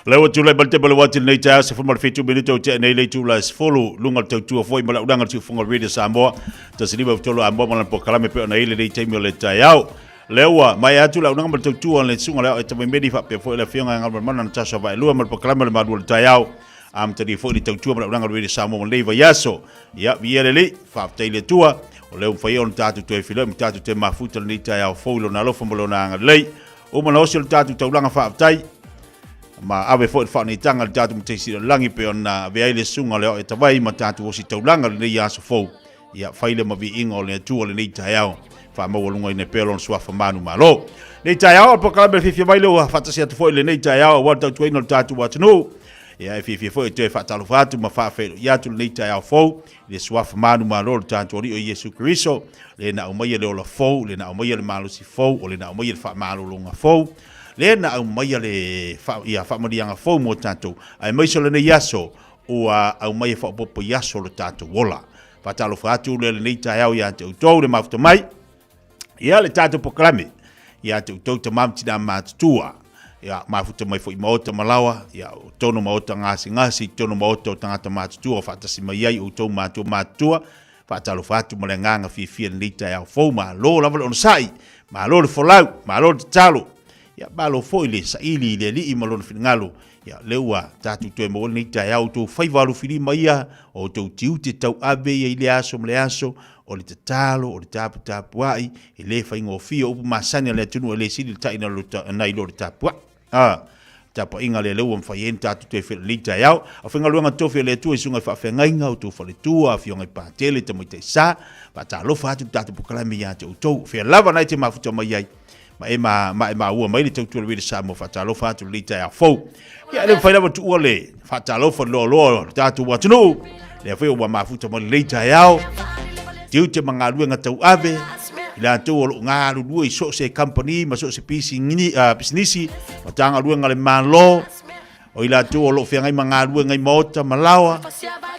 Lea ua tulai mai le table o ati lenei taeao 17 minute o tea nei le itula e 10 luga o le tautua foi ma le aunaga o le siufofoga o le Radio Samoa 153 Amoa ma lana polokalame pei ona i ai lenei taimi o le taeao. Lea ua maea atu le aunaga ma le tautua a le susuga le Ao e Tamaimeli faapea foi le Afioga ia Galumalemana Natasha Vaelua ma le polokalame o le Malu o le Taeao. Amatalia foi le tautua ma le aunaga o le Radio Samoa mo lenei vaiaso. Ia, viia le Alii, faafetai i le Atua, o lea ua mafai ona tatou toe feiloai ma tatou toe mafuta lenei taeao fou i Lona alofa ma Lona agalelei. Uma ona osi o le tatou taulaga faafetai, ma ave foi le faaneetaga i le tatou Matai Sili o le Lagi pei ona avea ai le susuga o le Ao e Tavai ma tatou osi taulaga i lenei aso fou. Ia, fai le ma viiga o le Atua lenei taeao, faamaualugaina pea Lona Suafa manumalo. Lenei taeao, o le polokalame fiafia mai lea ua faatasi atu foi i lenei taeao aua le tautuaina o le tatou atunuu. Ia, e fiafia foi e toe faatalofa atu ma faafeiloai atu lenei taeao fou i le Suafa manumalo o le tatou Alii o Iesu Keriso, le na aumaia le ola fou, le na aumaia le malosi fou, o le na aumaia le faamalologa fou, le na aumaia le ia, faamanuiaga fou mo tatou, aemaise o lenei aso ua aumai e faaopoopo i aso o lo tatou ola. Faatalofa atu lea lenei taeao ia te outou le mafuta mai, ia le tatou polokalame, ia te outou tama ma tina matutua, ia mafuta mai foi maota ma laoa, ia o totonu maota gasegase, i totonu maota o tagata matutua o faatasi mai ai outou matua matutua. Faatalofa atu ma le agaga fiafia lenei taeao fou, malo lava le onosai, malo le folau, malo le tatalo, ia malo foi le saili i le Alii ma lona finagalo. Ia, lea ua tatou toe maua lenei taeao, outou faiva alofilima ia, o outou tiute tauave ia i lea aso ma le aso, o le tatalo, o le taputapuai, e le faigofie, o upu masani a le atunuu e le sili le taina nai lo le tapuai. A, tapuaiga lea lea ua mafai ai ona tatou toe feiloai lenei taeao. Aufaigaluega tofi a le Atua i susuga i faafeagaiga, outou faletua, afioga i Patele, tamaitai sa, faatalofa atu le tatou polokalame ia te outou. O fea lava na e te mafuta mai ai, ma e ma, ma e maua mai le tautua le Samoa faatalofa atu lenei taeao fou. Ia, e le mafai lava tuua le faatalofa le loaloa o le tatou atunuu, lea foi ua mafuta mai lenei taeao, tiute ma galuega tauave, i latou o lo o galulue i so o se kamupani ma so o se pisinisi, Matagaluega a le Malo, O i latou o lo o feagai ma galuega i maota ma laoa,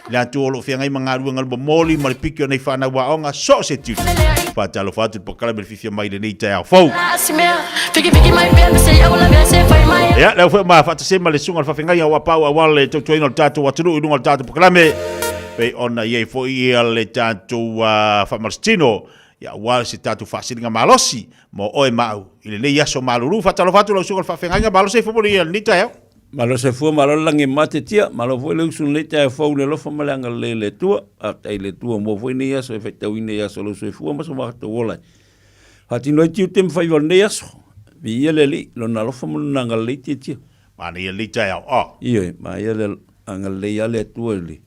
i latou o lo o feagai ma galuega i le momoli ma le piki o nei fanau aoga, so o se tiute. Faatalofa atu i le polokalame le fiafia mai i lenei taeao fou. Ia, lea foi ma faatasi ma le susuga i le faafeagaiga ua pau aua le tautuaina o le tatou atunuu i luga o le tatou polokalame, pei ona i ai foi ia le tatou faamalositino, ia aua se tatou faasiliga malosi mo oe ma au i lenei aso malulu. Faatalofa atu lau susuga i le faafeagaiga, malo se fua i lenei taeao. Malo se fua, malo le lagi e mate tia, malo foi le usu i lenei taeao fou i le alofa ma le agalelei o le Atua. Faafetai i le Atua mo foi nei aso e faitauina i aso o lou soifua ma so matou ola e faatino ai tiute ma faiva o lenei aso. Viia le Alii, Lona alofa ma Lona agalelei tia tia. Manaia lenei taeao, oh. Ioe, manaia le agalelei a le Atua i le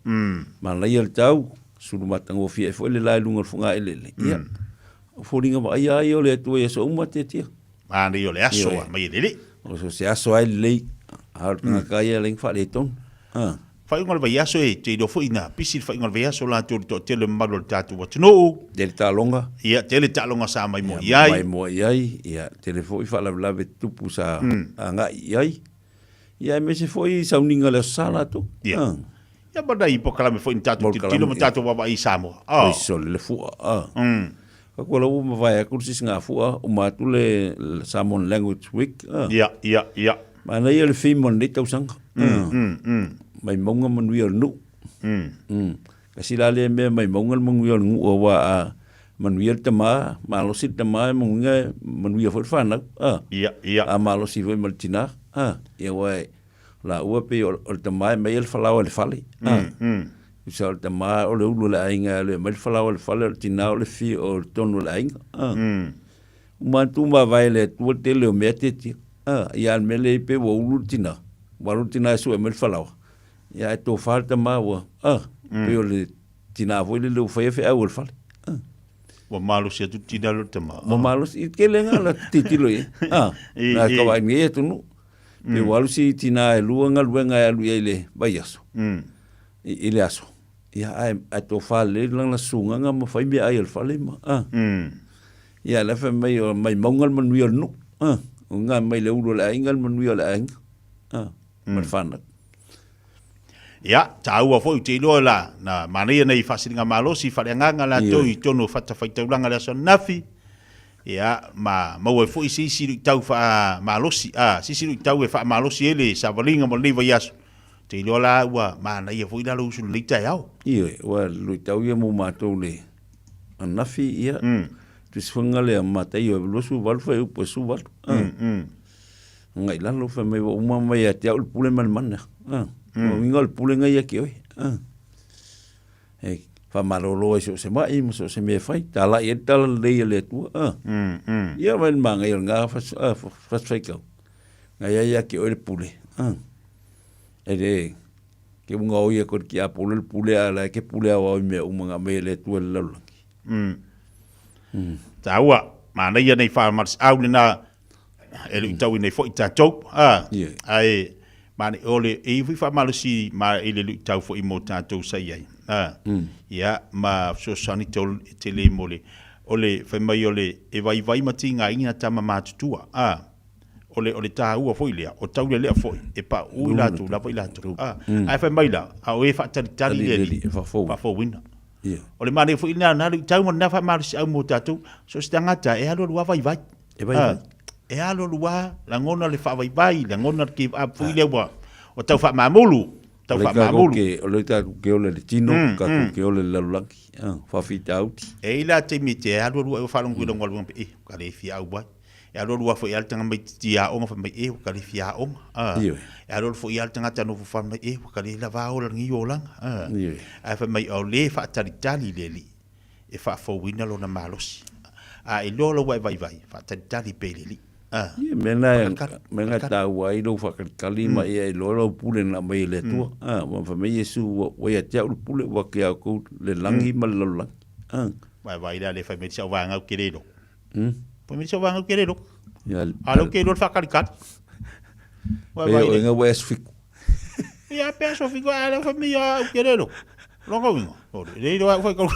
manaia le tau, sulu matagofie ai foi le la i luga o le fogaeleele. Ia, O foliga vaaia ai o le Atua i aso uma tiatia. Manaia o le aso a mai e le Alii. O so se aso ai lelei, a o le tagata ia lei na faaletonu. A. Faaiuga o le vaiaso e te iloa foi na pisi le faaiuga o le vaiaso latou le toatele o le mamalu o le tatou atunuu. Tele taaloga. Ia, tele taaloga sa maimoa i ai. Maimoa i ai, ia, tele foi faalavelave tutupu sa agai i ai. Ia, aemaise foi sauniga o le Aso Sa latou. Ia. Ia ma nai polokalame foi na tatou tilotilo ma tatou vaavaai i Samoa. Oh. Sole le fua. Ah. Ka kua ua mavae atu le sisigafua, uma atu le Samoan Language Week. Ah. Ia, ia, ia. Manaia le theme o lenei tausaga. Mai mauga manuia o le nuu. Kasi la lea mea mai mauga le manuia o le nuu aua a manuia le tama, malosi le tama e manuia, manuia foi le fanau. Ah. Ia, ia. A malosi foi ma le tina. Ah. Ia aua e Laua pei o le tama e aumai le falaoa i le fale. Tusa o le tama o le ulu o le aiga e alu e aumai le falaoa i le fale, o le tina o le fia o le tonu o le aiga. Uma atu mavae e le Atua le tele o mea tiatia. Ia a o le mea lea pei ua ulu le tina, ua alu le tina e sue mai le falaoa, ia ae tofa le tama ua, pei o le tina foi lele ua faia feau o le fale. Ua malosi atu le tina i lo le tama. Ua malosi, i tele nga la tilotilo i ai. Na ka vaai nei atunuu. Pe ua alu si tina e lua galuega e alu i ai i le vaiaso, i le aso, ia ae, ae tofa lelei lana sugaga ma fai meaai a le fale ma, a. Ia la fai mai o mai mauga le manuia o le nuu, a. O nga mai le ulu o le aiga le manuia o le aiga, a, ma le fanau. Ia, taua foi ou te iloa la, na manaia nei faasiligamalosi faaleagaga latou i totonu o fatafaitaulaga i le aso ananafi, ia, ma maua ai foi se isi luitau faamalosi, a, se isi luitau e faamalosi ai le savaliga mo lenei vaiaso. Ou te iloa la ua manaia foi la lou usu i lenei taeao. Ioe, ua luitau ia mo matou le ananafi, ia, tusifaga lea Mataio e 28 fuaiupu e 18. Agai i lalo fai mai ua uma mai ia te au le pule ma le mana. Ah, mm. Uiga o le pulega ia te oe. Ah. E faamalolo ai so o se mai ma so o se mea e fai. Talai ai le tala lelei a le Atua. Ah. Mm, mm. Ia mai le magaia o lena fasi faitau. Ngai ai ia te oe le pule. Ah. E le ke unga o ia ko le tiapolo le pule a la ke pule au au i mea uma nga mai e le Atua i le lalolagi. Mm. Mm. Taua, manaia nei whaamarisau lena e luitau nei foi tatou a ae mane ole e i faamalosi ma i le luitau foi mo tatou sa i ai a ia ma fesoasoani tele mo le o le fai mai o le e vaivai ma tigaina tama matutua a o le o le taua foi lea o taulelea foi e pauu i latou lava i latou a ae fai mai la a o e faatalitali le Alii e faafouina. O le manaia foi lena luitau ma lena faamalosiau mo tatou so o se tagata e alualu lava vaivai. E vaivai. E alualu lava, lagona le faavaivai, lagona le give up foi lea ua ua tau faamamulu, tau faamamulu. O le tatou ke ola i le tino, tatou ke ola i le lalolagi, faafitauli. E i ai la taimi e te alualu ai ua faalogo i lau galuega pe, eh, ua ka le fia auai. E alualu lava foi lava le tamaitiiti aoga fai mai, eh, ua ka le fia aoga. E alualu foi lava le tagata nofo fai mai, eh, ua ka le lava ola i lenei olaga. Ae fai mai, o le faatalitali le Alii e faafouina lona malosi. A iloa lou ae vaivai, faatalitali pea i le Alii. Ia, mea na, mea na taua ai lou faatalitali ma ia iloa lau pule na aumai e le Atua. Ua fai mai Iesu, ua ia te au le pule, ua te ia outou le lagi ma le lalolagi. Vaivai la le fai mai si au vaega ou te le iloa. Fai mai si au vaega ou te le iloa. A o lea ou te iloa le faatalitali. Vaivai. Pei o ua e aso fiku. Ia pe aso fiku, a lea fai mai ia ou te le iloa. Lona uiga, le iloa au fai kau.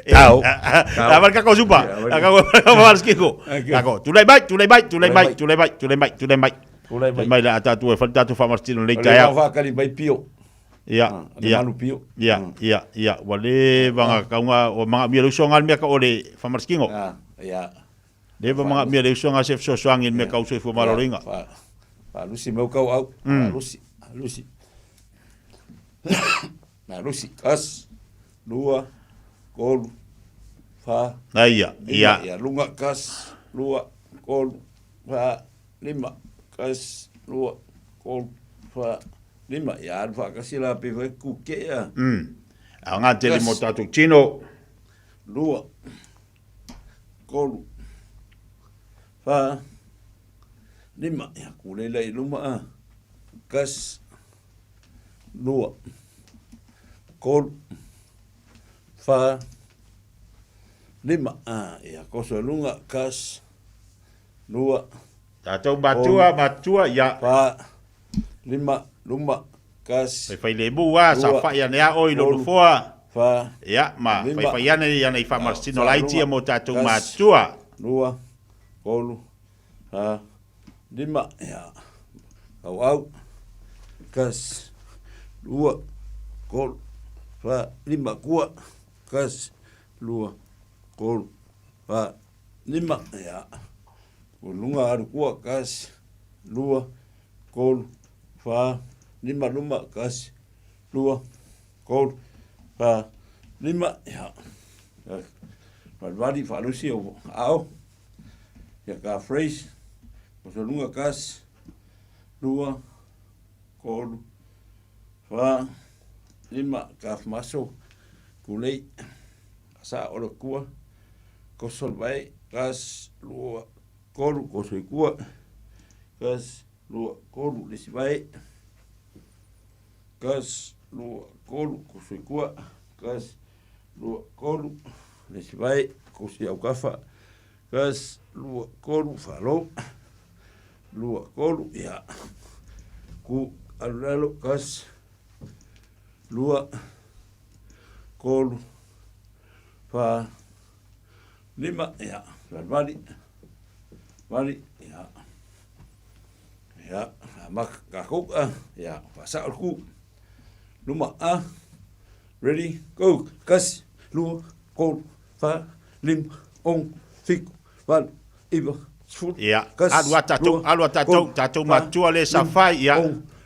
Tau. La marca ko supa. La ka ko maskiko. La ko. Tulai mai, tulai mai, tulai mai, tulai mai, tulai mai, tulai mai. Tulai mai. Mai la tatu e fai tatu faamastino lei taeao. O le whakari mai pio. Ia, ia. Malu pio. Ia, ia, ia. Ua le vanga kaunga o manga mia le usoga le mea ka o le faamaskino. Ia. Le va manga mia le usoga se fesoasoani i le mea kau soifua maloloina. Faalusi mai kau au. Faalusi, lusi. Faalusi, kas, lua, kolu, fa. Ia, ia. Ia, lunga, kas, lua, kolu, fa, lima, kas, lua, kolu, fa, lima. Ia, alu faakasi la pe fai kuke ia. A ngā tele mo tātou tino. Lua, kolu, fa, lima. Ia, kule la i luma a. Kas, lua, kolu, fa, lima. A, ia, koso e lunga, kas, lua, Tātou matua, matua, ia. Fa, lima, luma, kas, Faifai lemu a, sa whai ane a oi lo nofoa. Fa, Ia, ma, lima, faifai ane i ana i whamarasino laiti a mo tātou matua. Lua, kolu, fa, lima, ia, kau au, kas, lua, kolu, fa, lima, kua, kas, lua, kolu, fa, lima, ia, o lunga alu kua, kas, lua, kolu, fa, lima, luma, kasi, lua, kolu, fa, lima, ia. Valivali, faalusi o ao, ia ka phrase, o so lunga kasi, lua, kolu, fa, lima, ka maso, kulei, sa o le kua, koso le vai, kasi, lua, kolu, koso i kua, kasi, lua, kolu, le isi vai, kasi, lua, kolu, koso i kua, kasi, lua, kolu, le isi vai, koso i aukafa, kasi, lua, kolu, falo, lua, kolu, ia, ku, alu lalo, kasi, lua, kolu, fa, lima, ia, vali, vali, ia. Ia, amata tatou, a, ia, faasao le tu. Luma, a, ready, go, 1, 2, 3, 4, 5, 6, 7, 8, 9, 10, Ia, alu a tatou, alu a tatou, tatou matua le sa fai, ia.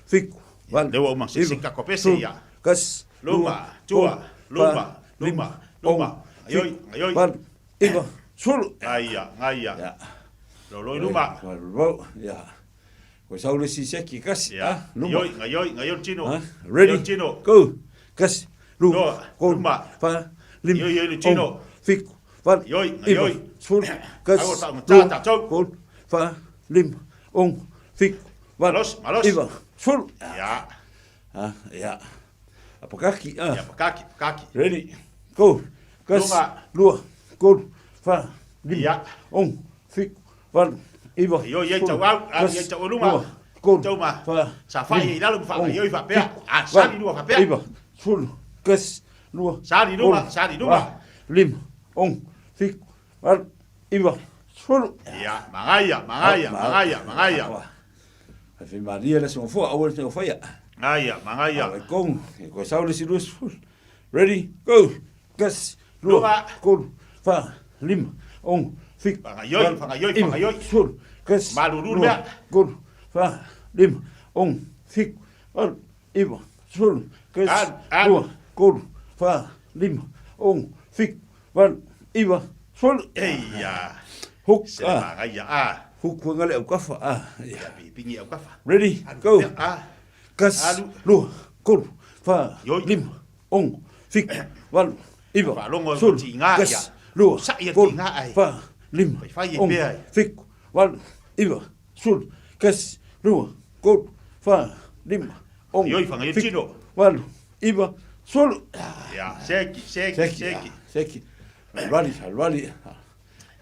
6, 7, 8, Lea ua uma, se se kako pese, ia. 1, Luma, tua, luma, luma, luma, aioi, aioi. 8, 9, 10. Gaia, gaia. Ia. Lolo i luma. Lolo, ia. Koe sau le isi seki, kasi, Ia. a, luma. Gaioi, gaioi, gaioi le tino. Ha? Ready, Gaioi le tino. go. Kasi, lua, Lua, tolu, luma. fa, lima, Ioi, ioi le tino. ono, fitu, valu, Ioi, iva, ioi. sefulu, kasi, Aua faagata lua, tatou. tolu, fa, lima, ono, fitu, valu, Malos, malos. iva, sefulu. Ia. Ha, ia. Apakaki, a. Ia, pakaki, pakaki. Ready, go. Kasi, Lunga. lua, tolu, fa, lima, Ia. ono, fitu, valu, iva, Ioi, ioi sefulu, tau au, a, kasi, ioi tau luma. lua, tolu, Tau ma. fa, Sa fai lima, i lalo ma whanga, ono, ioi whapea. fitu, A, sali valu, lua whapea. iva, sefulu, kasi, lua, Sali luma, tolu, sali luma. fa, lima, ono, fitu, valu, iva, sefulu. Ia, magaia, magaia, magaia, magaia. Fai malia le aso gafoa, aua le taufaia. Gaia, magaia. Awa e kong, e koe sau le isi 20. Ready, go! Kasi, lua, Lua. tolu, fa, lima, ono, fitu, Whangaioi, valu, whangaioi, iva, whangaioi. sefulu, kasi, Malulu lua, mea. tolu, fa, lima, ono, fitu, valu, iva, sefulu, kasi, Alu, alu. lua, tolu, fa, lima, ono, fitu, valu, iva, sefulu. Eia. Hook, Se ah. magaia, ah. Hook fua ngale au kafa, ah. Ia, pipingi au kafa. Ready, Alu, go. ah. Kasi, Alu. lua, tolu, fa, Ioi. lima, ono, fitu, valu, iva, Faalogo sefulu, tiga, kasi, ia. lua, Sa'i e tolu, tiga ai. fa, lima, Faifai e ono, pea ai. fitu, valu, iva, sefulu, kasi, lua, tolu, fa, lima, ono, Ioi, whangaioi fitu, tino. valu, iva, sefulu. Ia, seki, seki, Seki, seki. ah, seki. Alu ali, alu ali.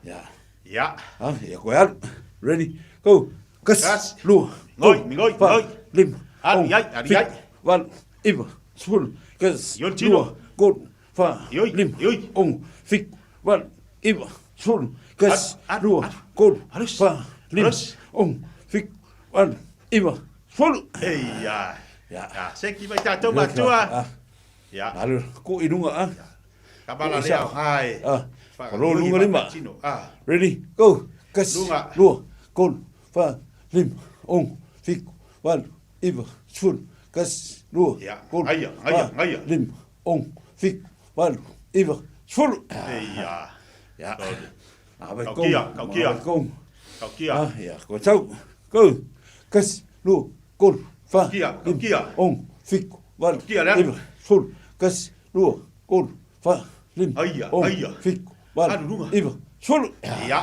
Ia. Ia. Ah, ia koe alu. Ready, go. Kasi, Kasi. lua, Ngoi, tolu, mingoi, fa, ngoi. lima, Alu, ono, iai, alu, fitu, iai. valu, iva, sefulu, kasi, Ioi tino. lua, tolu, fa, Ioi, lima, ioi. ono, fitu, valu, iva, sefulu, kasi, Alu, alu, lua, alu. tolu, Alus, fa, lima, alus. ono, fitu, valu, iva, sefulu. Eia. Ia. Ia, seki mai tatou matua. Ah, Ia. alu, ku i lunga, ah. Ka bala lea o hae. Ah, Whakaioi lo lunga lima. whakatino. Ah. Ready, go. Kasi, Lunga. lua, tolu, fa, lima, ono, fitu, valu, iva, sefulu, kasi, lua, Ia, tolu, gaia, gaia, fa, gaia. lima, ono, fitu, valu, iva, sefulu. Eia. Ia. Tolu. Ave Kau kong, kia, kau kia. ave kong. Kau kia. Ah, ia, ko tau. Go. Kasi, lua, tolu, fa, Kia, kau lima, kia. ono, fitu, valu, Kia, lea. iva, sefulu, kasi, lua, tolu, fa, lima, Aia, ono, aia. fitu, valu, Alu lunga. iva, sefulu. Ia.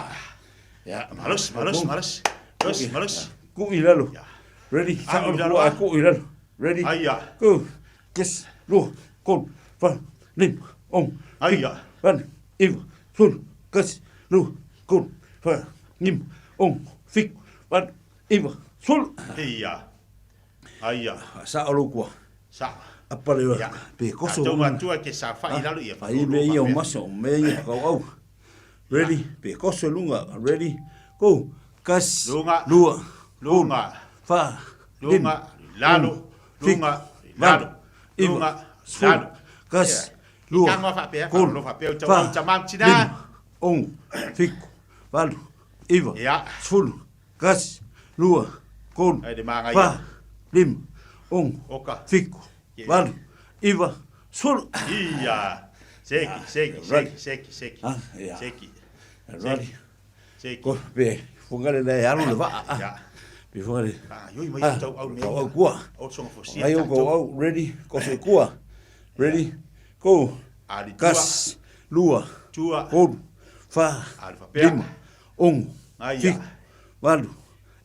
Ia. Malos, malos, malos. Malos, malos. Ku i lalo. Ia. Ready? Alu i lalo, Sa ah. ku i lalo. Ready? Aia. Go. Kasi, lua, tolu, fa, lima, ono, Aia. valu, iva, sefulu, kasi, lua, tolu, fa, lima, ono, fitu, valu, iva, sefulu. Eia. Aia. Sa o lou kua. Sa. Apa le Ia. pe koso. Tatou matua ke sa whai lalo ia. Ai me ia o maso, me ia kau au. Ready? Pe koso lunga. Ready? Go. Kasi, Lunga. lua, Lunga. fa, Lunga. lima, Lalo. ono, fitu, Lunga. valu, Lalo. iva, Lunga. sefulu, Lalo. kasi, Ia. lua, Ikanga whapea, tolu, whakalo whapea, o tau fa, au tamam tina. lima, ono, fitu, valu, iva, Ia. sefulu, kasi, lua, tolu, Ai de maangai. fa, lima, ono, Oka. fitu, Ia. valu, iva, sefulu. Ia. Seki, seki, Ready. seki, seki, seki. Ah, ia. Seki. Ready. Seki. Ko pe fungale le alu le vaa. ah. Ia. Pe fungale. Ah, ioi mai Ah, tau au mea. tau au kua. O songa fosia. Ai o go au ready ko se kua. Ready. Go. Ali tua. Kas lua Tua. tolu fa Ali whapea. lima ono Aia. fitu valu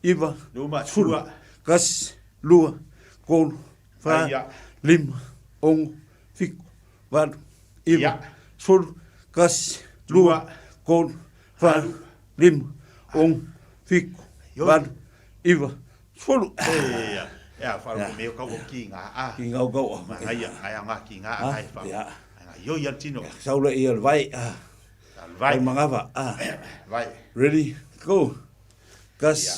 iva Luma, sefulu tua. kasi lua tolu fa Aia. lima ono fitu valu iva Ia. sefulu kasi lua Tua. tolu fa lima ono fitu Ioi. valu iva sefulu. Ia. Ia, wharu me o kau o ki ngā. Ah. Ki ngau kau. Ngaia, ngaia ngā ki ngā. Ah, Ngai wharu. ia. Ngai ioi al tino. Saula ia le vai. Ah. Al vai. Vai mangava. Ah. Vai. Ready, go. Kas, Ia.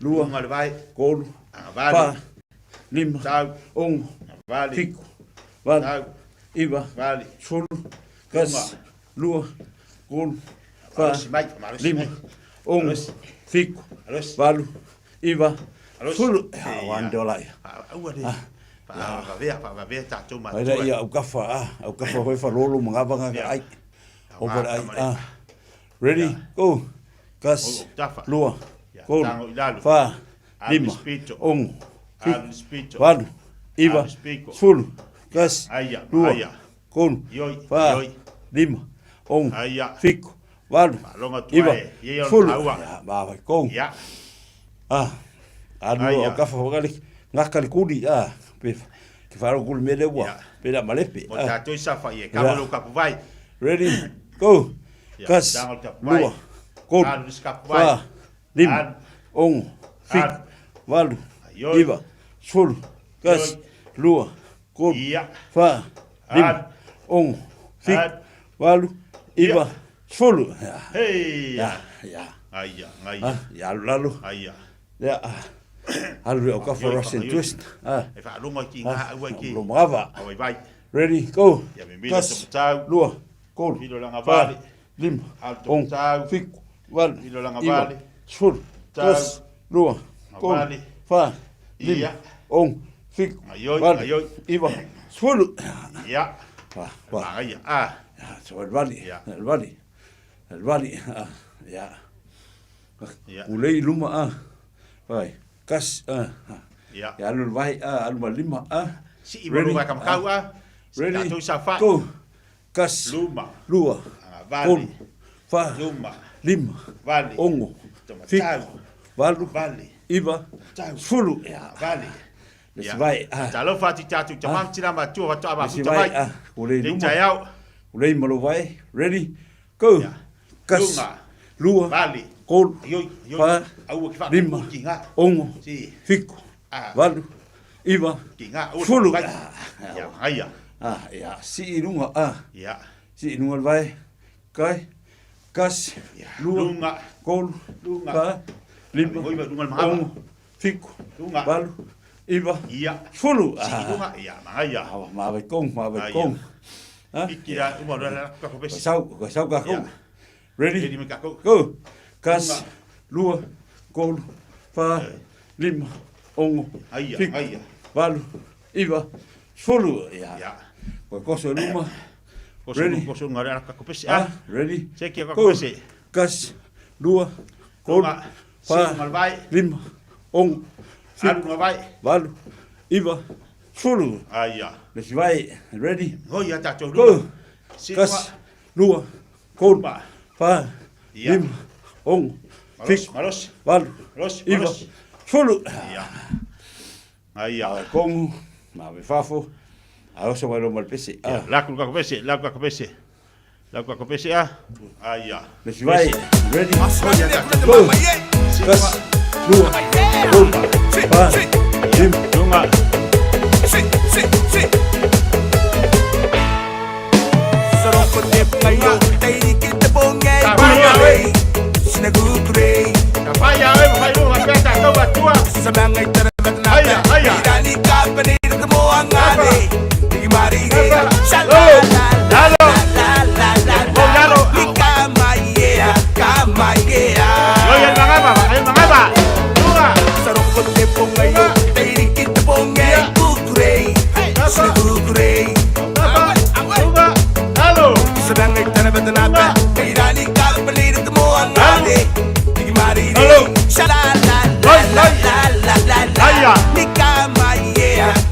lua, Luga le vae. tolu, Agavale. fa, lima, Tau. ono, Vale. fitu, valu, Tau. iva, Vale. sefulu, tasi, lua, tolu, fa, Malosi mai, malosi lima, mai. ono, Malosi. fitu, Malosi. valu, iva, Malosi. sefulu. Ia. Ia, ua ane laia. Aua le. Faavavea, faavavea tatou Ai la matua. ia au kafa a, au kafa hoi fa lolo mangava nga ai. Over ai a. Ready, go. Kas, O tafa. lua, Ia, tolu, tago i lalo. fa, Alu lima, spito. ono, Alu fitu, spito. valu, iva, Alu spiko. sefulu, tasi, Aia, lua, aia. tolu, Ioi, fa, ioi. lima, ono, Aia. fitu, valu, Faalogo atu iva, ai, ia ia o le sefulu. taua. Ia, ma vai kong. Ia. Ah, alu Aia. au kafa wakali, ngaka le kuli, ah, pe, ke wharo kuli mele ua, Ia. pe la malepe. Mo Ah. tatou i safa ia. Kava Ia. lo kapuvai. Ready, go. Ia, Kas, tago le kapuvai. lua, tolu, Alu le kapuvai. fa, lima, Alu. ono, fitu, Alu. valu, Aioi. iva, sefulu, tasi, Ioi. lua, tolu, Ia. fa, lima, Alu. ono, fitu, Alu. valu, Ia. iva, sefulu. Ia, Hei. ia, ia. Aia, aia. Ah, ia alu lalo. Aia. Ia, ah, alu au kafa Ioi, Russian ioi. twist. Ah, E faalogo ai ki ngā aua ki. lo mava. Awai vai. Ready, go. Ia mimila Tasi, tomatau. lua, tolu, Filo langa fa, vale. lima, Alu ono, tomatau. fitu, valu, Filo langa iva, vale. sefulu, Tau. tasi, lua, tolu, Vale. fa, lima, Ia. ono, fitu, Aioi, valu, aioi. iva, sefulu. Ia. Fa, fa. Magaia. Ah. Ja, so el vali, Ia. el vali, el vali, ah, ia. Ia. Ulei luma, ah, vai, kas, ah, ah. Ia. Ia alu le vai, ah, alu ma lima, ah. Si i malu vai kamakau ah. Si Ready, tatou safa. go. Kas, Luma. lua, Vale. tolu, fa, Luma. lima, Vale. ono, Tomatau. fitu, valu, Vale. iva, Tau. sefulu. Ia, Vale. le si vai, ah, Talofa atu i tatou tama ma tina matua faatoa le si mafuta vai, mai. ah, ulei Lei luma, taeao. ulei malo vai, ready, go. Ia. Kas, Lunga. lua, Vale. tolu, Ioi, ioi. fa, Aua ki lima, whakapupu ki ngā. ono, Si. fitu, Ah. valu, iva, Ki ngā. Aua sefulu. vai. Ah, Ia, magaia. ah, ia, si i lunga, ah, Ia. si i lunga le vai, kai, kasi, Ia. lua, Lunga. tolu, Lunga. fa, lima, Ngoi mai lunga le mahava. ono, fitu, Lunga. valu, iva, Ia. sefulu. Si i Ah, lunga. Ia, magaia. ah, ma vai kong, ma vai Aia. kong. Ah, Iki la uma la la ka ko pesi. sau, ko sau ka Ia. kong. Ready? Ready me kako. Go. Kasi, lua, tolu, fa, lima, ono, Aia, fitu, aia. valu, iva, sefulu. Ia. Ia. Koe koso i luma. Koso Ready? koso ngare la kako pesi. Ah, Ah. ready? Se ki kako Go. pesi. Kasi, lua, tolu, Lunga. Si fa, lunga le vai. lima, ono, Alu fitu, lunga vai. valu, iva, sefulu. Aia. Le si vai, ready? Ngoi ia tatou Go. lunga. Si Kasi, lua, tolu, Luma. fa, Ia. lima, ono, Malos, fitu, malos. valu, Malos, iva, malos. sefulu. Ia. Aia. Ave kongu, ma ave fafo, a oso mai loma le pese. Ah, La ku kako pesi, la ku kako pesi. La ku kako pesi ah. Aia. le si vai, ready? Ngoi ia tatou. Go. Si Kasi, lua, tolu, fa, lima, lunga. Fai ai, fai lunga pe tatou matua. Aia, aia. Lalo. Lalo. Ngoi el magaba, el magaba. Lunga. Tapa. Lunga. Lalo. Aia.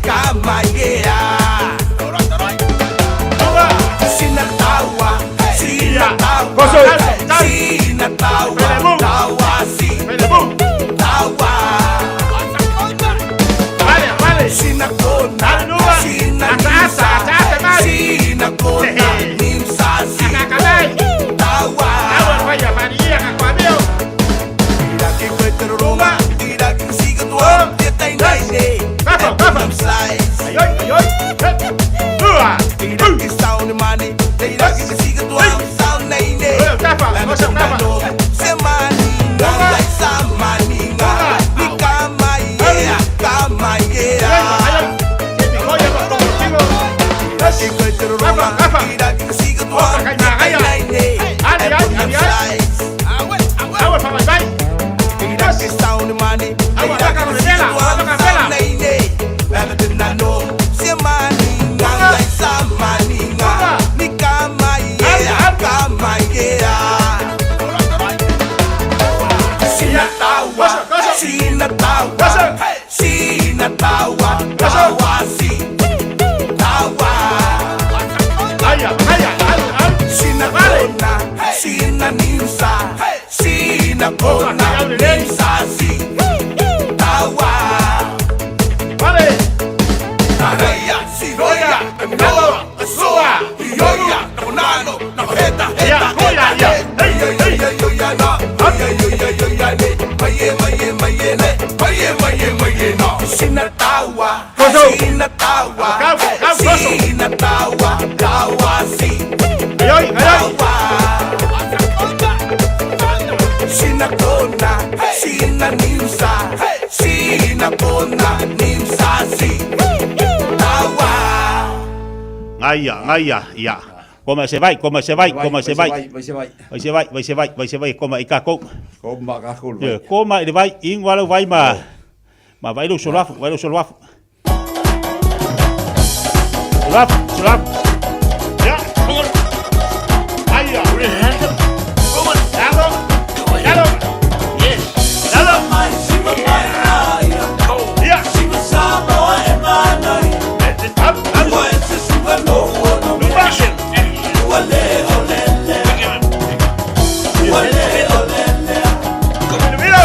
Lunga. Koso. Pele bu. Vale, vale. Ata, ata, ata, ata, mai. Akakamai. Awa fai faria kakwameo. Gaia, gaia, ia. Koma se vai, koma se vai, koma se vai. Vai se vai. Vai se vai, vai se vai, vai se vai, koma i kākou. Koma kākou le vai. Koma i le vai, ingo alau vai ma, ma vai lou soloafu, vai lou soloafu. Soloafu, soloafu. Ia. Aia. Lalo. Lalo. Lalo. Ia. Up, up. Lupa. Mira.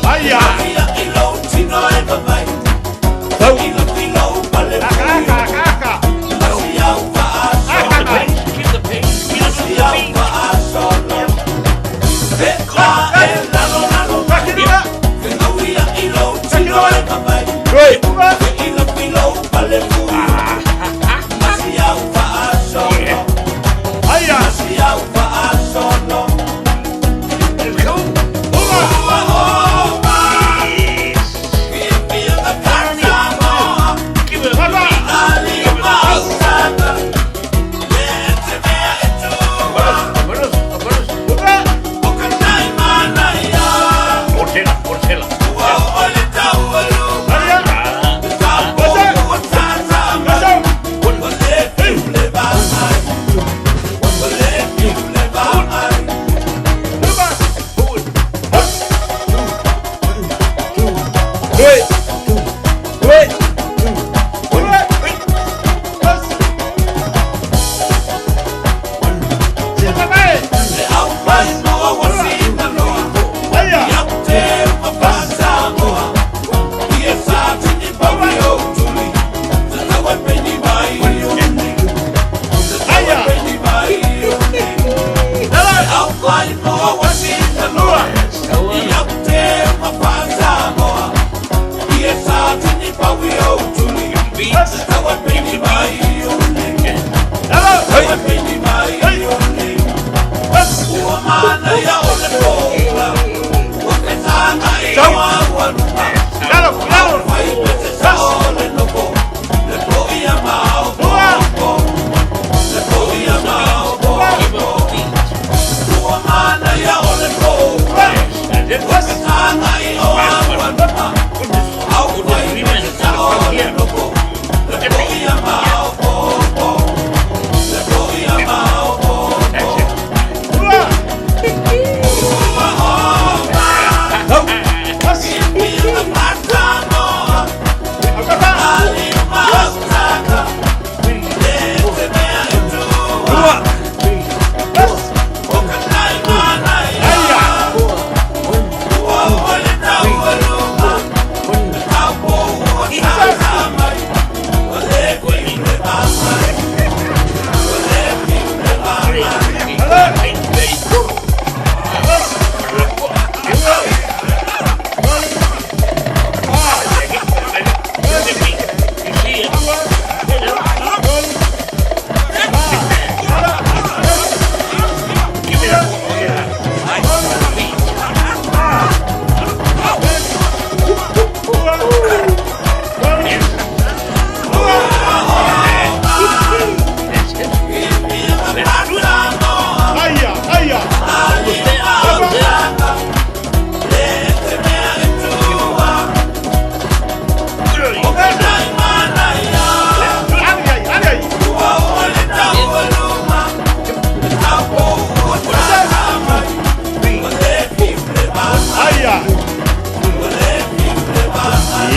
Aia. Aka, aka, aka. Aia.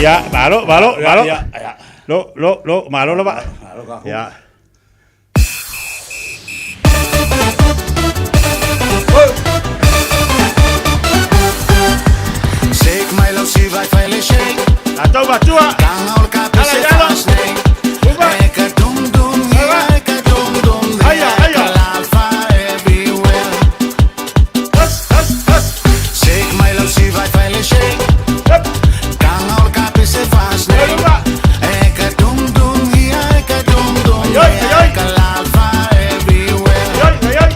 Ia, malo, malo, malo. Lo, lo, lo, malo lava. Ia. Atau batua. Aya, aya. Has, has, has. Hep. Uma. Ai, ai, ai. Ai, ai, ai.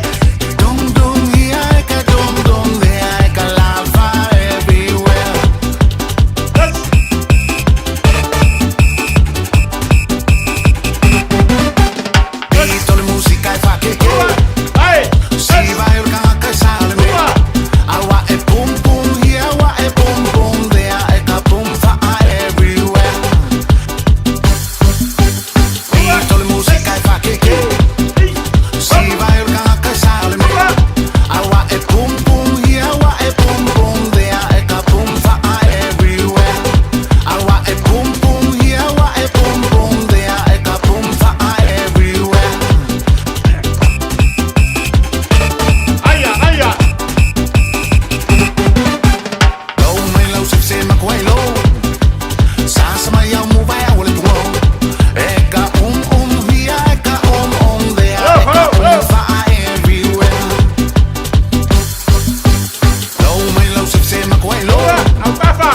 Has. Uma. Ai. Has. Uma. Ei. Uma. Aya, aya. Hello, hello, hello. Uma. Aukafa.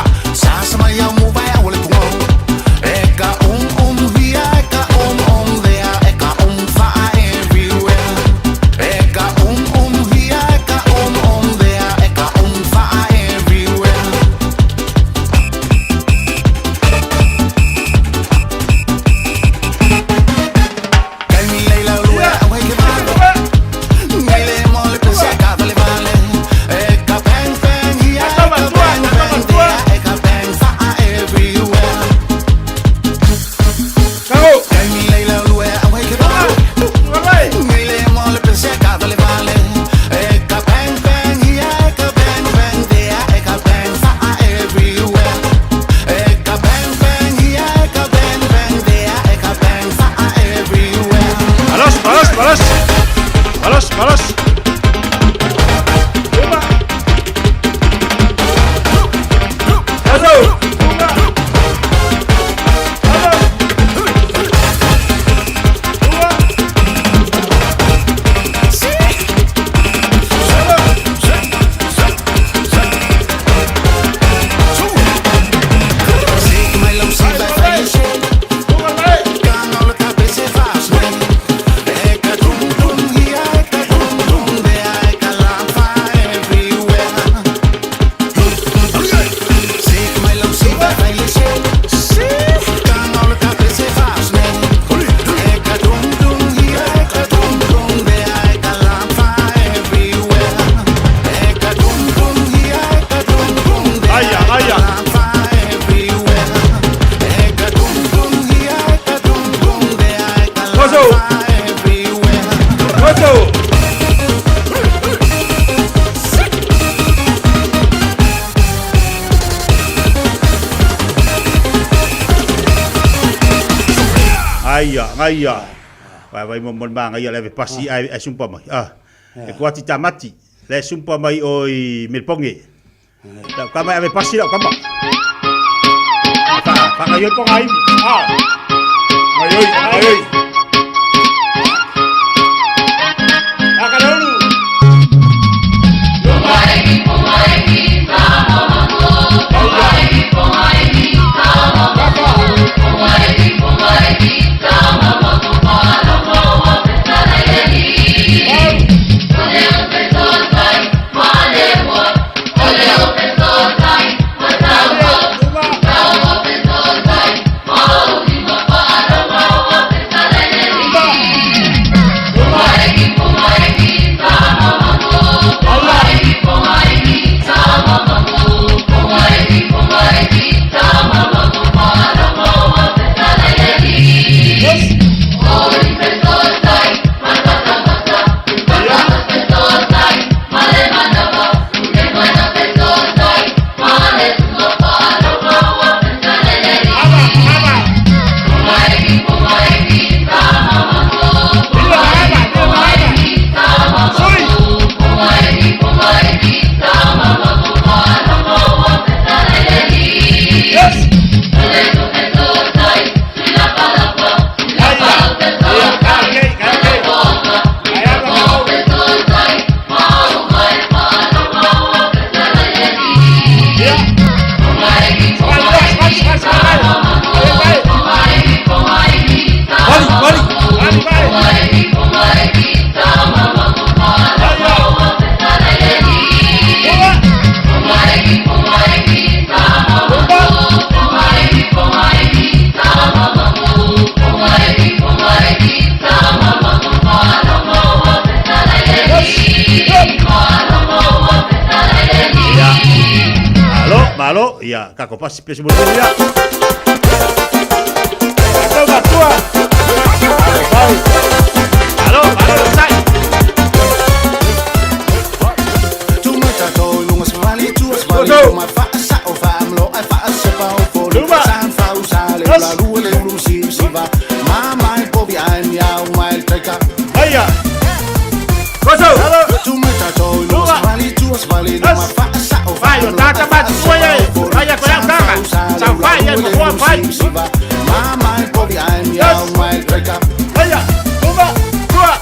Go. Uma. Malos, malos, malos. Malos, malos. Uma. Hello. Uma. Hello. Uma. Hello. Uma, vai. Aya, aya. Oso. Oso. Aia, aia. Vai vai mo mo manga ia leve pasi ai ai sumpa mai. Ah. E kuati tamati. Le sumpa mai o i Milpongi. Lau kama ave pasi lau kama. Fa fa ngai po ngai. Ah. Ngai oi, ngai oi. Akalaulu. Malo, ia, kako pasi pesi mo ia. Tau matua. Malo, malo, sai. Luma. Aia. Koso. Vai, o tata matua ia. Vai, ko ya kaka. Sa vai, ia mo vai. Aia. Luma. Tua.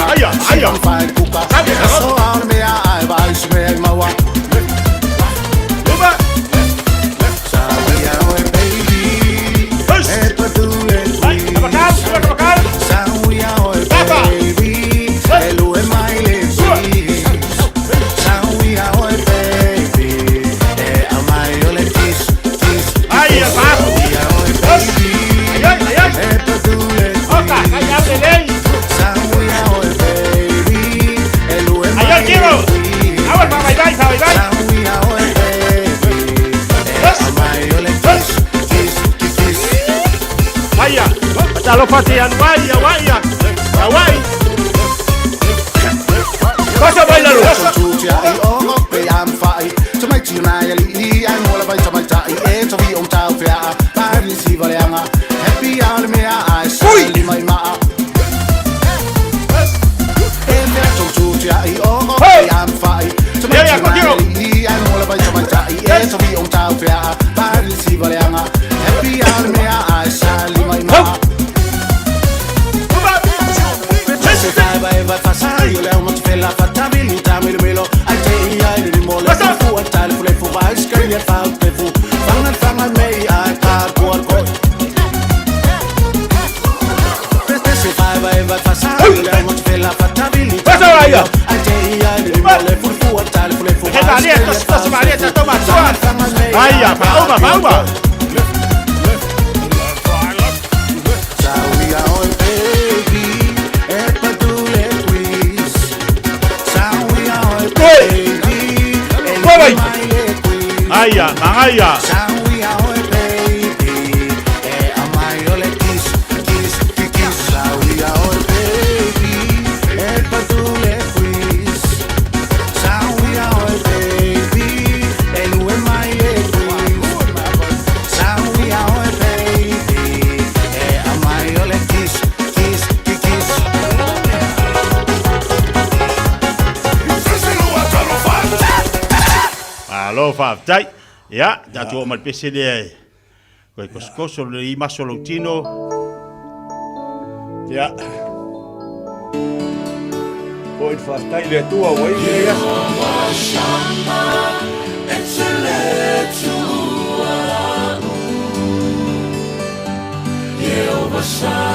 Aia. Luma. Vai, kabakal, kabakal. Tata. Aia, paso. Ai, ai, ai. Oka, ai, ai, ai. Ai, ai, kiro. Awa, vai, vai, vai, vai. Aia. Talo pati an vai, vai, vai. Koso vai la luz. Aia, pauma, pauma. Aia, mangaia. Alo, faafetai. Ia, tatou oo mai le pese lea e koe kosokoso le i maso lou tino. Ia. Oi faafetai le Atua ua i lenei aso.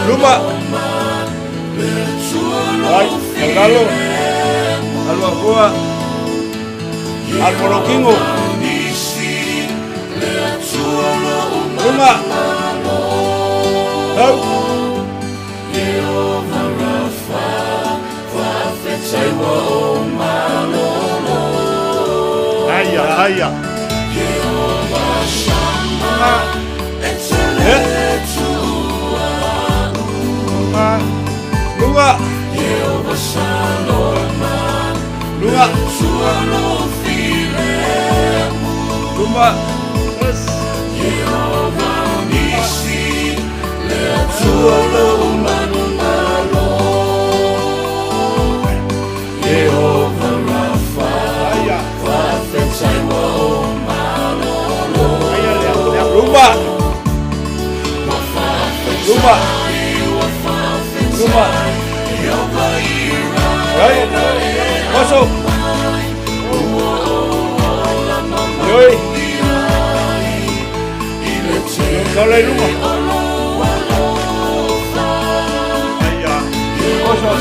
Luma. Ai, aulalo. Alu afua. Alu molokingo. Luma. Tau. Aia, aia. Eh. Luma. Luma. Luma. Aia. Aia, lea, lea. Luma. Luma. Luma. Ai. Koso. Yoi. Sole luma. Aia. Koso.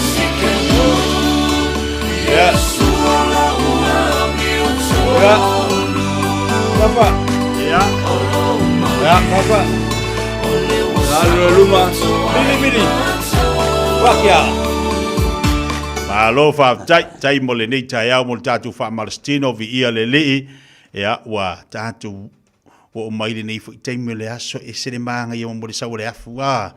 Papa. Alu luma. Mili mili. Wakia. Malo faafetai, tai mo lenei taeao mo le tatou faamalositino, viia le Alii. Ia, ua tatou oo mai lenei foi taimi o le aso, e ese le manaia mo le sau o le afu. Ah,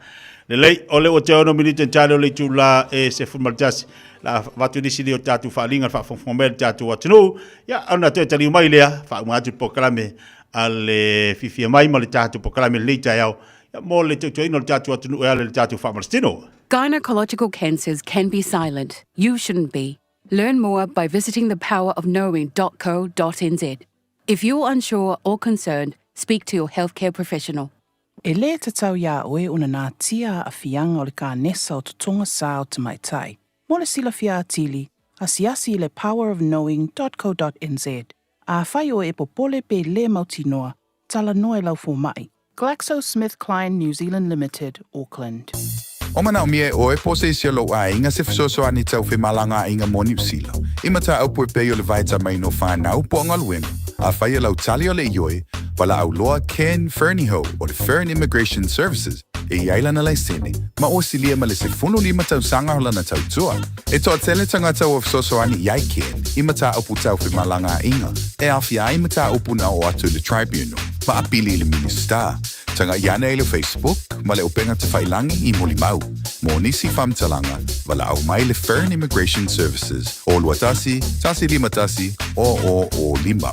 lelei, o lea ua toe 6 minute tale o le itula e 11. La avatu nisi nei o tatou faaaliga le faafogafoga mai a le tatou atunuu. Ia, ona toe taliu mai lea, faauma atu le polokalame a le fiafia mai ma le tatou polokalame i lenei taeao, ia, mo le tautuaina o le tatou atunuu e ala i le tatou faamalositino. Gynecological cancers can be silent. You shouldn't be. Learn more by visiting thepowerofknowing.co.nz. If you're unsure or concerned, speak to your healthcare professional. E lē tatau iā oe ona natia aafiaga o le kanesa o totoga sa o tamaitai. Mo le silafia atili, asiasi i le powerofknowing.co.nz. Afai oe e popole pe lē mautinoa, talanoa i lau fomai. GlaxoSmithKline New Zealand Limited, Auckland. O manaomia e ʻoe po o se isi o lou ʻaiga se fesoasoani tau femalagaaiga mo Niu Sila, i mataupu e pei o le vaitamaina o whānau po o galuega. Afai e lau tali o le ioe, walaʻau loa Ken Fernihough o le Fern Immigration Services e i ai lana laisene, ma ua silia ma le 15 tausaga o lana tautua. E toatele tagata ua fesoasoani i ai Ken i mataupu tau femalagaaiga e aofia ai mataupu na oo atu i le Tribunal ma apili i le Minisita. Tagaʻi ane i le Facebook ma le upega tafailangi i Molimau. Mo nisi faamatalaga, valaau mai le Fern Immigration Services o 21 151 0005.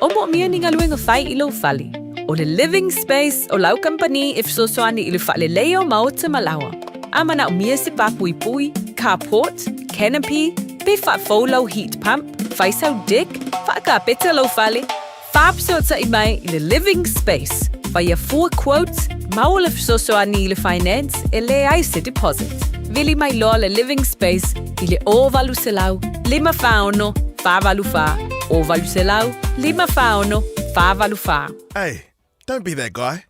O moomia ni galuega fai i lou fale. O le Living Space o lau kamupani e fesoasoani i le faaleleia o maota ma laoa. A manaomia se pā puipui, carport, canopy, pe faafou lau heat pump, fai sau deck, faakapeta lou fale, faafesootai mai i le Living Space. Faia fua quote, maua le fesoasoani i le finance e leai se deposit. Vili mai loa le Living Space i le 0800 546 484, 0800 546 484. Hey, don't be that guy.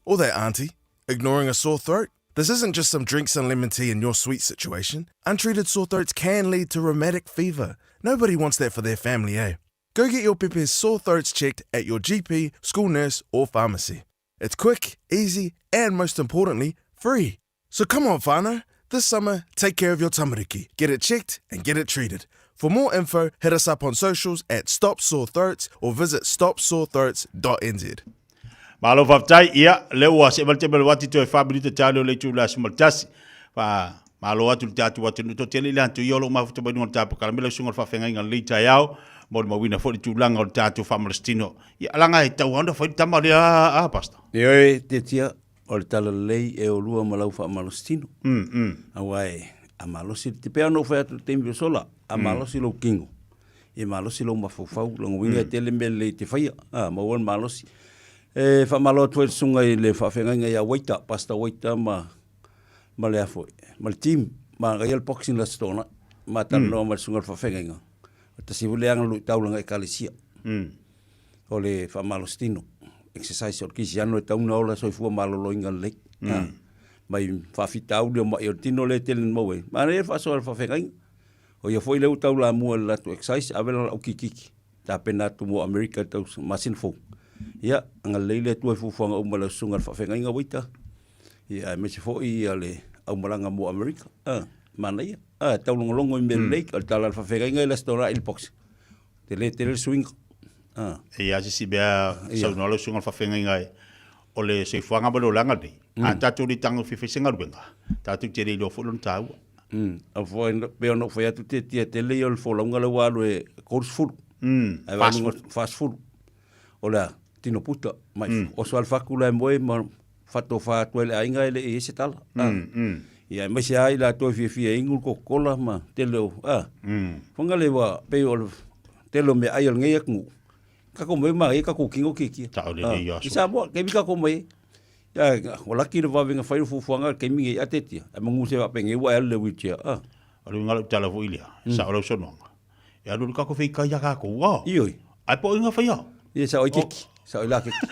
Or that auntie, ignoring a sore throat. This isn't just some drinks and lemon tea in your sweet situation. Untreated sore throats can lead to rheumatic fever. Nobody wants that for their family, eh? Go get your pepe's sore throats checked at your GP, school nurse, or pharmacy. It's quick, easy, and most importantly, free. So come on, whānau. This summer, take care of your tamariki. Get it checked and get it treated. For more info, hit us up on socials at Stop Sore Throats or visit stopsorethroats.nz. Malo faafetai, ia, lea ua see mai le taimi o le uati toe fa minute tale o le itula e 11. Fa malo atu i le tatou atunuu toatele i le atu ia o lo o mafuta mai luga o le tapu kalamela susuga o le faafeagaiga o lenei taeao, molimauina foi le tulaga o le tatou faamalositino. Ia, alaga e tatau lava ona fai le tama lea a, Pastor. Ioe, Tetia, o le talalelei e olua ma lau faamalositino. Aua e, a malosi, te pei ona ou fai atu i le taimi ua sola, a malosi lou kino, e malosi lou mafaufau, lona uiga e tele mea lelei e te faia, a, maua le malosi. E faamalo atu ai i le susuga i le faafeagaiga ia Waita, Pastor Waita ma, ma le a foi, ma le team, ma agaia le boxing le Aso Toonai, ma talanoa ma le susuga i le faafeagaiga, o tasi foi lea aga taulaga ekalesia. O le faamalositino, exercise o le kerisiano e tatau ona ola soifua maloloina lelei. Mai faafitauli o mai o le tino lea e tele ina maua ai. Manaia le faasoa a le faafeagaiga. O ia foi lea ua taulamua i le latou exercise, ave lana au kikiki, tapena atu mo Amerika i le tau masina fou. Ia, agalelei le Atua i fuafuaga uma i lau susuga i le faafeagaiga Waiter, ia aemaise foi ia le aumalaga mo Amerika. Manaia. Taulogologo i mea lelei, o le tala a le faafeagaiga e le Aso Toonai i le boxing. Tele tele le suiga. Ah. E i ai se isi mea saunoa lau susuga i le faafeagaiga e, o le soifuaga ma le olaga lenei, a tatou le tago e fia fai se galuega, tatou te le iloa foi lona taua. A foi, pei ona ou fai atu te tia tele ia o le folauga lea ua alu e 30. Ae vaai luga 40. O le a? Tino puta. Mai oso lava le fatu la e moe ma faatofa atu ai le aiga e le i ai se tala. Ia aemaise lava i latou e fiafia e inu le Coca-Cola ma tele o, a. Fanga le ua pei o le tele o meaai a lenei atunuu, tatou omai ma ai tatou tino kiekie. Tau lelei aso. I Samoa, taimi tatou omai ai. Ia, ua laki le vave na fai le fuafuaga i le taimi nei, a tetia, ai manu se faapenei ua e alu i le wheelchair, a. O le uiga o lau tala foi lea, e sao lau saunoaga, E alu i le kako feikai ia kakou, a. Ioi. Ai po o inga whaia. Ia sao i keki. Sao i la keki.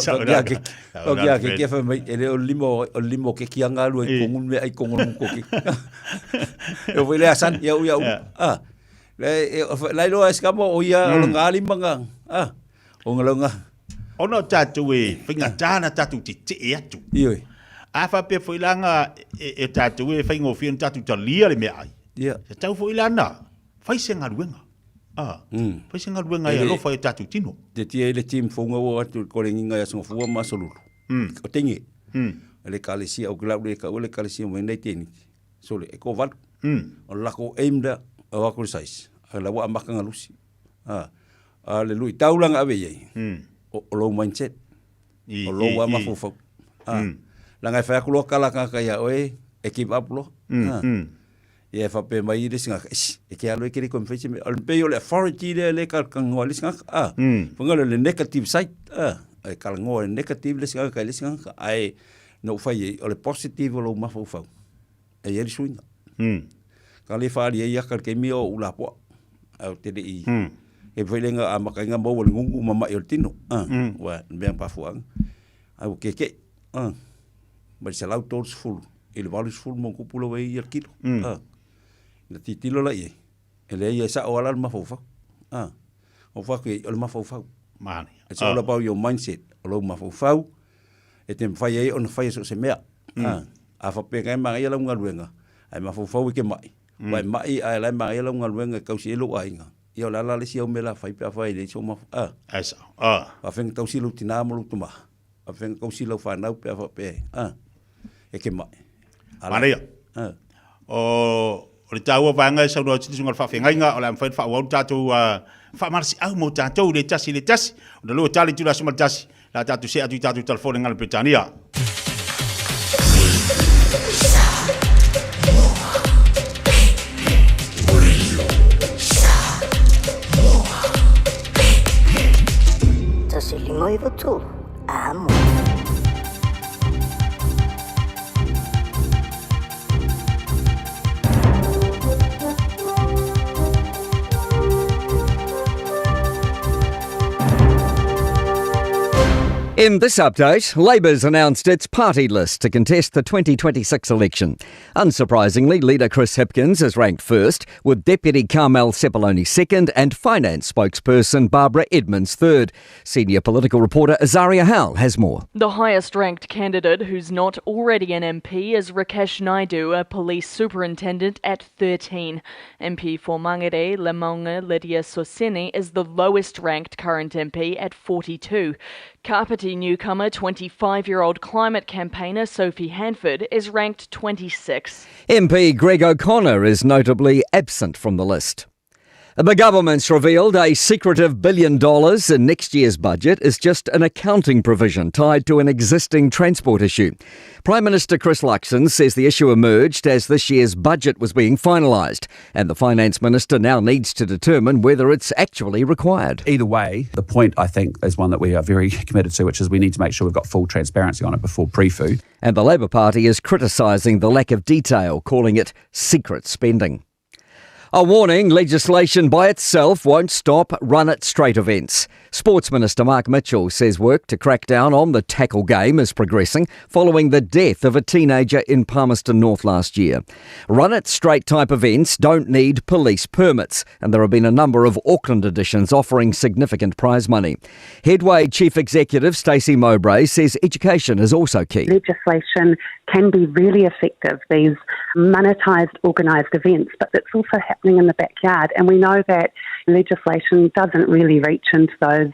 Sao i la keki. Sao i la keki e whai mai, e le o lima o lima o keki anga alu e kongun me ai kongun ko keki. E o le asan ia u ia u. Ah. Le lai loa e skamo o ia o nga lima nga. Ah. O nga longa. Ona o tatou e faigata ona tatou tetee atu. Ioe. A faapea foi la na e tatou e faigofie ona tatou talia le meaai, Ia. e tatau foi la ona fai se galuega. A, fai se galuega e alofa i o tatou tino. Te tia i le team fonga ua atu i kolengiga i Aso Gafua ma Aso Lulu. O tenge. Le ekalesia, o ke lau le kau le ekalesia mai nei teniti. Sole, e ko valu. O le lako aim lea, o aku le size. A la ua amaka galusi. A, a le luitau la na ave i ai, o, o lou mindset. I, O lou i, lava i. mafaufau. A, leaga e fai atu loa kala tagata ia oe, e give up loa. A, ia e faapea mai le isi tagata, eish, e te alu e te le toe mafai se mea. O le pei o le authority lea lea e talanoa ai le isi tagata. A, fai mai o le negative side, a, e talanoa i le negative le isi tagata i le isi tagata. Ae na ou fai ai, o le positive o lou mafaufau, e i ai le suiga. Ka le faaalia ai aka i le taimi o ou lapoa. Ae ou te le i... E foi le na amataina maua le gugu ma mai o le tino. Ua mea mafuaaga. Ae ua keke'i. Mai le 130 i le 80 ma ona tupu la ua i ai le kilo. Ina tilotilo la i ai, e leai e sao lava la le mafaufau. Ou fai atu i ai, o le mafaufau. Manaia. It's all about your mindset. O lou mafaufau e te mafai ai ona faia so o se mea. A faapea e manaia lau galuega, ae mafaufau e te mai, ua e mai ae la e manaia lau galuega e tausi ai lou aiga, ia o le a la le isi au mea o le a fai pe afai e leai sou mafaufau. Ae sao. A. Faafefea ona tausi lou tina ma lou tama? Faafefea ona tausi lau fanau pe a faapea e, e te mai. Manaia. O le taua vaega e saunoa atu le susuga i le faafeagaiga, o le a mafai ona faaauau le tatou faamalosiau mo tatou i le tasi i le tasi. Ona lua tali itula aso ma le tasi, o le a tatou see atu i tatou telefoni i Peretania. Tasi lima iwa tolu, Amo. In this update, Labour's announced its party list to contest the 2026 election. Unsurprisingly, leader Chris Hipkins is ranked first, with Deputy Carmel Sepuloni second and finance spokesperson Barbara Edmonds third. Senior political reporter Azaria Howell has more. The highest ranked candidate who's not already an MP is Rakesh Naidu, a police superintendent at 13. MP for Mangere, Lemauga Lydia Sosene is the lowest ranked current MP at 42. Kapiti newcomer 25 year old climate campaigner Sophie Hanford is ranked 26. MP Greg O'Connor is notably absent from the list. The government's revealed a secretive billion dollars in next year's budget is just an accounting provision tied to an existing transport issue. Prime Minister Chris Luxon says the issue emerged as this year's budget was being finalised, and the Finance Minister now needs to determine whether it's actually required. Either way, the point I think is one that we are very committed to, which is we need to make sure we've got full transparency on it before pre-food. And the Labour Party is criticising the lack of detail, calling it secret spending. A warning legislation by itself won't stop run it straight events. Sports Minister Mark Mitchell says work to crack down on the tackle game is progressing following the death of a teenager in Palmerston North last year. Run it straight type events don't need police permits, and there have been a number of Auckland editions offering significant prize money. Headway Chief Executive Stacey Mowbray says education is also key. Legislation can be really effective, these monetised organised events, but it's also happening in the backyard. And we know that legislation doesn't really reach into those.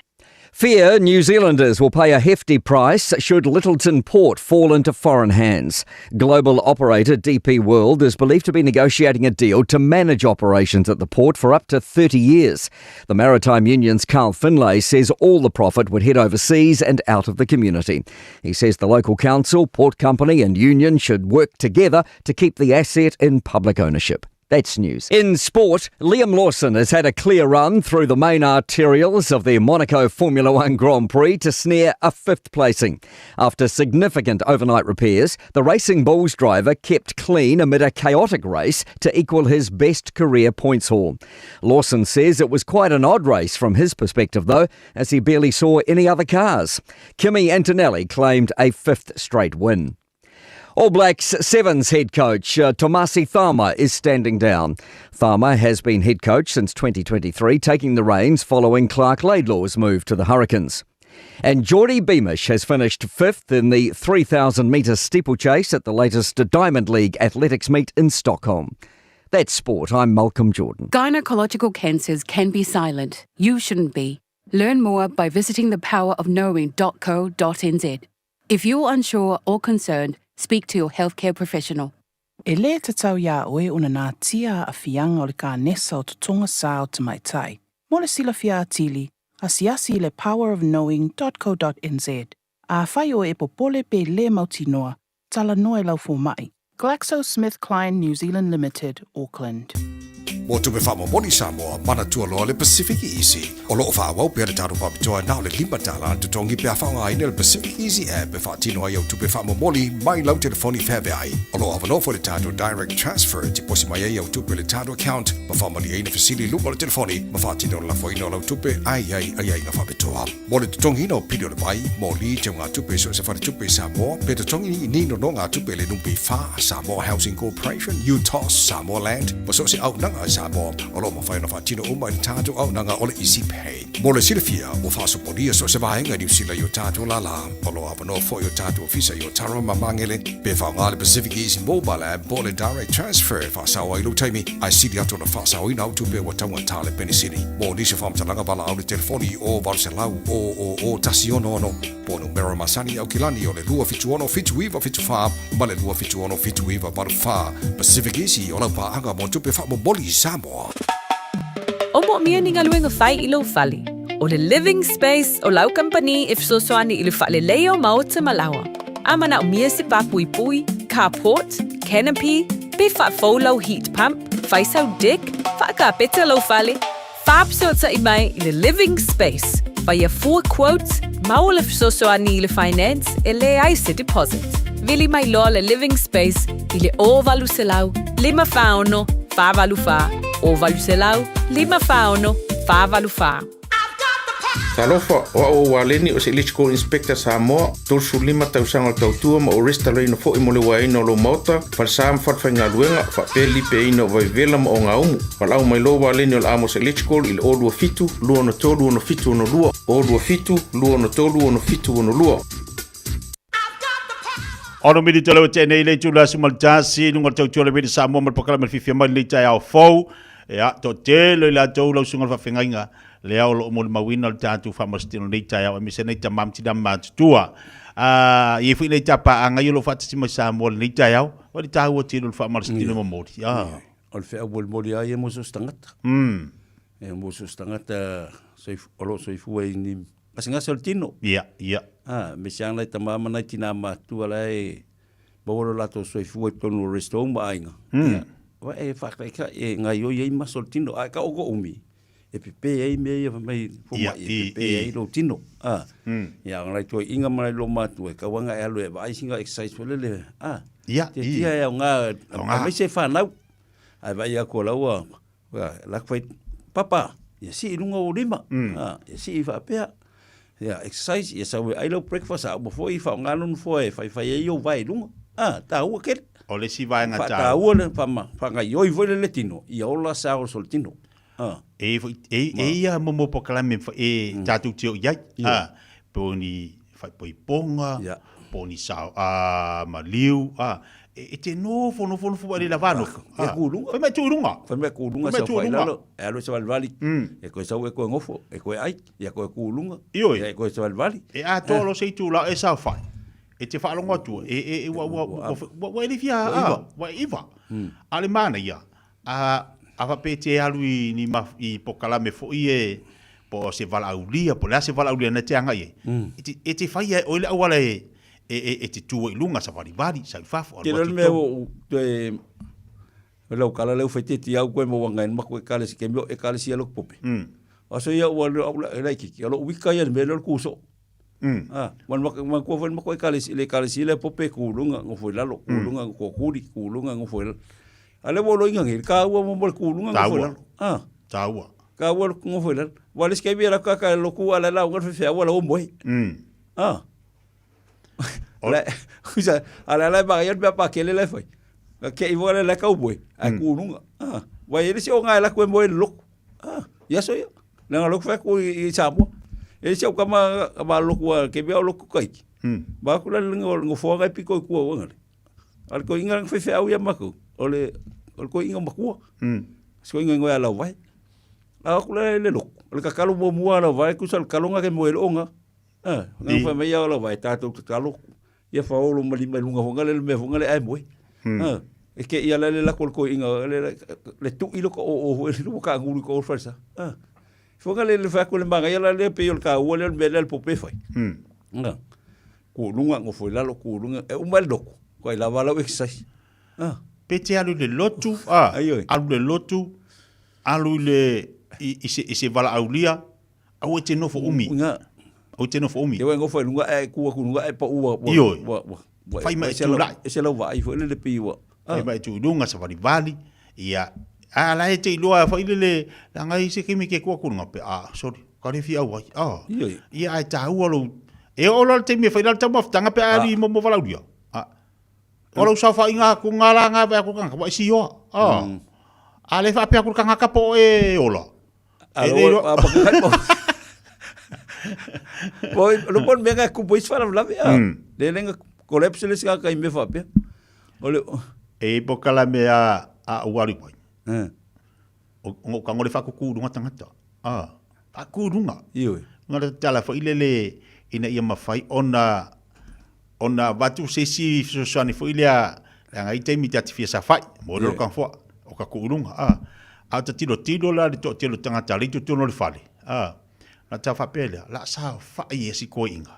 Fear New Zealanders will pay a hefty price should Lyttelton Port fall into foreign hands. Global operator DP World is believed to be negotiating a deal to manage operations at the port for up to 30 years. The Maritime Union's Carl Finlay says all the profit would head overseas and out of the community. He says the local council, port company, and union should work together to keep the asset in public ownership. That's news. In sport, Liam Lawson has had a clear run through the main arterials of the Monaco Formula One Grand Prix to snare a fifth placing. After significant overnight repairs, the Racing Bulls driver kept clean amid a chaotic race to equal his best career points haul. Lawson says it was quite an odd race from his perspective, though, as he barely saw any other cars. Kimi Antonelli claimed a fifth straight win. All Blacks Sevens head coach Tomasi Cama is standing down. Cama has been head coach since 2023, taking the reins following Clark Laidlaw's move to the Hurricanes. And Geordie Beamish has finished fifth in the 3,000 metre steeplechase at the latest Diamond League athletics meet in Stockholm. That's sport. I'm Malcolm Jordan. Gynecological cancers can be silent. You shouldn't be. Learn more by visiting thepowerofknowing.co.nz. If you're unsure or concerned, speak to your healthcare professional. E lē tatau iā oe ona natia aafiaga o le kanesa o totoga sa o tamaitai. Mo le silafia atili, asiasi i le powerofknowing.co.nz. Afai oe e popole pe lē mautinoa, talanoa i lau fomaʻi. GlaxoSmithKline New Zealand Limited, Auckland. Mo tupe faamomoli Samoa, manatua loa le Pacific Easy. O lo o faaauau pea le tatou faapitoa na o le $5 le totogi pe a faaaogaina le Pacific Easy app e faatino ai au tupe faamomoli mai lau telefoni feaveai. O lo o avanoa foi le tatou Direct Transfer e tiposi mai ai au tupe i le tatou account ma faamalieina fesili i luga o le telefoni ma faatino le lafoina o lau tupe a i ai aiaiga faapitoa. Mo le totogiina o pili o le vai, moli, teugatupe i so o se faletupe i Samoa, pe totogi ni nonogatupe i le NPF, Samoa Housing Corporation, UTOS, Samoa Land, ma so o se auaunaga a Samoa, o lo o mafai ona faatino uma i le tatou auaunaga o le Easy Pay. Mo le silafia, ua faasopolia so o se vaega i Niu Sila i o tatou lālā. O lo o avanoa foi o tatou ofisa i Otara ma Magele, pe faaaoga le Pacific Easy Mobile App po o le Direct Transfer e faasao ai lou taimi, ae sili atu ona faasaoina au tupe ua taugata le penisini. Mo nisi o faamatalaga valaau le telefoni i o 800 000 166 po o numera masani i Aukilani o le 276 7974 ma le 276 7984. Pacific Easy o lau paaga mo tupe faamomoli i Samoa. O moomia ni galuega fai i lou fale. O le Living Space o lau kamupani e fesoasoani i le faaleleia o maota ma laoa. A manaomia se pāpuipui, carport, canopy, pe faafou lau heat pump, fai sau deck, faakapeta lou fale, faafesootai mai i le Living Space, faia fua quote, maua le fesoasoani i le finance e leai se deposit. Vili mai loa le Living Space i le 0800 546 484, 0800 546 484. Talofa, o au o Waleni o se Electrical Inspector Samoa, 35 tausaga o le tautua ma ou resitalaina foi mo le uaeina o lou maota, falesa ma falefaigaluega, faapea le lipeaina o vaivevela ma ogaumu. Valaau mai loa Waleni o le Amos Electrical i le 027 263 6762, 027 263 6762. Ono minute lewa te nei le tula su maltasi lunga le tautua le Radio Samoa ma le pakalama le fifia mai lenei taeao fou. Ia, toatele i latou lau susuga le faafeagaiga lea o lo o molimauina le tatou faamasinoga i lenei taeao aemaise nei tama ma tina matutua. Ah, e i ai foi nai tapaaga ia o lo o faatasi mai Samoa i lenei taeao, o le taua tele o le faamalositino momoli. Ah. O le feau molimoli lava ia mo so o se tagata. E mo so o se tagata o lo o soifua i ni gasegase o le tino. Ia, ia. Ah, me se ana i tama ma nai tina matua la e maua lo latou soifua i totonu o rest home ma aiga. Ia, wa e whakataika e ngaioi ai maso o le tino. Ae ka oko umi, e pepe ai mea ia fai mai fomai e pepe ai lou tino. Ah, ia, ngai toi inga ma nai lo matua e kauanga e alu e vaai singa exercise foi lele. Ah, Ia, tia tia e aoga, aemaise e whanau. Ae vaai aku o laua, la ku fai, Papa, ia sii i luga o ou lima. Ah, ia sii faapea. Ia exercise, ia sau e ai lau breakfast, a uma foi, faaaoga lou nofoa e faifai ai ou vae i luga. Ah, taua tele. O le isi vaega taua. Faataua le faagaoioi foi le tino, ia ola cells o le tino. Ah. E foi, e, e ia momo polokalame e tatou te o i ai. Ah, po o ni faaipoipoga, po o ni sao, ah, maliu, ah, e, e te nofo, nofo, nofo, le lava nofo. E ku i luga. Fai mai tu i luga. Fai mai ku i luga, Fai mai tu i sau luga. lalo, e alu e savalivali. E koe sau e koe gofo, e koe ai, ia koe ku i luga. Ioe. Ia e koe savalivali. E atoa loa se itula e saofai. E te faalogo atu, e, e, e, ua, ua, ua, ua, ua e le fia, Ua iva. ua iva. A le manaia, a, a faapea e te alu i ni ma, i pokalame foi e, po o se valaaulia, po o le a se valaaulia na te agai ai, e te, e te faia e oe le auala e, e, e, e te tu ai i luga, savalivali, sau i fafo, alu Tele o atu le i mea totonu. ua ou toe lau kala leu faiteti au koe mo wanga ma koe kale si kemio e kale si alo pope. Aso ia ua le au la kiki alo wika ia le mea leo le kuso. Ah, wan mak wan kua foi ma koe kale si le kale si le pope ku lunga ngo foi lalo ku lunga ngo kuri ku lunga ngo foi lalo. Ale wo lo inga ngi ka ua mo mo ku lunga ngo foi Taua. lalo. Ah. Taua. Ka ua ngo foi lalo. Wa le skebi la ka ka lo ku ala la ngo fe fe ua la o moe. Ah. La, usa, ala la ba ia pa kele le foi. Ka ke i wale la kau boy. A ku lunga. Ah. Wa ele si o ngai la ku mo le loku. Ah, ia so ia. Le nga loku fa ku i Samoa. E si au kama kama loku a ke mea o loku kaiki. Ma aku la le ngofoa ngai piko i kua uanga le. A le koiinga nga whewheau ia makou, o le, o le koiinga makua. Se koiinga ingoa ia Lauvae. A aku la le loku, o le kakalo muamua a Lauvae, kusa le kalonga ke moe loonga. A, nga whai mai ia o Lauvae, tātou tatalo, ia whaolo ma lima i lunga whanga le mea whanga le ae moe. A, e ke ia la le lako le koiinga, le, le, le tui loko o o hue, le waka nguru ko o whalsa. A, whanga le le whaku le manga ia la le pe o le ka ua le mea le pope whai. Nga. Ku lunga ngofo i lalo, ku lunga, e uma le loku, ko ai lava lau exercise. Ah. Pe te alu i le lotu, ah, alu le lotu, alu i le, i, i se, i se valaaulia, aua e te nofo umi. Nga. Aua e te nofo umi. Te wai ngofo i lunga e ku aku lunga e pa ua, ua, Ioe. ua, ua, ua, Whai mai e se lau- tūlai. E se lau vaai foi le le pi ua. Ah. Fai mai tu i lunga savalivali, ia, a la e te iloa foi le le, leaga i se taimi ke kua kulunga pe, a, sorry, ka le fia au ai, a. Ioe. Ia ai tāua lou, e oo loa le taimi e fai la le taumafataga pe a alu i momo valaulia. A, o lou saofaiga ko ngā la ngā vai ko kanga, wa i sioa, a. A le faapea ku le kangaka po o e ola. A E le iloa. a maka kai po. Po, lo pon mea ku po isfara vlave a. Le lenga collapse le sika kai me faapea. O le E po kala me a a uari wai. Eh. O o ka ngole whakuku runga tangata. A, whakuku runga. Ioe. Nga le tala fo ilele ina ia mawhai ona ona watu se isi fesoasoani foi lea leaga i taimi ta te fia safa'i mo le ka fo'a o ka ku'uluga a a ta tilotilo la le to'atele o tagata le i totonu o le fale a na ta faapea lea la saofa'i e si koe'iga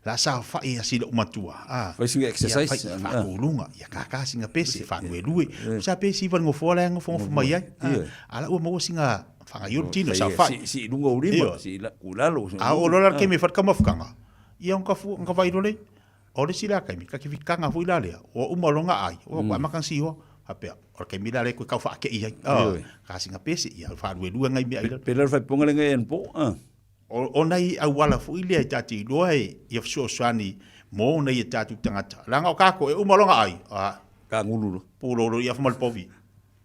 la saofa'i e si lo'u matua a Fai singa exercise. Ia fai fa'aku'uluga ia kākā singa pese faaluelue sa pe siva le gofoa la e gofogofo mai ai a a la ua maua singa fagaiolu tino saofa'i Si si lunga o lima, si la kulalo. A oo loa la le taimi e fai le taumafukaga Ia ka fu ka vai lole. O le sila kaimi ka ki kanga fu ila lea. O uma longa ai. O ko ama kan siho. Apea. O kaimi la le ko kau fa ke i ai. Oh, ka singa pese ia fa lue lue ngai mea ila. Pela fai ponga le ngai en po. Ah. O o nai auala fu ile ai tati loa e ia fesoasoani mo nei e tatu tangata. Langa o kako e uma longa ai. Ah. Ka ngulu lo. Pulolo ia fa mal povi.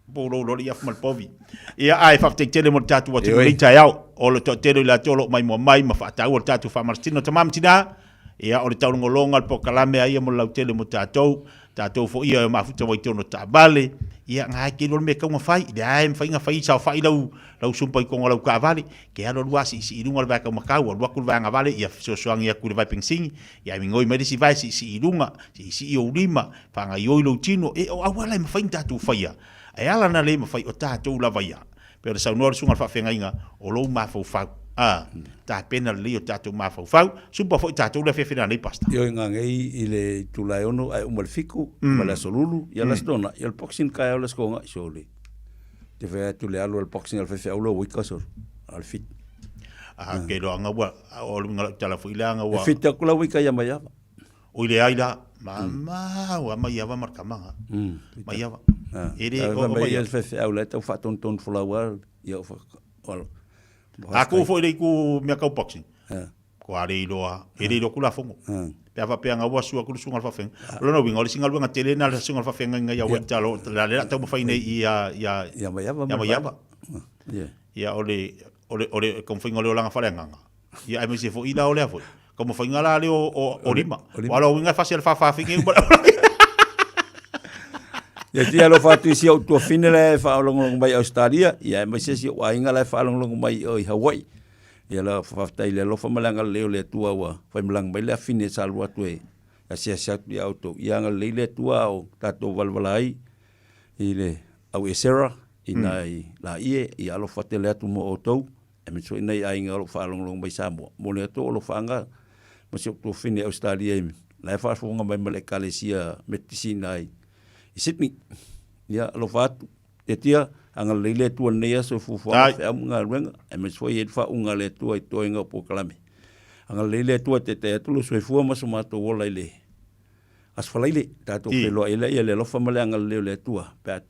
Pulolo ia fa mal povi. Ia ai faafetai tele mo le tatou atunuu nei taeao. O le toatele o i latou o lo o maimoa mai ma faataua le tatou faamalositino tama ma tina. Ia o le taulogologa le polokalame a ia mo le lautele mo tatou. Tatou foi ia e mafuta mai totonu o taavale. Ia nga ke iloa le mea e tatau ona fai. Leai e mafai ona fai saofai lau lau sumpa i koga o lau taavale. Ke alu alu lava siisii i luga o le vae taumatau, alu atu le vaega vale ia fesoasoani atu i le vae penisini. Ia e migoi mai le isi vae siisii i luga, siisii ou lima, faagaioi lou tino. E o auala e mafai ona tatou faia. E ala na le mafai o tatou lava ia. Pei ona saunoa le susuga i le faafeagaiga, o lou mafaufau. A, tapena lelei o tatou mafaufau. Supa foi tatou le afiafi nanei, Pastor. Ioe ngangei i le itula e ono ae uma le fiku, ma le aso lulu, ia le aso tona, ia le boxing taeao le aso konga, sole. Te whai atu le alu a le boxing a le whewheau le wika sole, a le fit. A, ke loa ua, o le winga lau tala foi le anga ua. E fit aku la wika ia mai ava. Oi le ai la, mamau a mai ava ma le kamaga. Mai ava. E le o mai ia whewheau le tau whaatonton fulaua, ia o wha, A ku foi le ku mea kau boxing. Ko a le iloa, e le iloa ku la fongo. Pe a faapea nga ua sua ku le susuga i le faafeagaiga. O lona uiga, o le isi galuega tele lena a le susuga i le faafeagaiga ia Waitalo, la le la taumafai nei ia, ia, Ia Maiava ia Maiava. Ia o le, o le, o le taumafaiga o le olaga faaleagaga. Ia aemaise foi la o lea foi. Taumafaiga la lea o, o, o lima. Aua o lona uiga e fasi e le faafaafine uma le Ia tia alofa atu i si ou tuafine la e faalogologo mai i Ausetalia, ia aemaise si ou aiga la e faalogologo mai i Hawaii. Ia la faafetai i le alofa ma le agalelei o le Atua ua faimalaga mai le afine sa alu atu e asiasi atu ia outou. Ia agalelei le Atua a o tatou valavala ai i le au Esera i nai laie, ia alofa tele atu mo outou. Aemaise foi nai aiga o lo o faalogologo mai i Samoa. Momoli atu ou alofaaga ma si ou tuafafine i Ausetalia i la e faafofoga mai ma le Ekalesia Metotisi i ina i Sydney. Ia, alofa atu. Tiatia, agalelei le Atua i lenei aso i fuafuaga, feau ma galuega, aemaise foi e i ai le faauuga a le Atua i toega o polokalame. Agalelei le Atua e taitai atu lou soifua ma so matou ola i le Aso Faraile, tatou feiloai ai lea i le alofa ma le agalelei o le Atua pe a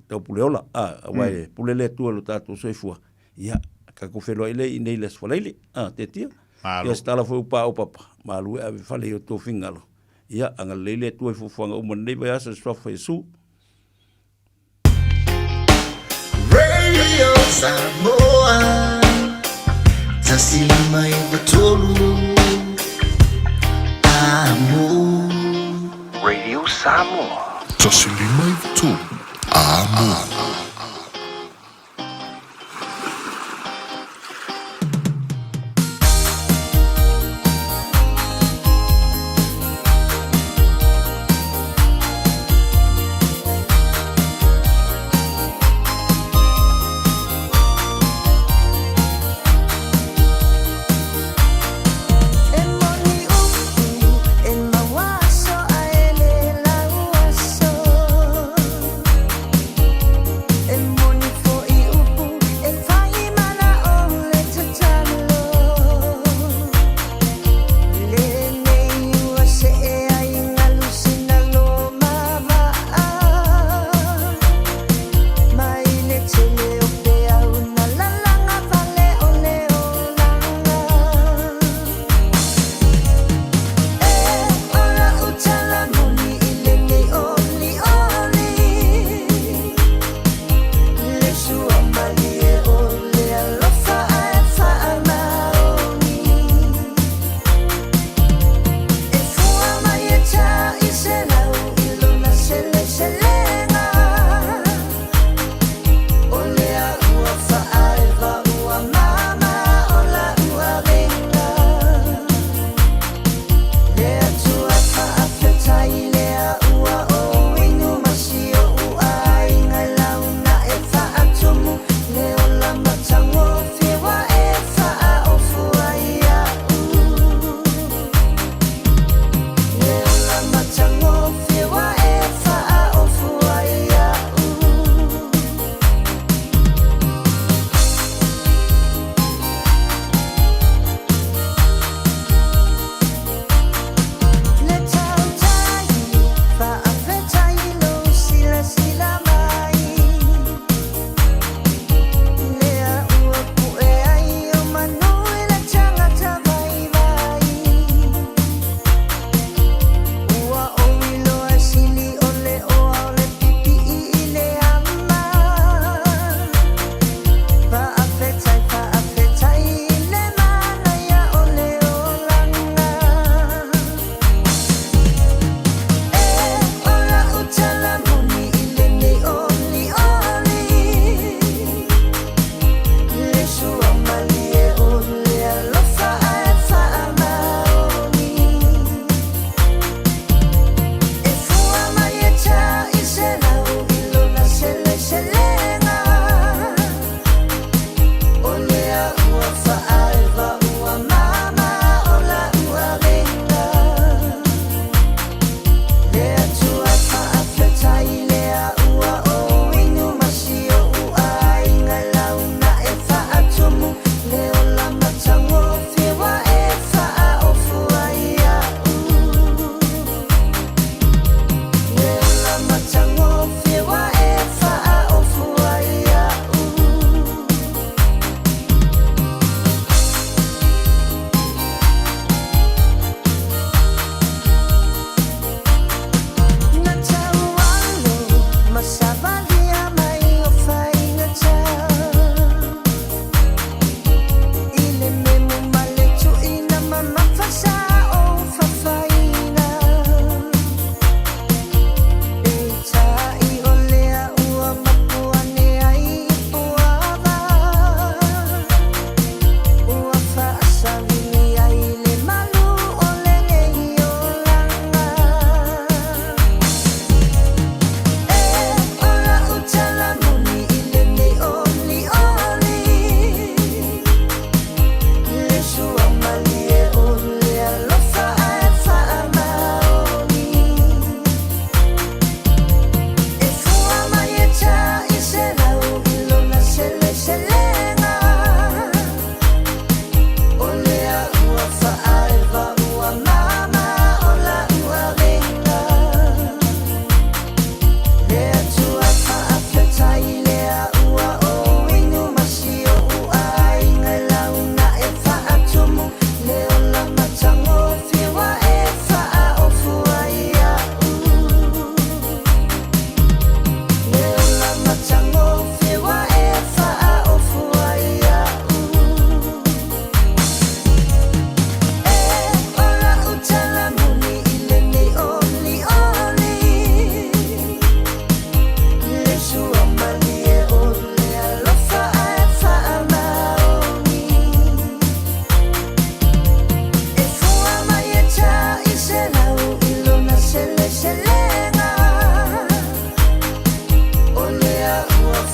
taupuleola, a, aua e pule le Atua i lo tatou soifua. Ia, tatou feiloai lea i inei i le Aso Faraile, a, Tiatia. Malo. Ia, se tala foi ua paao papa, malu e ave fale i outou finagalo. Ia, agalelei le Atua i fuafuaga uma i lenei vaiaso i le Suafa o Iesu. Radio Samoa. 1 5 9 3 Amo. Radio Samoa. 1 5 9 3 Amo. E moni upu e mauaso a ele lau aso.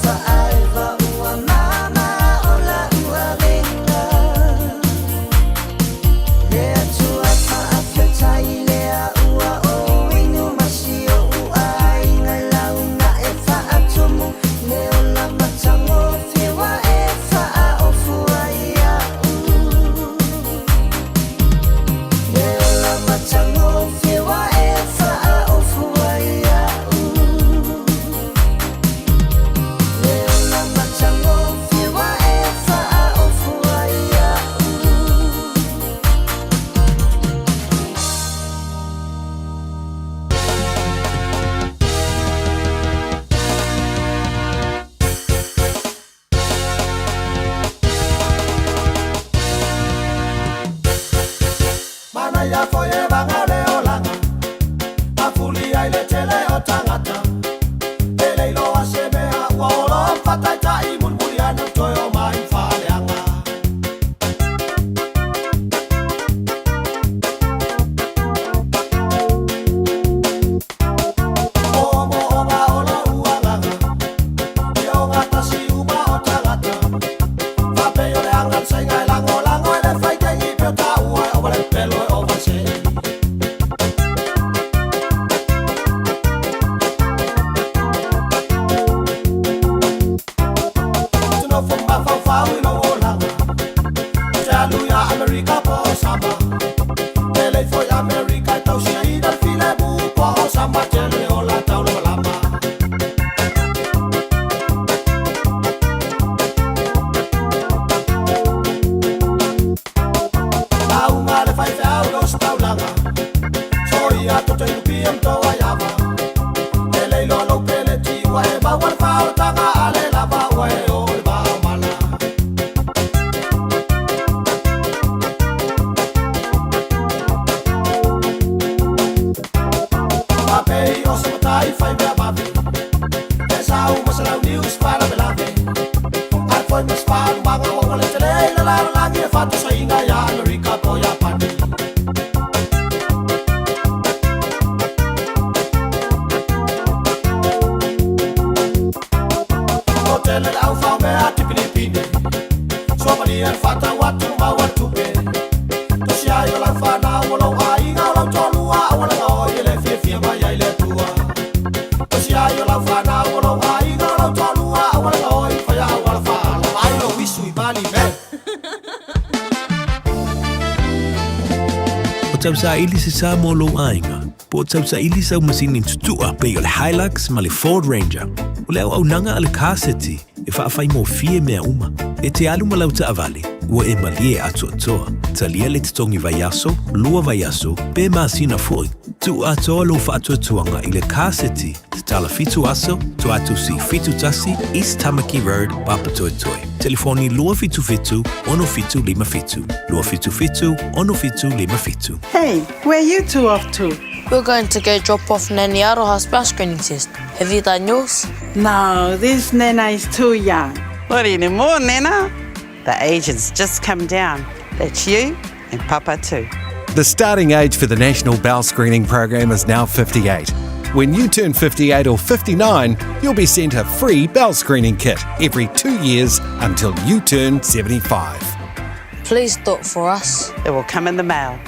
fa'aeva ua mama o la'u avega. Le Atua fa'afetai lea ua ou inu ma si o'u aiga i lau na e fa'atumu le ola matagofie ua e fa'aofu ai ia'u. Le ola matagofie ua e fa'aofu ai ia'u. Le ola matagofie ua e fa'aofu ai ia'u. Manaia foi e vaga le olaga, mafuli ai le tele o tagata. E le iloa se mea ua olo fataitai mulimuli ane toe o mai faaleaga. Moomooga o lou agaga, e ogatasi uma o tagata. Faapei o le aga le saiga e lagolago e le faitegi pe o taua e ova le pelo e ova le se'i. Ou te nofo mafaufau i lou olaga, ou te alu iā Amerika po o Sama. E lei foi Amerika e tausiaina le filemu po o Sama tele o la taulamalama. Lauga le faifeau i ositaulaga, soia toto i lupia ma toa iava. E le iloa lou peleti ua e maua le faaolataga a le lava ua e oo i le vaomala. Faapei o se matai fai mea vave, e sau ma se launiu i se faalavelave. Ae foi ma se faalumaga ua ua le tele i le lalolagi e faatosaiga iā Amerika po o Iapani. O tele le au faomea tipinipini, suamalie le faatau atu maua le tupe. Tosi ai o lau fanau o lou aiga o lau toalua aua le gaoi e le fiafia mai ai le Atua. Tosi ai o lau fanau o lou aiga o lau toalua aua le gaoi faia auala faala vaai lou isu i Bali me. O tausaili se sa mo lou aiga, po o tausaili sau masini tutua pei o le Hilux ma le Ford Ranger. O le auaunaga a le Car City e faafaigofie mea uma. E te alu ma lau taavale, ua e malie atoatoa. Talia le totogi vaiaso, lua vaiaso, pe masina foi. Tuu atoa lou faatuatuaga i le Car City, tatala 7 aso, Tuatusi 71, East Tamaki Road, Papatoetoe. Telefoni 277 6757, 277 6757. Hey, where are you two off to? We're going to go drop off Nanny Aroha's bowel screening test. Have you done yours? No, this Nana is too young. Not anymore, Nana. The age has just come down. That's you and Papa too. The starting age for the National Bowel Screening Program is now 58. When you turn 58 or 59, you'll be sent a free bowel screening kit every 2 years until you turn 75. Please do it for us. It will come in the mail.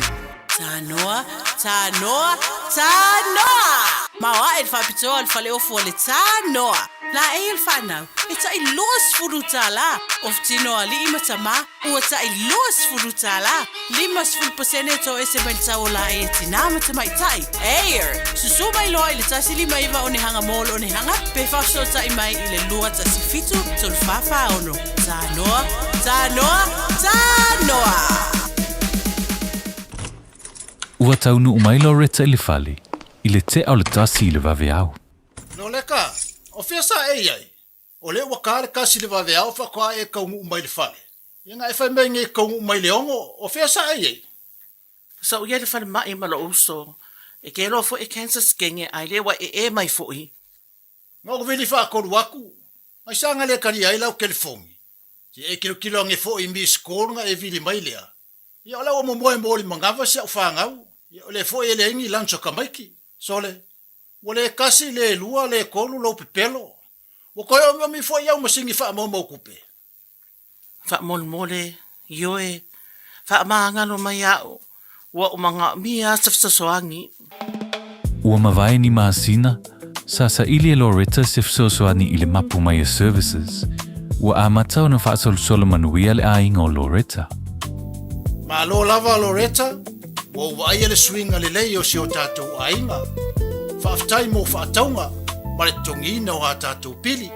Tanoa, tanoa, tanoa! Maoaʻe le faapitoa o le faleofu o le Tanoa. Laei o le fanau, e taʻi 20 tālā. Ofu tino a alii ma tamā, ua taʻi 20 tālā. 50 pasene e toese mai le tau o laei a tinā ma tamaitai. Air! Susū mai loa i le 159 onehanga mall onehanga pe faafesootai mai i le 217 346. Tanoa, Tanoa, Tanoa! Ua taunuu mai Loretta i le fale i le tea o le 1 i le vaveao. Loleka, o fea sa e i ai? O lea ua ka le kasi i le vaveao faatoa e kaunuu mai i le fale. Ia na e fai mai nei e kaunuu mai i le 6, o fea sa e i ai? Sa ou i ai i le falemai ma lou uso, e ke loa foi e cancer skenge ae le ua ee mai foi. Na ou vili faatolu atu, mai sa na le talia ai lau telefoni. Se e kilokilo ane foi i miss call na e vili mai lea. Ia o la ua momoe mo le manava si au fanau, ia o lea foi e leai ni lunch a tamaiti. Sole, ua le tasi, le lua, le tolu lou pepelo. Ua toe omiomi foi au masini faamaumau tupe. Faamolemole, ioe, faamagalo mai a'u, ua ou manaomia se fesoasoani. Ua mavae ni masina, sa saili e Loretta se fesoasoani i le Mapu Maia Services. Ua amata ona faasolosolo manuia le aiga o Loretta. Malo lava Loretta, ua ou vaaia le suiga lelei o si o tatou aiga. Faafetai mo faatauga ma le totogiina o a tatou pili.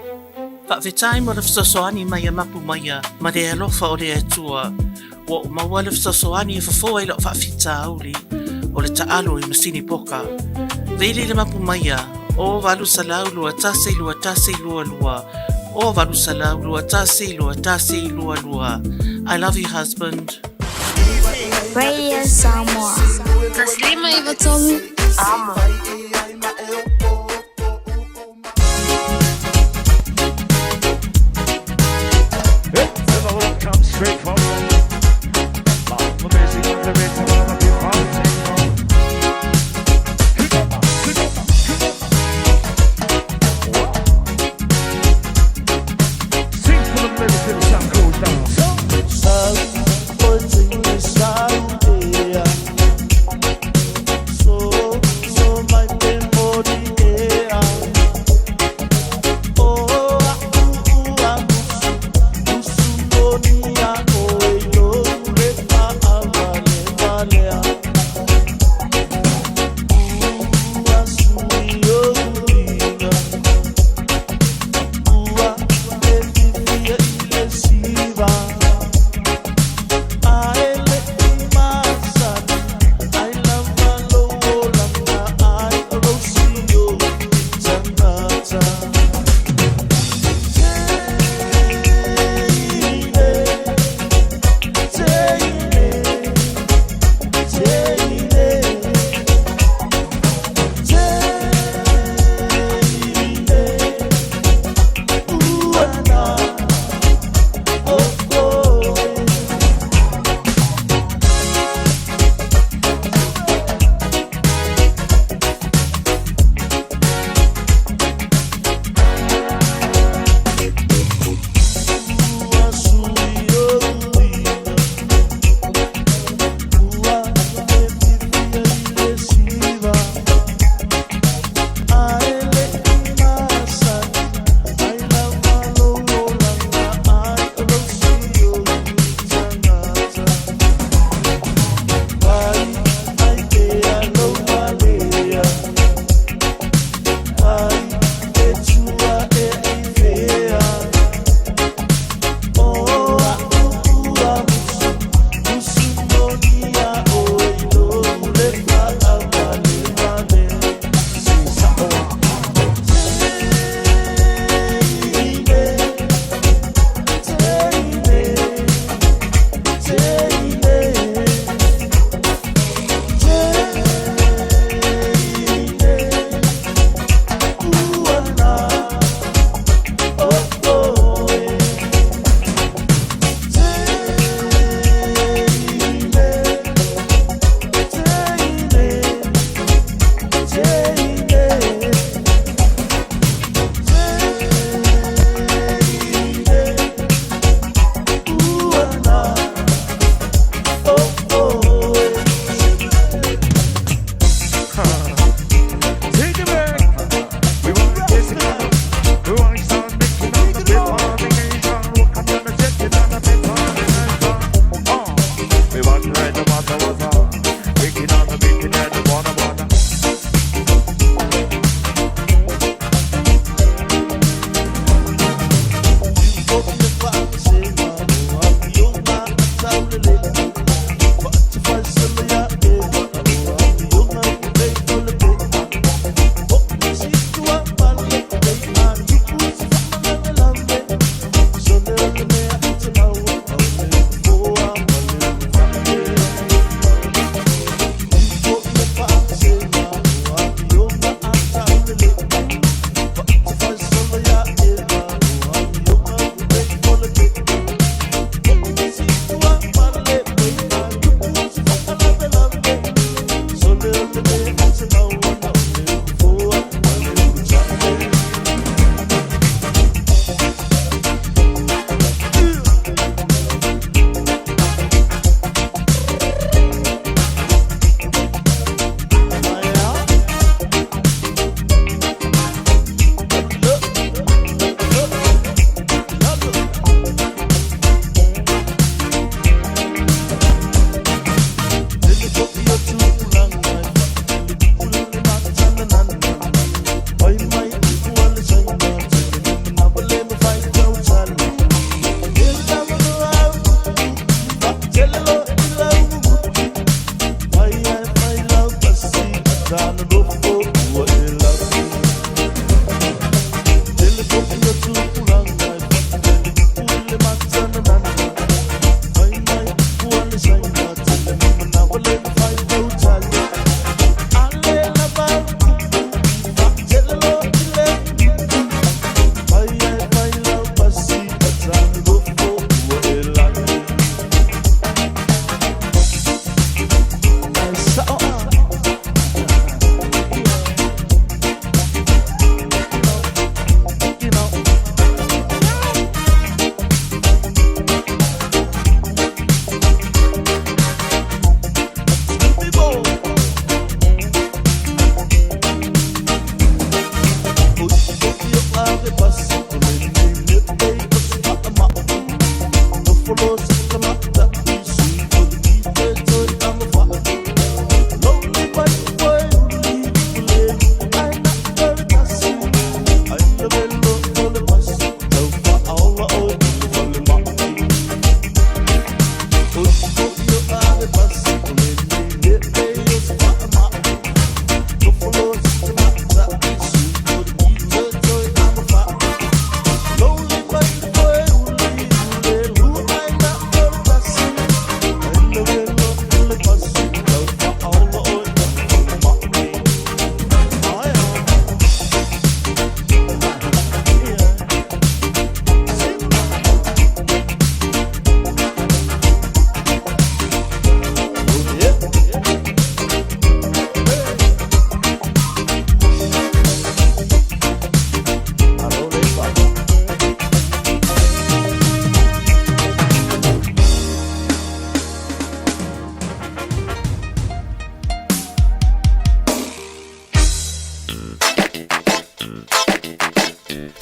Faafetai mo le fesoasoani mai a Mapu Maia ma le alofa o le Atua. Ua ou maua le fesoasoani e fofo ai la'u faafitauli o le taalo i masini poka. Vili le Mapu Maia, o 800 21 21 22, o 800 21 21 22. I love you husband. Radio Samoa. Taslima Ivatolu. Amo.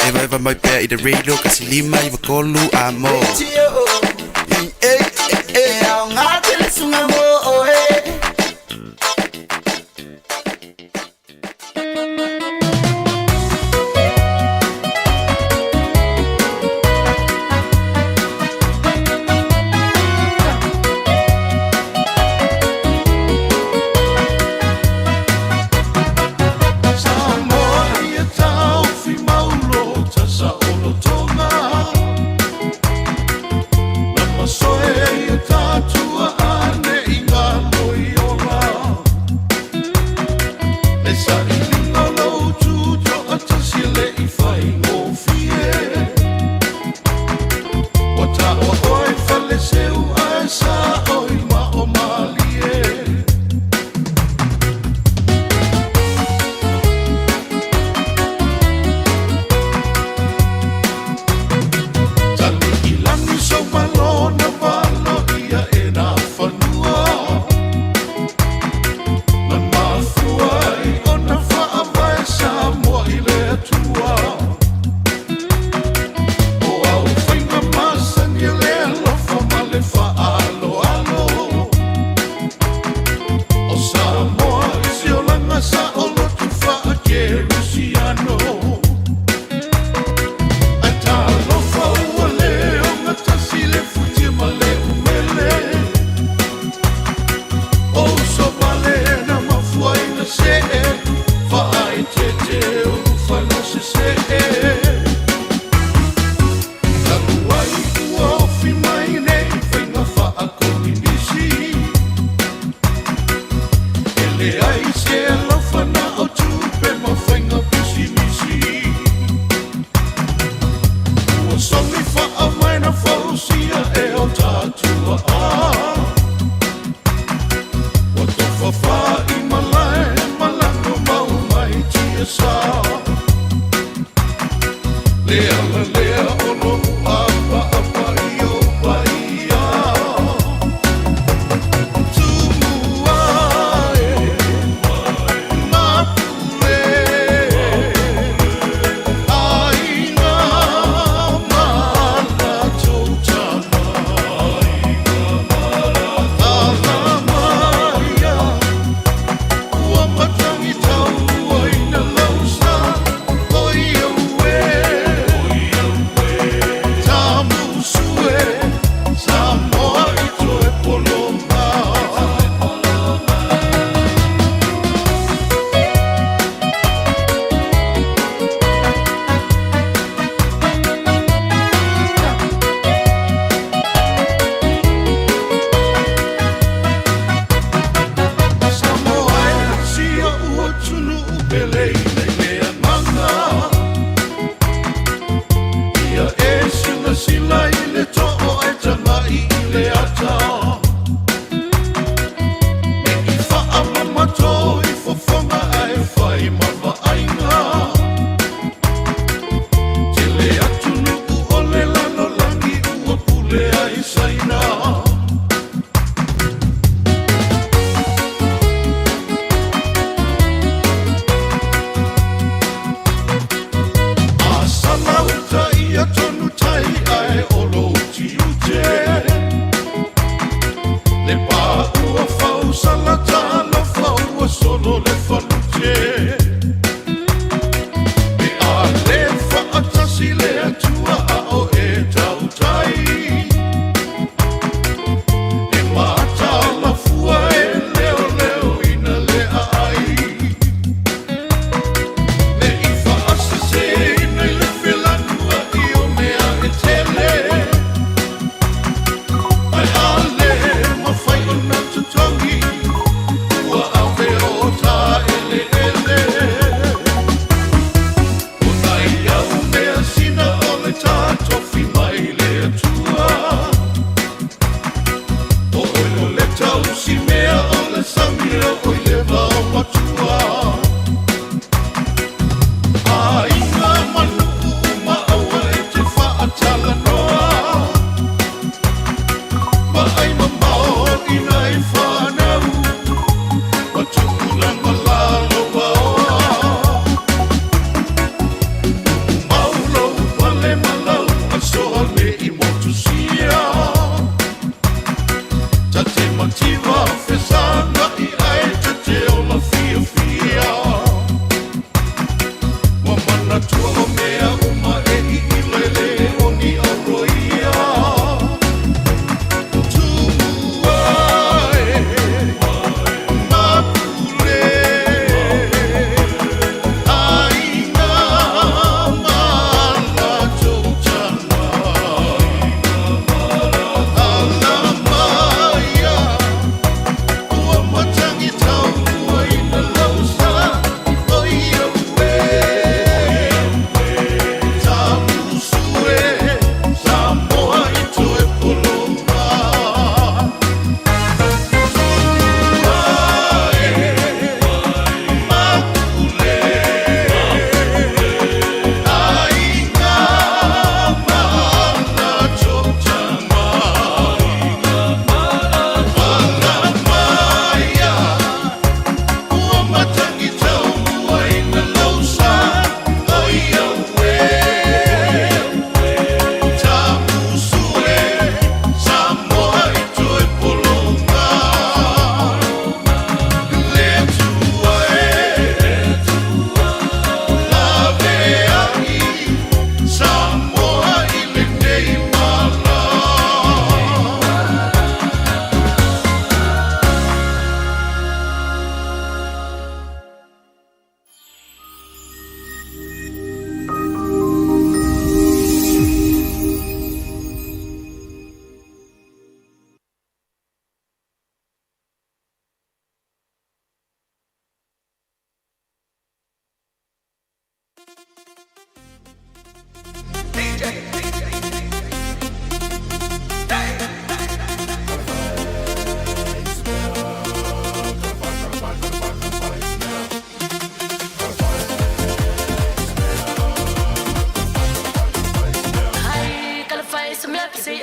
Evaeva mai pea i le radio 153 Amo. E aoga tele suga mo oe. Samoa ia taofi maulo tasaolotoga Na masoe ai tatua ane i ngā loiola Le sailiga o lau tutoatasi e le i faigofie Ua taua oe faleseu ae sa oi ma o malie. Tali i lagi sou malo na valoia e nā fanua Na mafua ai ona faavae Samoa i le Atua O au faiga masani e le alofa ma le faaaloalo O Samoa i se olaga saoloto faakerisiano Ae talofa ua le ogatasi le futia ma le umele O uso vale na mafua ina see faaeteete ulufana sesee Talu ai ua ofi mai nei faiga faakominisi E leai se alofa na o tupe ma faiga pisinisi Ua sogi faavae na fausia e o tatuaʻa Ua tofafā i malae malaga mau mai tiasa Le ala lea o loʻu ʻapaʻapa i ou paia Tumua e Mapule Aiga ma latou tama Alamaia Ua matagi tauaina lau sa O ia ue.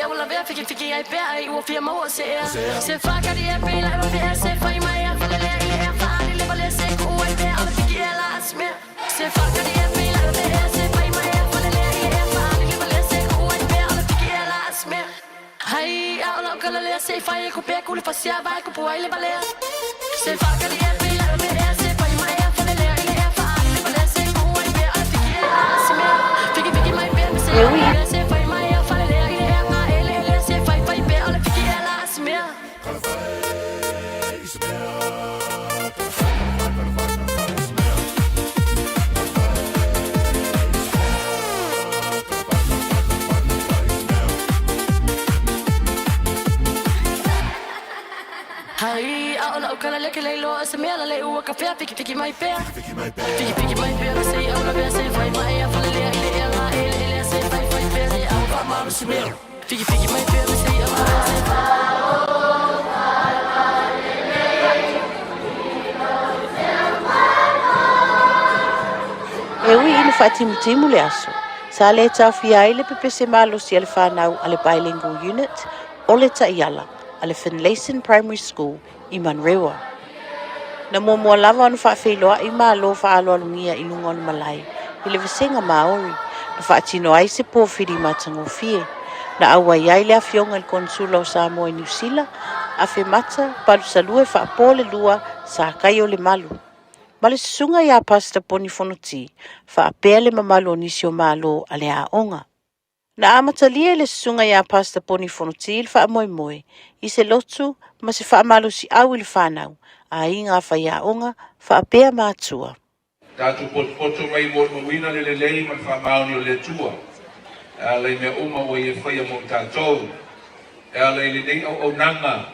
au lavea fiki fiki ai pea ai ua fia maua se ea Se whakari e pila e mawhea se whai mai a whalelea i le ea whaari le wale se ku ai pea o le fiki e la asmea Se whakari e pila e mawhea se whai mai a whalelea i le ea whaari le wale se ku ai pea o le fiki e la asmea Hai a o lau kalalea se whai e ku pea ku le fasia vai ku puai le walea Se whakari e pila e mawhea se whai mai a whalelea i le ea whaari le wale se ku ai pea o le fiki e la asmea Fiki fiki mai pea me se E ui i. se whai mai a whalelea i le ea ngā ele ele se whai whai pea o le fiki e la asmea. Hai a o lau kala leke le loa se mea la le ua ka fea fiki fiki mai pea Fiki fiki mai pea me se au la vea se whai mai a whalelea i le ea ngā ele ele se whai whai pea se au wha maru se mea Fiki fiki mai pea me se au la vea se E ui ina faatimutimu le aso, sa le taofia ai le pepese malosi a le fanau a le Bilingual Unit o le Taiala a le Finlayson Primary School i Manurewa. Na muamua lava ona faafeiloai Malo faaaloalogia i luga o le malae i le Vasega Maori na faatino ai se pōwhiri matagofie. Na auai ai le Afioga i le Konesula o Samoa i Niu Sila, Afemata Palusalue Faapolelua Sakaiolemalu, ma le Susuga ia Pastor Poni Fonoti, faapea le mamalu o nisi o Malo a le aoga. Na amatalia e le Susuga ia Pastor Poni Fonoti le faamoemoe i se lotu ma se faamalosiau i le fanau, aiga faiaoga, faapea matua. Tatou potopoto mai molimauina le lelei ma le faamaoni o le Atua, e ala i mea uma ua Ia faia mo tatou, e ala i lenei auaunaga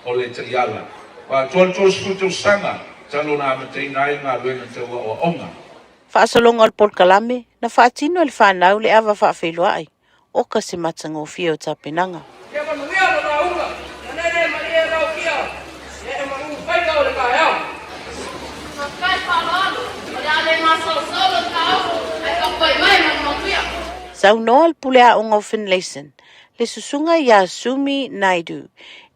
o le Taiala. Ua atoa le 30 tausaga talu ona amataina ai galuega tau aoaoga. Faasologa o le polokalame, na faatino e le fanau le ava faafeiloai, oka se matagofie o tapenaga. Ia manuia lo lauga, na lele malie lau kia, ia e malu faika o le taeao. Faafetai faaaloalo, o le a le masalosalo le taofi ae tapuai mai ma le manuia. Saunoa le pule aoga o Finlayson, le susuga ia Sumi Naidu,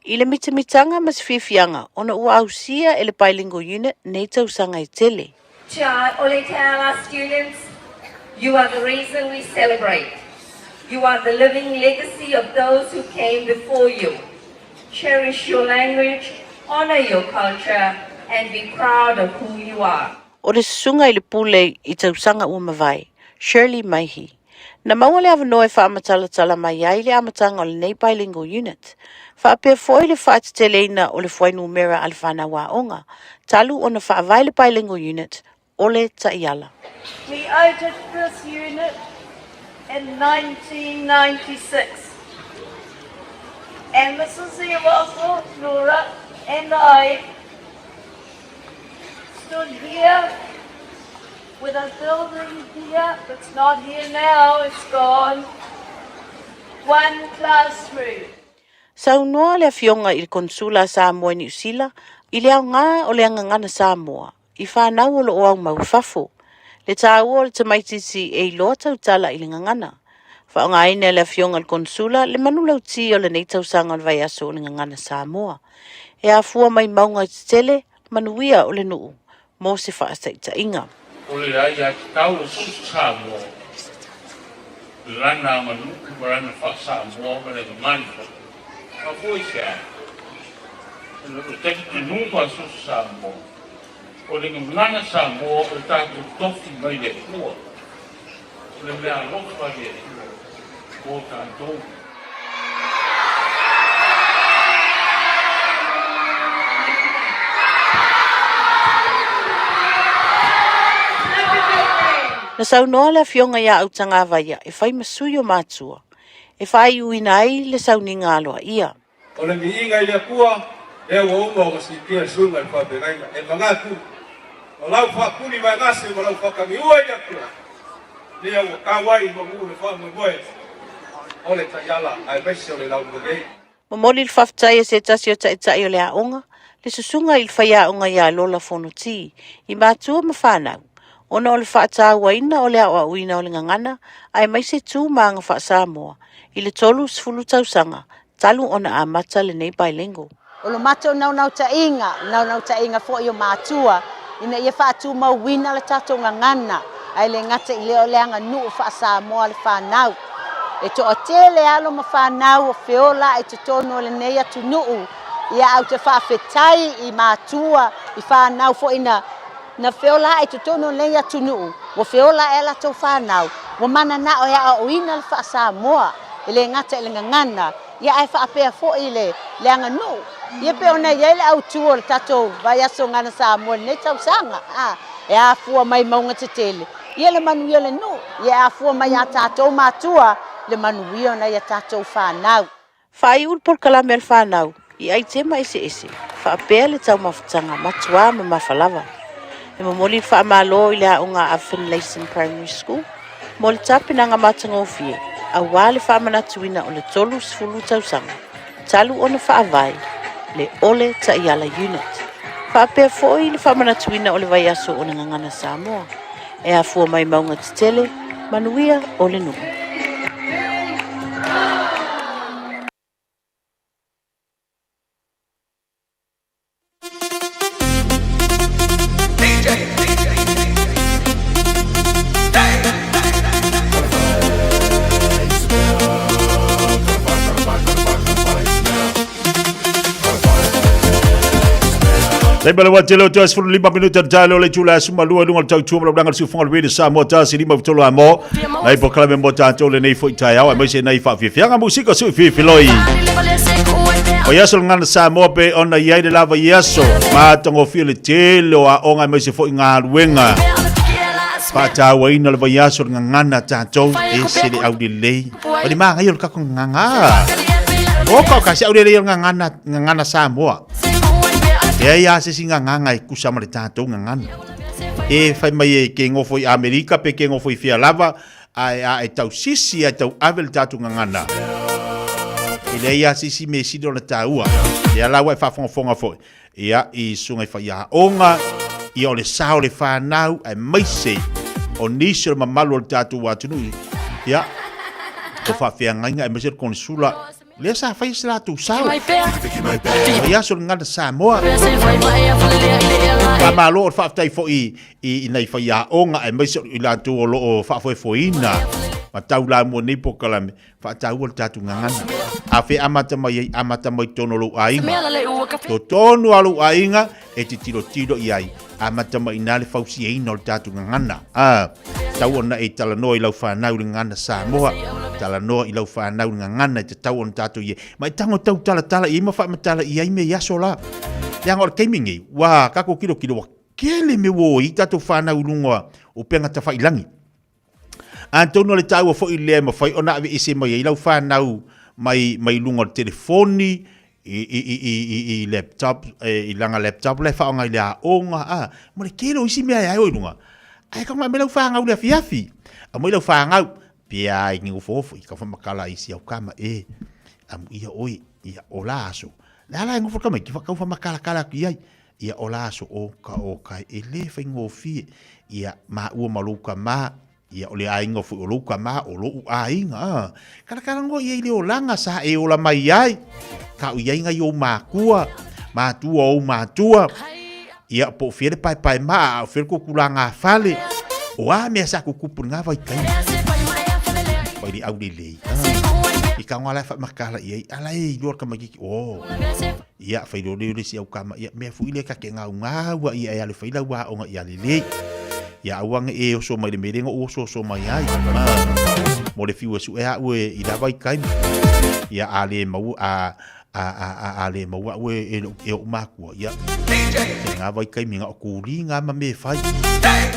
i le mitamitaga ma se fiafiaga ona ua ausia e le Bilingual Unit nei tausaga e tele. To our Ole Taiala students, you are the reason we celebrate. You are the living legacy of those who came before you. Cherish your language, honor your culture, and be proud of who you are. O le susuga i le pule i tausaga ua mavae, Shirley Maihi. Na maua le avanoa e faamatalatala mai ai le amataga o lenei Bilingual Unit. Faapea foi le faateteleina o le fuainumera a le fanau aoga, talu ona faavae le Bilingual Unit o le Taiala. We opened this unit in 1996 and Mrs. Iwaso, Nora and I stood here with a building here that's not here now, it's gone. One classroom. Saunoa le Afioga i le Konesula a Samoa i Niu Sila i le aoga o le Agagana Samoa i fanau o lo o aumau i fafo. Le taua o le tamaitiiti e iloa tautala i le gagana. Faaaogaina e le Afioga i le Konesula le manulauti o lenei tausaga o le vaiaso o le Gagana Samoa. E afua mai mauga tetele, manuia o le nuu mo se faataitaiga. O le aiatatau a so o se Samoa, lana aganuu ma lana faa-Samoa ma le gagana. Mafua i se a? Ona o le talitonuga a so o se Samoa, o le gagana Samoa o le tatou tofi mai le Atua, o le mea alofa a le Atua mo tatou. Na saunoa le Afioga ia Autagavaia e fai ma sui o matua e faaiuina ai le sauniga aloaia. O le viiga i le Atua, lea ua uma ona siitia le suiga i le faafeagaiga. E manatu, o lau faapuni vaegase ma lau faatagiua i le Atua, lea ua tau ai i manu le faamoemoe o le taiala aemaise o le laulelei. Momoli le faafetai a se tasi o taitai o le aoga, le susuga i le faiaoga ia Lola Fonoti, i matua ma fanau, ona o le faatauaina o le aoaoina o le gagana aemaise tu ma aga faa-Samoa i le 30 tausaga talu ona amata lenei bilingual. O lo matou naunautaiga, naunautaiga foi o matua, ina ia faatumauina le tatou gagana, ae le gata i lea o le aganuu faa-Samoa a le fanau. E toatele alo ma fanau o feola i totonu o lenei atunuu, ia ae ou te faafetai i matua, i fanau foi na na feola ae i totonu o lenei atunuu, ua feola ae a latou fanau, ua mananao e aoaoina le faa-Samoa, e le gata i le gagana, ia ae faapea foi le le aganuu. Ia pei ona i ai le autu o le tatou vaiaso Gagana Samoa i lenei tausaga, a, e afua mai mauga tetele, ia le manuia o le nuu, ia e afua mai ia tatou matua le manuia o nai a tatou fanau. Faaiu le polokalame a le fanau i aitema eseese faapea le taumafataga matuā mamafa lava. E momoli le faamalo i le aoga a Finlayson Primary School mo le tapenaga matagofie aua le faamanatuina o le 30 tausaga talu ona faavae le Ole Taiala Unit. Faapea foi le faamanatuina o le vaiaso o le Gagana Samoa e afua mai mauga tetele, manuia o le nuu. Lei le wati leo toa 15 minuta le tae leo le tula asu malua lunga le tautua ma laulanga le siufonga le radio Samoa tasi lima tolo a mo. Nei po kalame mo tātou le nei foi taeao aemaise nei faafiafiaga musika sui fifiloi. O ia aso le gagana Samoa pe ona i ai le lava i aso matagofie le tele o aoga aemaise foi galuega faatauaina le vaiaso le gagana tatou e se le aulelei. O le magaia o le kako gagana. O ka ka se aulelei o le gagana gagana Samoa. E ai a se isi gagana e kusa ma le tatou gagana. E fai mai e ke ngofo i Amerika pe ke ngofo i fia lava, ae a e tausisi ae tauave le tatou gagana. E leai lava se isi mea sili ona taua. Lea la ua e faafogafoga foi, ia, i susuga i faiaoga, ia o le sa o le fanau, aemaise o nisi o le mamalu o le tatou atunuu, ia, o faafeagaiga aemaise le konesula, Lea sa fai se latou sao. Vaiaso le gagana Samoa. Faamalo o le faafetai foi i nai faiaoga aemaise o i latou o lo o faafoefoeina ma taulamua nei polokalame, faataua le tatou gagana. A fea amata mai ai, amata mai totonu o lou aiga. Totonu lava o lou aiga e te tilotilo i ai, amata mai i ina le fausiaina o le tatou gagana. A, tatau ona e talanoa i lau fanau i le gagana Samoa, talanoa i lau fanau i le gagana e tatau ona tatou i ai. Ma e tago tau talatala i ai ma faamatala i ai mea i aso la. Leaga o le taimi nei, ua tatou tilotilo ua tele mea ua o ai tatou fanau i luga o upega tafailagi. Atonu o le taua foi lea e mafai ona aveese mai ai lau fanau mai mai luga o le telefoni i i i i i i laptop i lana laptop la e faaaoga i le aoga a ma le tele o isi mea e ae o i luga. Ae tago aumai lau fanau i le afiafi, aumai lau fanau pea ai ni nofonofo i ka faamatala i si au tama e amuia oe ia o la aso. Le a la e nofo le tamaiti tau faamatalatala atu i ai. Ia o la aso o ka o ka e le faigofie ia maua ma lou tama ia o le aiga foi o lou tama o lou aiga a kalakalanoa i ai le olaga sa e ola mai ai ka o i ai nai ou matua matua o ou matua ia po o fea le paepae maa a o fea le tupulaga fale o a mea sa tutupu i lena vaitaimi mai le aulelei a i ka la e faamatala i ai a la e iloa le tamaititi o Ia, fai loa lea o le isi aukama, ia, mea foi lea ta te gaugau a ia e alu e fai lau aoga ia lelei. Ia aua ne i e oso mai le mea lea na ou osooso mai ai. Ma, mo le fiu e sue au e i la vaitaimi. Ia, a le maua, a, a, a, a, a le maua au e, e, e ou makua, ia, i lena vaitaimi na o kuli nga ma mea e fai.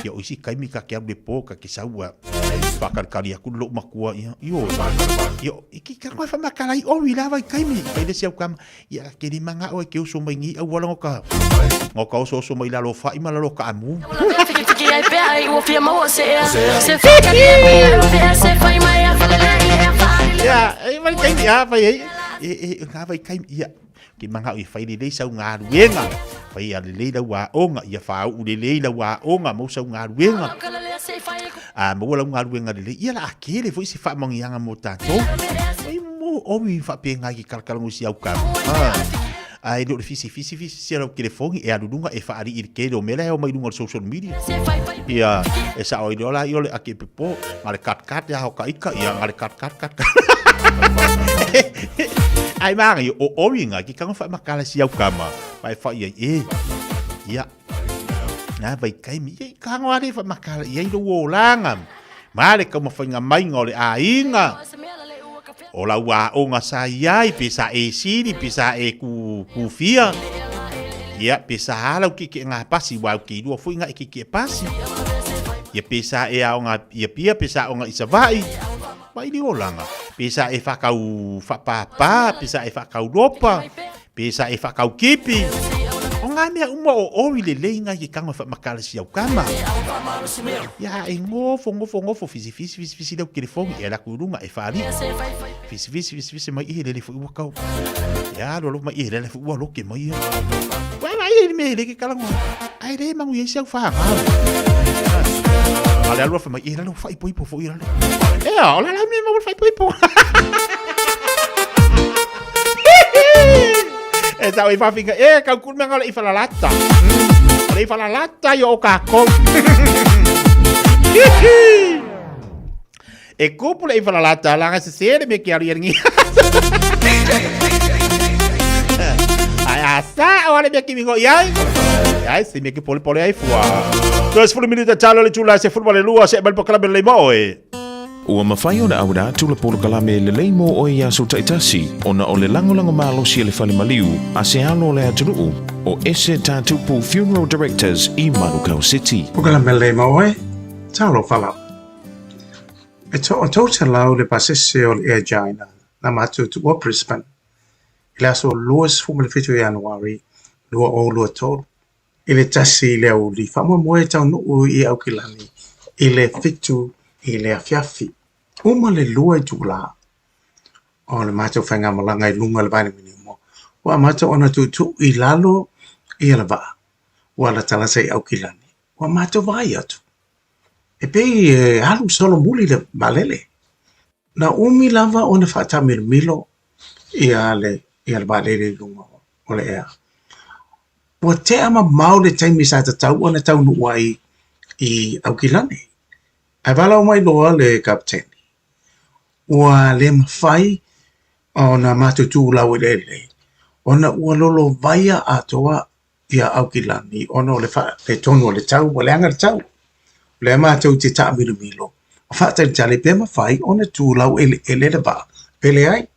Ia, o isi taimi ta te alu i le po, ta te sau a faatalitali atu lou matua, ia, ioe, ia, i ki ka koe whamakala i olu i la vaitaimi. Fai le isi aukama, Ia, ke le manao e ke oso mai nei auala no ka no ka oso oso mai lalo o fa'i ma lalo o kaamu. Ia, e mai taimi a fai ai. E, e, ngā vai kai, ia, ke manga o i whai lelei sau galuega, whai a lelei lau aoga, ia whaau lelei lau aoga, mau sau galuega. A maua lau galuega lelei, ia la a kele foi se whaamangianga mō tātou. Ai mo owi whaapenga ki kalakalango si au kama. Ah. Ai le o le fisi fisi fisi si lau telefongi e alu lunga e whaari i le kele o mea o mai lunga o le social media. Ia, e sa oi lola i o le ake pepo, nga le kat kat ia hoka ika, ia nga le kat kat kat kat. Ai maangi o owi nga ki kanga wha makala si au kama, pa e wha ia e. Ia, nga vai kaimi, ia i kanga wale wha makala ia i lo o langa. Ma le kau mawhainga mai nga o le ainga. O lau aoga sa iai, pe sa e sili, pe sa e ku, kufia. Ia, pe sa hala u keke ngā pasi, wā u ke ilua fui ngā e keke pasi. Ia, pe sa e aoga ia pia, pe sa aoga i Savai. Mai li olanga. Pe sa e whakau whapāpā, pe sa e whakau ropa, pe sa e whakau kipi. O ngā mea uma o oi le lei ngai ke kango e whamakala si au kama. Ia e ngofo, ngofo, ngofo, fisi, fisi, fisi, fisi leu telefongi e ala ku runga e whaari. Fisi, fisi, fisi, fisi mai i lele fui ua kau. Ia alo alo mai i lele fui ua loke mai ia. Wai mai i me le ke kalango. Ai le mangu i si au whaanga. Ale alo fa mai i lalo whai poipo fo i lalo. Ea, o la la me ma whai poipo. E tau i whawhinga, e, kau kuru mea ngala i whalalata. Le i whalalata i o kākou. E kupu le i whalalata, langa se sere me ke aru i ringi. Ai asa, o ale mea kimi ngo iai. Ai, se mea ke pole pole ai fua. Tuas fulu minuta talo le tula se fulu wale lua se bal pokala bele mo oe. Ua mafai ona auina atu le polokalame lelei mo oe i aso taitasi, ona o le lagolago malosi a le fale maliu a se alo o le atunuu, o Ese Tatupu Funeral Directors i Manukau City. Polokalame lelei mo oe, talofa lava. E toa 300 le pasese o le Air China na matou tuua Brisbane i le aso 27 Ianuari 2023 i le 1 i le aoauli faamoemoe e taunuu i Aukilani i le 7 i le afiafi. Uma le 2 itula o le matou faigamalaga i luga o le vailimanimo, ua amata ona tuutuu i lalo ia le vaa ua latalata i Aukilani. Ua matou vaai atu, e pei e alu solomuli le vaalele. Na umi lava ona faataamilomilo ia le ia le vaalele i luga o le ea. Ua tea mamao le taimi sa tatau ona taunuu ai i Aukilani. Ae valaau mai loa le kapeteni, ua le mafai ona matou tu laueleele ona ua lolovaia atoa ia Aukilani ona o le faaletonu o le tau, ua leaga le tau. O lea matou te taamilomilo ma faatalitali pe mafai ona tu laueleele le vaa pe leai.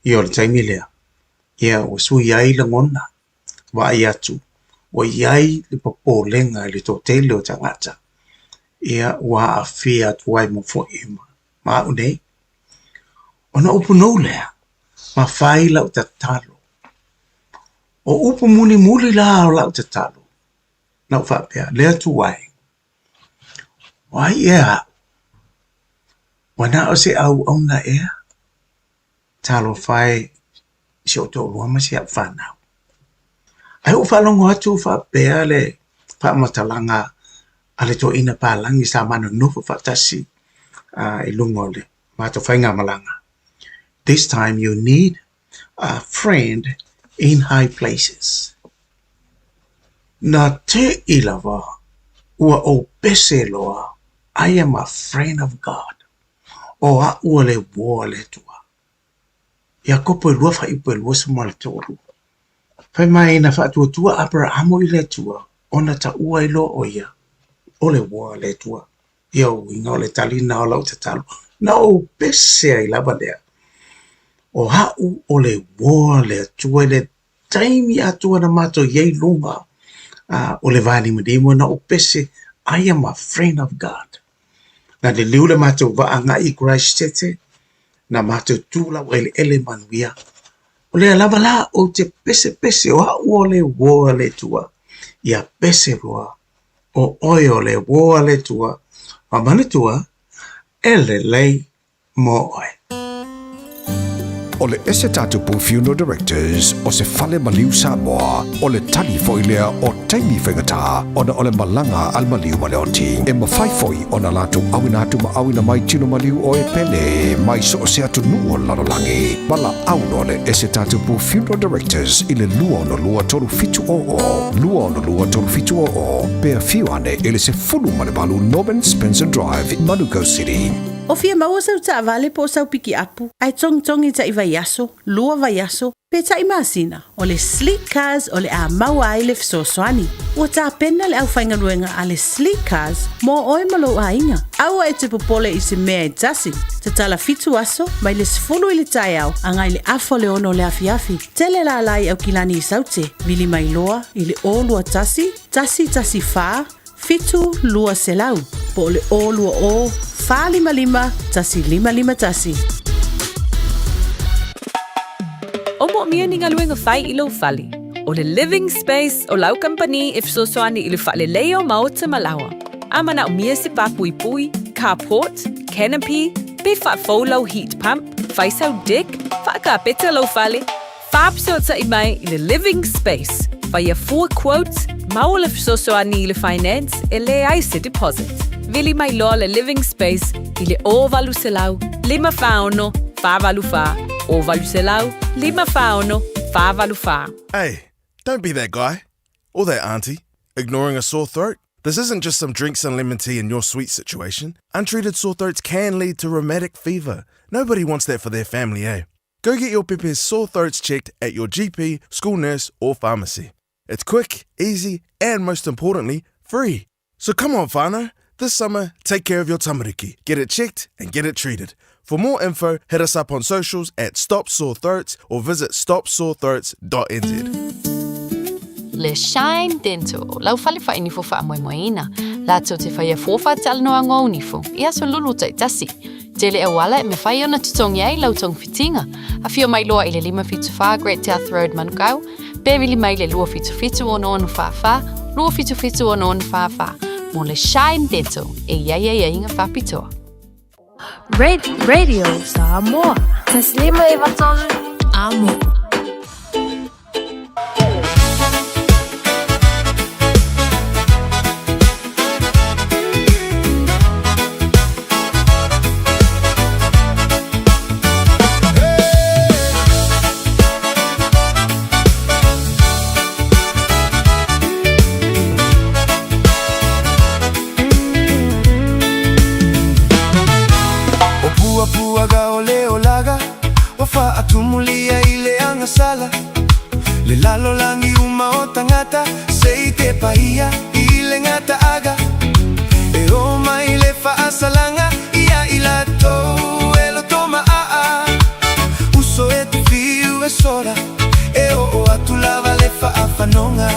Ia o le taimi lea, ia ua sui ai lagona, vaai atu ua i ai le popolega i le toatele o tagata, ia ua aafia atu ai ma foi ma au nei. Ona upu nou lea, ma fai lau tatalo. O upu mulimuli la o lau tatalo, na ou faapea, le Atua e, o ai ea aʻu? Ua na o se auauna ea? Talofa e i si ou toalua ma si au fanau. Ae ou faalogo atu faapea le faamatalaga a le toeaina palagi sa ma nonofo faatasi i luga o le matou faigamalaga, This time you need a friend in high places. Na teʻi lava ua ou pese loa, I am a friend of God. O aʻu o le uō a le Atua. Iakopo e lua faaiupu e 23. Fai mai na faatuatua Aperahamo i le Atua, ona taua ai loa ʻo ia o le uō a le Atua. Ia uiga o le talina o lau tatalo, na ou pese ai lava lea. O aʻu o le uō a le Atua i le taimi atoa na matou i ai luga o le vānimanima na ou pese, I am a friend of God. Na liliu le matou vaa agai i Christchurch, na matou tu laueleele manuia. O lea lava la ou te pesepese o aʻu o le uō a le Atua, ia pese loa o ʻoe o le uō a le Atua, ma manatua e lelei mo ʻoe. O le Ese Tatupu Funeral Directors o se fale maliu Samoa, o le tali foi lea o taimi faigata ona o le malaga a le maliu ma le oti. E mafai foi ona latou auina atu ma auina mai tino maliu o e pele mai so o se atunuu o le lalolagi. Valaau loa le Ese Tatupu Funeral Directors i le 262 3700, 262 3700, pe afio ane i le 18 Norman Spencer Drive, Manukau City. O fia maua sau taavale po o sau pikiapu, ae togitogi taʻi vaiaso, lua vaiaso, pe taʻi masina, o le Sleek Cars o le a maua ai le fesoasoani. Ua tapena le aufaigaluega a le Sleek Cars mo oe ma lou aiga. Aua e te popole i se mea e tasi. Tatala fitu aso, mai le 10 i le taeao agai le afa o le ono o le afiafi. Tele lala i Aukilani i Saute, vili mai loa i le 021 114 7200 po o le 020 455 1551. O moomia ni galuega fai i lou fale. O le Living Space o lau kamupani e fesoasoani i le faaleleia o maota ma laoa. A manaomia se pāpuipui, carport, canopy, pe faafou lau heat pump, fai sau deck, faakapeta lou fale, Faafesootai mai i le Living Space, faia fua quote, maua le fesoasoani i le finance e leai se deposit. Vili mai loa le Living Space i le 0800 546 484, 0800 546 484. Hey, don't be that guy. Or that auntie. Ignoring a sore throat? This isn't just some drinks and lemon tea in your sweet situation. Untreated sore throats can lead to rheumatic fever. Nobody wants that for their family, eh? Go get your pepe's sore throats checked at your GP, school nurse, or pharmacy. It's quick, easy, and most importantly, free. So come on, whānau. This summer, take care of your tamariki. Get it checked and get it treated. For more info, hit us up on socials at Stop Sore Throats or visit stopsorethroats.nz. Le Shine Dental, lau fale faainifo faamoemoeina, latou te faia fua faatalanoaga o nifo i aso lulu taitasi. Tele auala e mafai ona totogi ai lau togafitiga. Afio mai loa i le 574 Great South Road, Manukau, pe vili mai le 277 6644, 277 6644 mo le Shine Dental e i ai aiaiga faapitoa. Radio Samoa. Taslima e vatolu. Amo. O puapuaga o le olaga Ua faatumulia i le agasala Le lalolagi uma o tagata Se i te paia i le gataaga E oo mai le faasalaga Ia i latou e loto maaa Uso e te fiu e sola E oo atu lava le faafanoga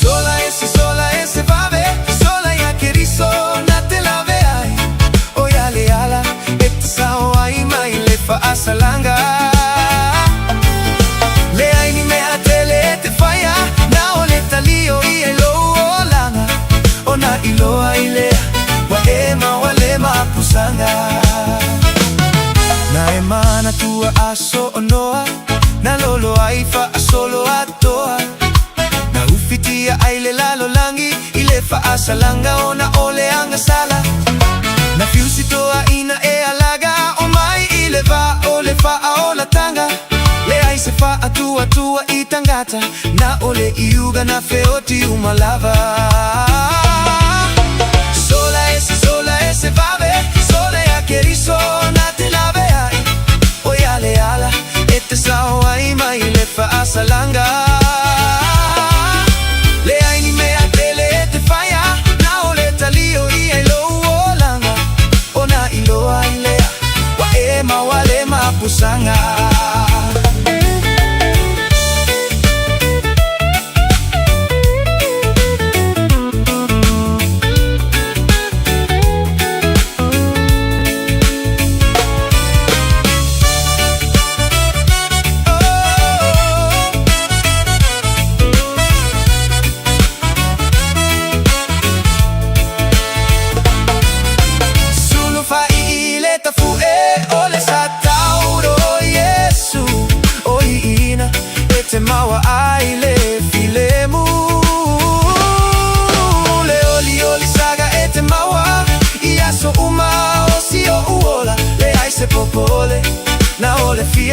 Sola ese sola ese vave Sola ia Keriso na te lave ai O ia le ala e te sao ai mai le faasalaga Leai ni mea tele e te faia Na o le talio ia i lou olaga Ona iloa ai lea Ua e maua le mapusaga Na e manatua aso o Noa Na lolo ai faasolo atoa Na ufitia ai le lalolagi I le faasalaga ona o le agasala Na fiusitoaina e alaga O mai i le va o le faaolataga Leai se faatuatua i tagata Na o le iuga na feoti uma lava Sola ese sola ese vave Sola ia Keriso na te lave ai O ia le ala e te sao ai mai le faasalaga Leai ni mea tele e te faia Na o le talio ia i lou olaga Ona iloa ai lea Ua e maua le mapusaga. Sulu fai i le tafu'e o le Satani.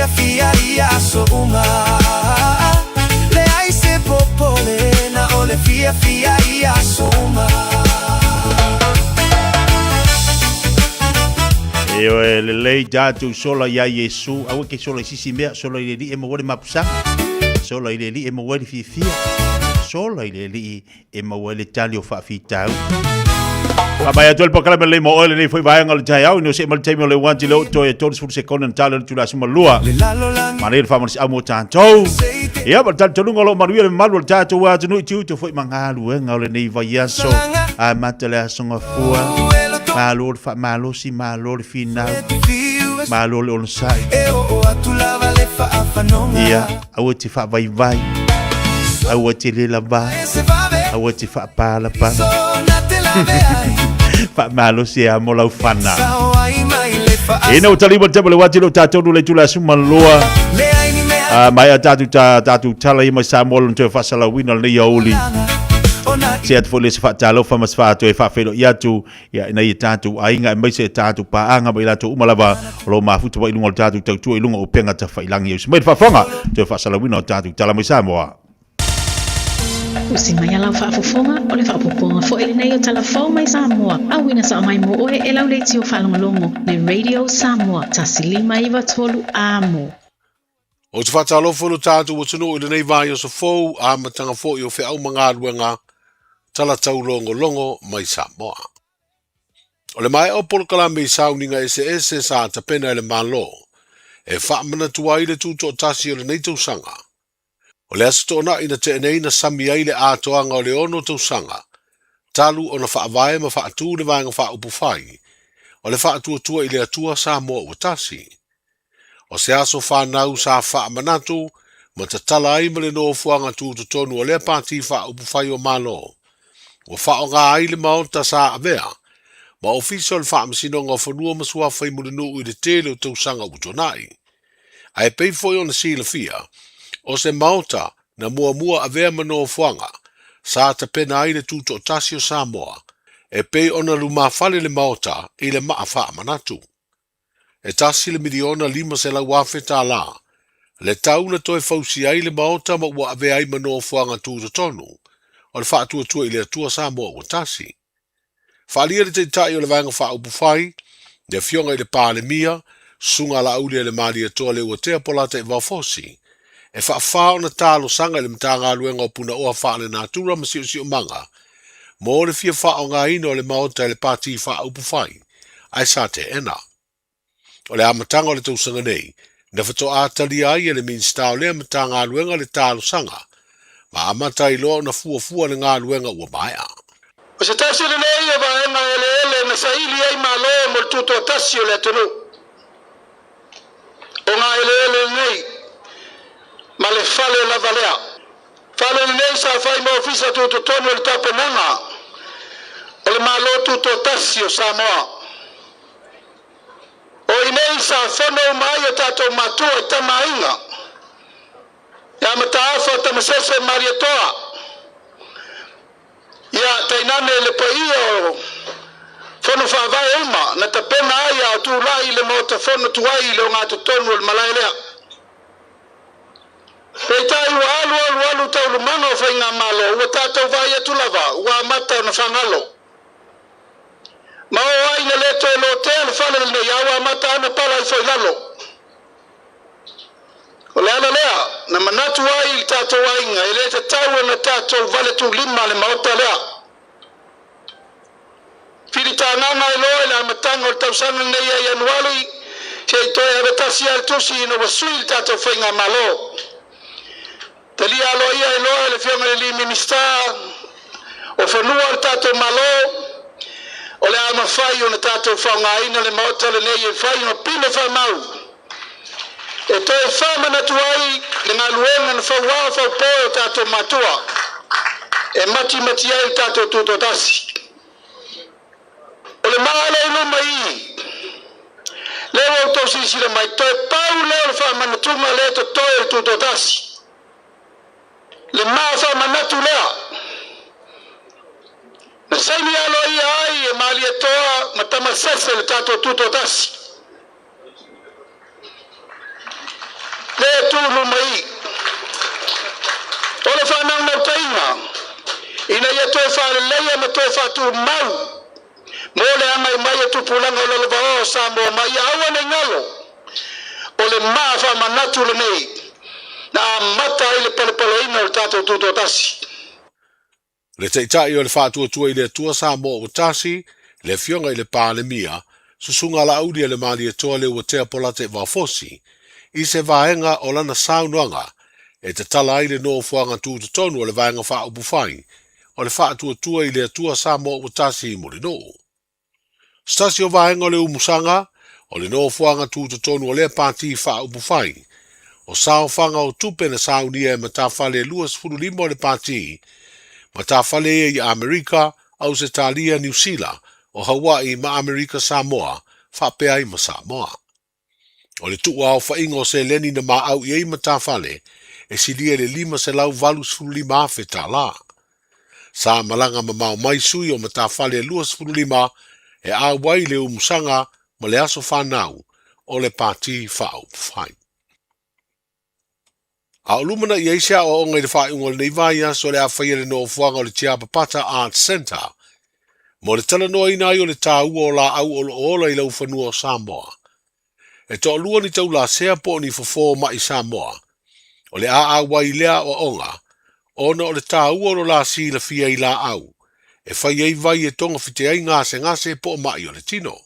fiafia i aso uma. Leai se popole na o le fiafia i aso uma. E oe lelei tatou sola iā Iesu, aua ke sola i sisi mea, sola i le Alii e maua ai le mapusaga, sola i le Alii e maua ai le fiafia, sola i le Alii e maua ai le tali o faafitauli. Faamai atu ai le polokalame lelei mo oe lenei foi vaega o le taeao, ina ua see mai le taimi o le 1 i le 8 toe 30 sekone na tala o le itula 12. Manaia le faamalosiau mo tatou. Ia, ma le talitonuga o lo o manuia le mamalu o le tatou atunuu i tiute foi ma galuega o lenei vaiaso. Amata le aso Gafua. Malo le faamalosi, malo le finau, malo le onosai. Ia, aua te faavaivai, aua te lelava, aua te faapalapala. Faamalosi e mo lau fana. Ina ua tali te le wati lo tātou le tula suma loa. A mai a tātou tā tātou tala i mai Samoa lo toe whasalauina le nei auli. Se atu foi le se whaatalofa ma se whaatoe whaawhelo i atu ia ina ia tātou aiga aemaise e tātou pāanga ma i latou uma lava o lo o mafuta mai i luga o le tātou tautua i luga o upega tafailangi. Ausi mai le faafofoga, toe faasalauina o tātou tala mai Samoa. Usi mai a lau faafofoga, o le faaopoopoga foi lenei o Tala Fou mai Samoa, auina sao mai mo oe e lau leitio faalogologo, le Radio Samoa, 1 5 9 3 Amo. Ou te faatalofa i lo tatou atunuu i lenei vaiaso fou, amataga foi o feau ma galuega tala taulogologo mai Samoa. O le maea o polokalame i sauniga eseese sa tapena e le Malo e faamanatu ai le tutoatasi o lenei tausaga. O le Aso Toonai na tea nei na sami ai le atoaga o le 6 tausaga talu ona faavae ma faatu le Vaega Faaupufai o le Faatuatua i le Atua Samoa Ua Tasi. O se aso fanau sa faamanatu ma tatala ai ma le nofoaga tutotonu o lea Pati Faaupufai o Malo, ua faaaoga ai le Maota sa avea ma Ofisa o le Faamasinoga o Fanua ma Suafa i Mulinuu i le tele o tausaga ua tuanai. Ae pei foi ona silafia, o se Maota na muamua avea ma nofoaga sa tapena ai le Tutoatasi o Samoa, e pei ona lumafale le Maota i le maa faamanatu. E $1,500,000 le tau na toe fausia ai le Maota ma ua avea ai ma nofoaga tutotonu o le Faatuatua i le Atua Samoa Ua Tasi. Faaalia le Taitai o le Vaega Faaupufai, le Afioga i le Palemia, Susuga Laauli-a-le-Malietoa Leuatea Polataivao Fosi, e faafā ona talosaga i le Matagaluega o Punaoa Faalenatura ma Siosiomaga mo le fia faaaogaina o le Maota e le Pati Faaupufai, ae sa teena. O le amataga o le tausaga nei, na faatoa talia ai e le Minisita o lea Matagaluega le talosaga, ma amata ai loa ona fuafua le galuega ua maea. O se tasi lenei o vaega eleele na saili ai Malo mo le tutoatasi o le atunuu. O ngā eleele lenei ma le fale lava lea. Fale lenei sa fai ma ofisa tutotonu o le tapenaga o le Malo Tutoatasi o Samoa. O i inei sa fono uma ai o tatou matua i Tama a Aiga, ia Mataafa Tamasese Malietoa, ia tainane le paia o Fono Faavae uma na tapena ai a o tulai i le Maota Fono tuai i le ogatotonu o le malae lea. Peitai ua alu alu alu taualumaga o faigamalo ua tatou vaai atu lava ua amata ona fagalo. Ma oo ai ina le toe lotea le fale lenei a ua amata ana pala ifo i lalo. O le ala lea na manatu ai i le tatou aiga e le tatau ona tatou valetulima le Maota lea. Filitagaga ai loa i le amataga o le tausaga lenei ia Ianuari se i toe avetasi ai le tusi ina ua sui le tatou faigamalo. Talia aloaia ai loa e le Afioga i le Minisita o Fanua o le tatou Malo, o le a mafai ona tatou faaaogaina le Maota lenei e fai ma pine faamau e toe faamanatu ai le galuega na fauao faupo e o tatou matua e matimati ai le tatou tutoatasi. O le maa lea i luma i i, lea ua outou silasila mai, toe pau lea o le faamanatuga lea e totoe o le tutoatasi. Le maa faamanatu lea na saini aloaia ai e Malietoa ma Tamasese le tatou tutoatasi. Toe faaleleia ma toe faatumau mo le agai mai o tupulaga o lalovaoa o Samoa ma ia aua nei galo o le maa faamanatu lenei na amata ai le palepaleina o le tatou tutoatasi. Le Taitai o le Faatuatua i le Atua Samoa ua Tasi, le Afioga i le Palemia, Susuga Laaulialemalietoa Leuatea Polataivao Fosi, i se vaega o lana saunoaga e tatala ai le nofoaga tutotonu o le Vaega Faaupufai o le Faatuatua i le Atua Samoa ua Tasi i Mulinuu. Se tasi o vaega o le umusaga o le nofoaga tutotonu o lea Pati Faaupufai, o saofaga o tupe na saunia e matafale e 25 o le Pati, matafale ia i Amerika, Ausetalia, Niu Sila, o Hawaii ma Amerika Samoa, faapea ai ma Samoa. O le tuuaofaiga o seleni na maau i ai matafale e silia i le $585,000 tala. Sa malaga mamao mai sui o matafale e 25 e auai le umusaga ma le aso fanau o le Pati Faaupufai. A o lumanai ai se aoaoga i le faaiuga o lenei vaiaso o le a faia le nofoaga o le Tiapapata Arts Centre mo le talanoaina ai o le taua o laau o lo o ola i laufanua o Samoa. E toalua ni taulasea po o ni fofo mai Samoa o le a auai i lea aoaoga ona o le taua o lo la silafia i laau e fai ai vai e togafiti ai gasegase po o mai o le tino.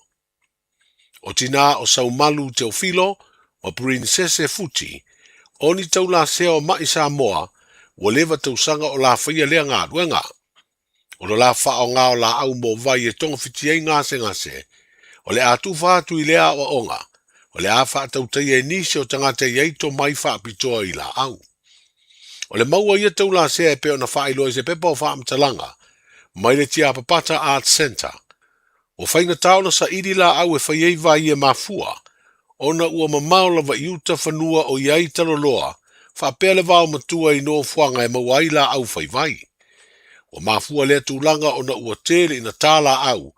O tinā o Saumalu Teofilo ma Purinisese Futi, o ni taulasea o ma'i Samoa ua leva tausaga o la faia lea galuega. O lo la faaaoga o laau mo vai e togafiti ai gasegase, o le a tufa atu i lea aoaoga, o le a faatautaia e nisi o tagata i ai tomai faapitoa i laau. O le mau a ia taulasea e pei ona faailoa i se pepa o faamatalaga mai le Tiapapata Arts Centre, Ua faigata ona saili laau e fai ai vai e mafua, ona ua mamao lava i uta fanua o i ai taloloa, faapea le vao matua i nofoaga e maua ai laau fai vai. Ua mafua lea tulaga ona ua tele ina tā laau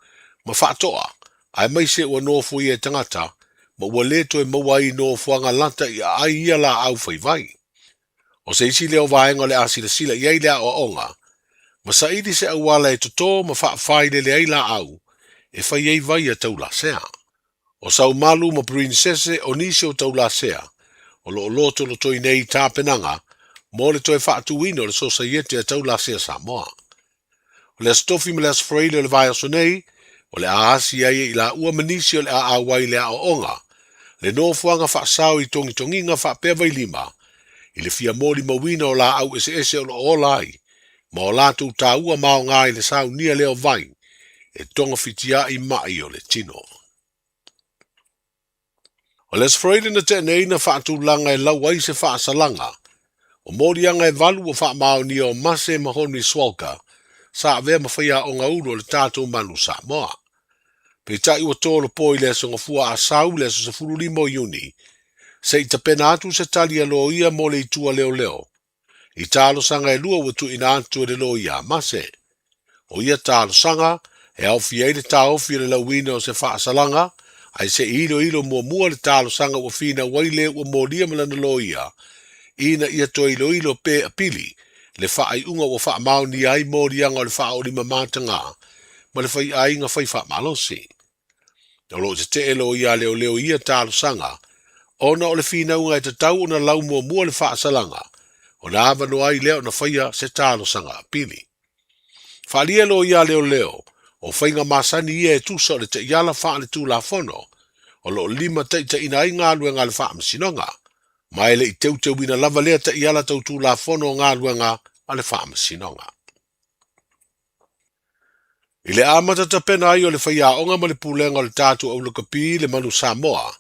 ma faatoa, aemaise ua nofoia e tagata, ma ua le toe maua ai i nofoaga lata i aai ia laau fai vai. O se isi lea o vaega o le a silasila i ai le aoaoga, ma saili se auala e totō ma faafailele ai laau e fai ai vai a taulasea. O Saumalu ma Purinisese o nisi o taulasea o lo o lotolotoi nei tapenaga mo le toe faatūina o le Sosaiete a Taulasea Samoa. O le Aso Tofi ma le Aso Faraile o le vaiaso nei, o le a asi ai e i laua ma nisi o le a auai le aoaoga, le nofoaga faasao i togitogiga faapea vailima, i le fia molimauina o laau eseese o lo o ola ai, ma o latou taua ma aoga i le saunia lea o vai e togafitia'i ma'i o le tino. O le Aso Faraile na tea nei na faatulaga e lau ai se faasalaga o moliaga e valu ua faamaonia o Mase ma Honri Swalka sa avea ma faiaoga ulu o le tatou Manu Samoa. Peitai ua tolopo i le Aso Gafua a Sau le aso 15 o Iuni se i tapena atu se tali a loia mo le itu a leoleo i talosaga e lua ua tuuina atu e le loia a Mase. O ia talosaga e aofia ai le taofi o le lauina o se faasalaga, ae se i iloilo muamua le talosaga ua finau ai le ua molia ma lana loia, ina ia toe iloilo pe apili le faaiuga ua faamaonia ai moliaga o le faaolima matagā ma le faiaiga fai faamalosi. O lo o tetee loia a leoleo i ia talosaga, ona o le finauga e tatau ona lau muamua le faasalaga, ona avanoa ai lea ona faia se talosaga apili. Faaalia loia a leoleo, o faiga masani ia e tusa o le taiala faaletulafono, o lo o limataitaiina ai galuega a le Faamasinoga, ma e le i teuteuina lava lea taiala tau tulafono o galuega a le Faamasinoga. I le amata tapena ai o le faiaoga ma le pulega o le tatou aulakapi le Manu Samoa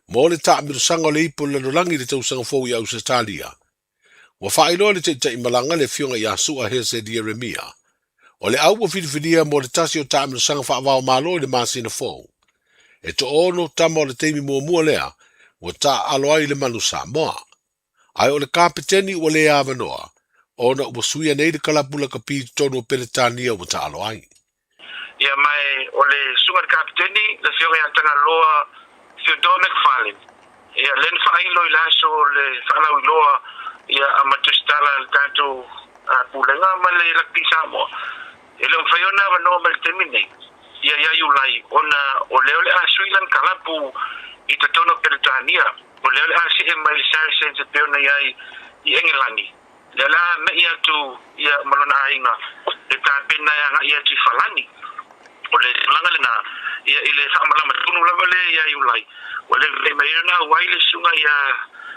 mo le taamilosaga o le ipu o le lalolagi i le tausaga fou i Ausetalia, ua faailoa e le taitai malaga le Afioga ia Su'a Hese Ieremia, o le au ua filifilia mo le tasi o taamilosaga faava-o-Malo i le masina fou. E toaono tama o le taimi muamua lea ua taaalo ai le Manu Samoa. Ae o le kapeteni ua le avanoa ona ua suia nei le kalapu lakapi i totonu o Peretania ua taalo ai. Ia ma o le susuga i le kapeteni, le Afioga ia Tagaloa Theodore McFarlane, ia lea na faailo i le aso o le faalauiloa ia a ma tusitala a le tatou Pulega ma le Lakapi Samoa. E le o mafai ona avanoa mai i le taimi lenei ia ia Iulai ona o lea o le a sui lana kalapu i totonu o Peretania, o lea o le a see mai i le Saracens e pei ona i ai i Engelani. Lea o le a me'i atu ia ma lona aiga le tapena e agai atu i Falani. O le tulaga lena, ia i le faamalama tonu lava lea ia Iulai, ua le mafai mai ai ona auai le susuga ia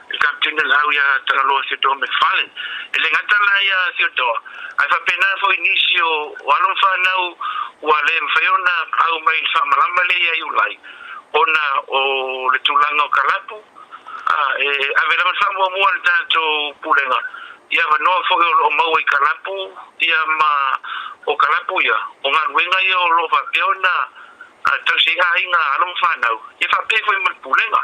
le Kapeteni o le Au ia Tagaloa Theodore McFarlane. E le gata la ia Theodore, ae faapena foi i nisi o alo ma fanau ua le mafai ona au mai i le faamalama lea ia Iulai ona o le tulaga o kalapu, a e ave lava le faamuamua a le tatou Pulega i avanoa foi o lo o maua i kalapu ia ma o kalapu ia, o galuega ia o lo o faapea ona tausi ai aiga, alo ma fanau, ia faapea foi ma le Pulega.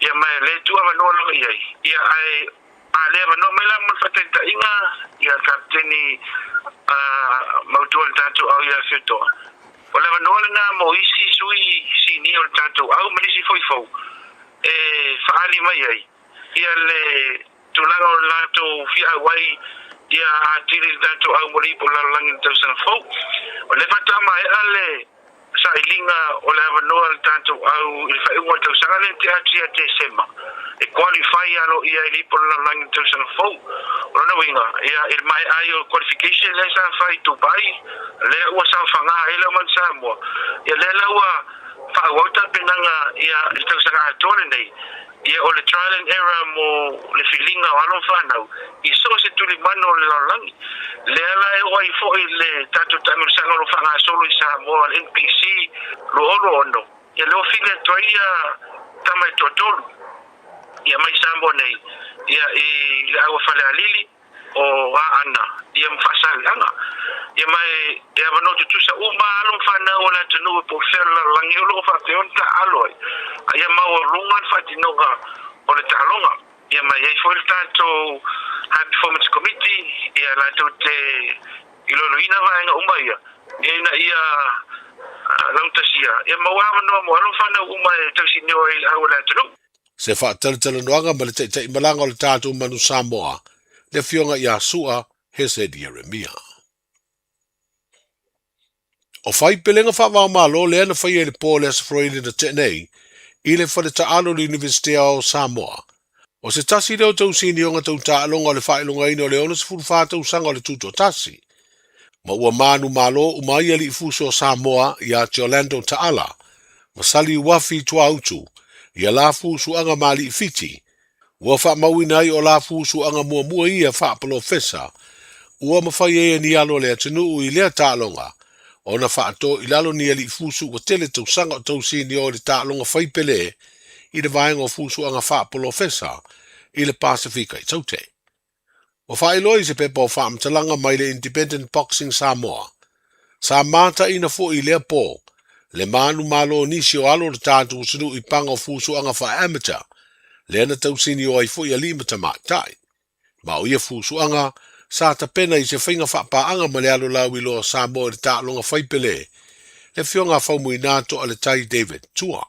Ia ma e le tuu avanoa lava i ai, ia ae a le avanoa mai la mo le faataitaiga ia Kapeteni mautu o le tatou au ia Fiotoa, o le avanoa lena mo isi sui sinia o le tatou au ma nisi foi fou e faaali mai ai ia le tulaga o le latou fia auai ia atili le tatou au mo le ipu o le lalolagi i le tausaga fou. O lea faatoa maea le sailiga o le avanoa a le tatou au i le faaiuga o le tausaga lea na tea atu ia Tesema e qualify aloaia i le ipu o le lalolagi i le tausaga fou. O lona uiga, ia, i le maea ai o le qualification lea sa fai i Dubai, lea ua saofaga ai le aumai Samoa, ia lea la ua faaauau tapenaga ia i le tausaga atoa lenei, ia o le trial and error mo le filiga o alo ma fanau i so o se tulimanu o le lalolagi. Lea la e oo ai foi le tatou taamilosaga o lo o faagasolo i Samoa le NPC 2026, ia lea ua fili atu ai ia tama e toatolu ia mai Samoa nei ia i le au a Falealili, o Aana, ia ma Faasaaleaga, ia ma e avanoa tutusa uma alo ma fanau o le atunuu e po o fea le lalolagi o lo o faapea ona taaalo ai, a ia maualuga le faatinoga o le taaloga. Ia ma e i ai foi le tatou High Performance Committee, ia latou te iloiloina vaega uma ia, ina ia laugatasia, ia maua avanoa mo alo ma fanau uma e tausinio ai i le au o le atunuu. Se faatalatalanoaga ma le taitaimalaga o le tatou Manu Samoa, le Afioga ia Sua Hesed Ieremia. O faipelega faavaomalo lea na faia i le po o le Aso Faraile na tea nei i le fale taalo o le Iunivesitea o Samoa. O se tasi lea o tausinioga tau taaloga o le faailogaina o le 64 tausaga o le Tutoatasi, ma ua manumalo uma ai alii fuso o Samoa ia Jolando Taala ma Sali Uafi Tuautu ia la fusuaga ma alii Fiti, ua faamauina ai o la fusuaga muamua ia faapolofesa ua mafai ai e ni alo o le atunuu i lea taaloga ona faato i lalo ni alii fusu ua tele tausaga o tausinio i le taaloga faipele i le vaega o fusuaga faapolofesa i le Pasefika i Taute. Ua faailoa i se pepa o faamatalaga mai le Independent Boxing Samoa, sa mataina foi i lea po le manumalo o nisi o alo o le tatou atunuu i paga o fusuaga faa-amateur, lea na tausinio ai foi alii ma tamaitai. Ma o ia fusuaga, sa tapena i se faiga faapaaga ma le alo lauiloa o Samoa i le taaloga faipele, le Afioga a Faumuina Toaletai David Tua.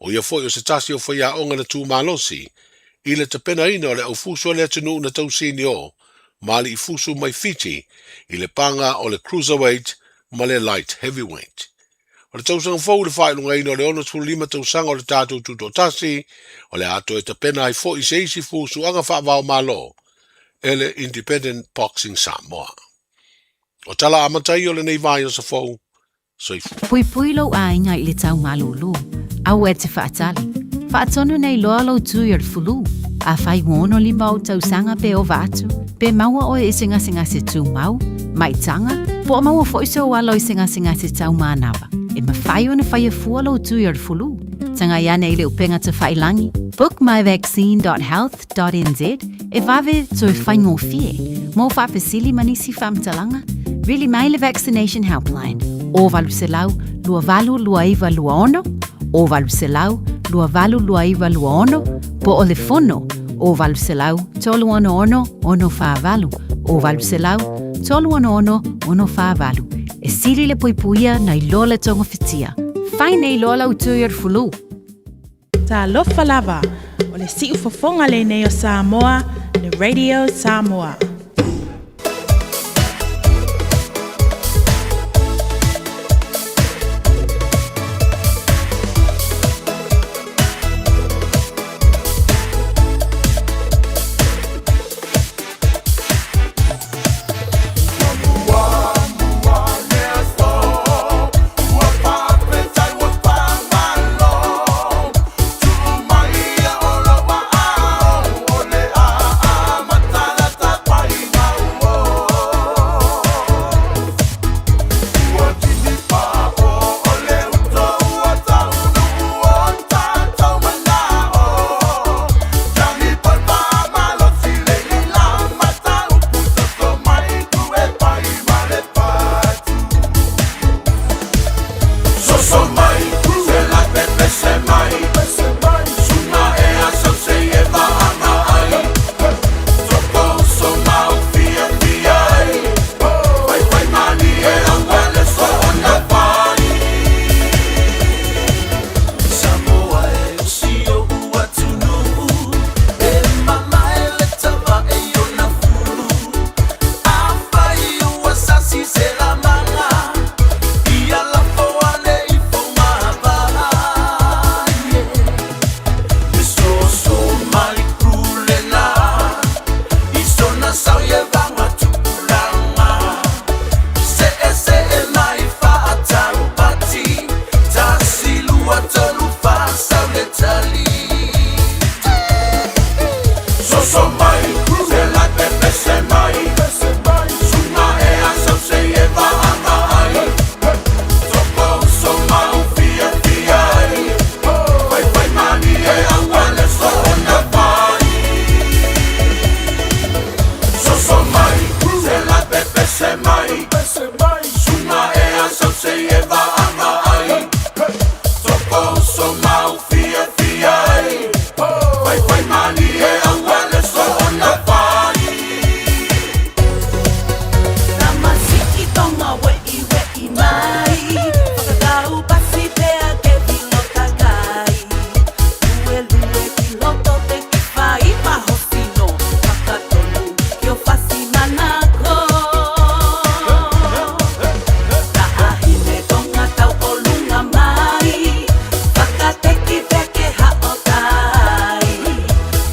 O ia foi o se tasi o faiaoga na tu malosi i le tapenaina o le aufusu a le atunuu na tausinio ma aliifusu mai Fiti i le paga o le cruiserweight ma le light heavyweight. O le tausaga fou i le faailogaina o le 65 tausaga o le tatou Tutoatasi, o le a toe tapena ai foi se isi fusuaga faava-o-Malo e le Independent Boxing Samoa. O tala amata ia o lenei vaiaso fou, Soifua. Puipui lou aiga i le tau malūlū. Aua e te faatali. Faatonu nei loa lou tui o le fulu. Afai ua 65 ou tausaga pe ova atu, pe maua oe i se gasegase tumau, maitaga, po o maua foi sou alo i se gasegase tau manava, e mafai ona faia fua lou tui o le fulu. Tagai ane i le upega tafailangi, bookmyvaccine.health.nz, e vave toe faigofie. Mo faafesili ma nisi faamatalaga, vili mai le Vaccination Helpline, o 800 282926, o 800 282926, po o le fono, o 800 366 648, o 800 366 648. E sili le puipuia nai lo le togafitia. Fai nei loa lau tui o le fulu. Talofa lava, o le siufofoga lenei o Samoa, le Radio Samoa. 3, 4, sau le tali. Soso mai, se la pepese mai, Sunga e asau se e vaava ai, Toko uso mau fia fia ai, Fai fai mani e aua le soona fai. Soso mai, se la pepese mai, Sunga e asau se e vaava ai, Toko uso mau fia fia ai, Fai fai mani e aua le soona fai. Tamasiki tonga we'i we'i mai Whakatau pasi pea ke vilota kai Lue lue ki loto te ki whai pahosino Whakatonu ki o whasi manako Ka ahine tonga tau o lunga mai Whakateki peke ha o tai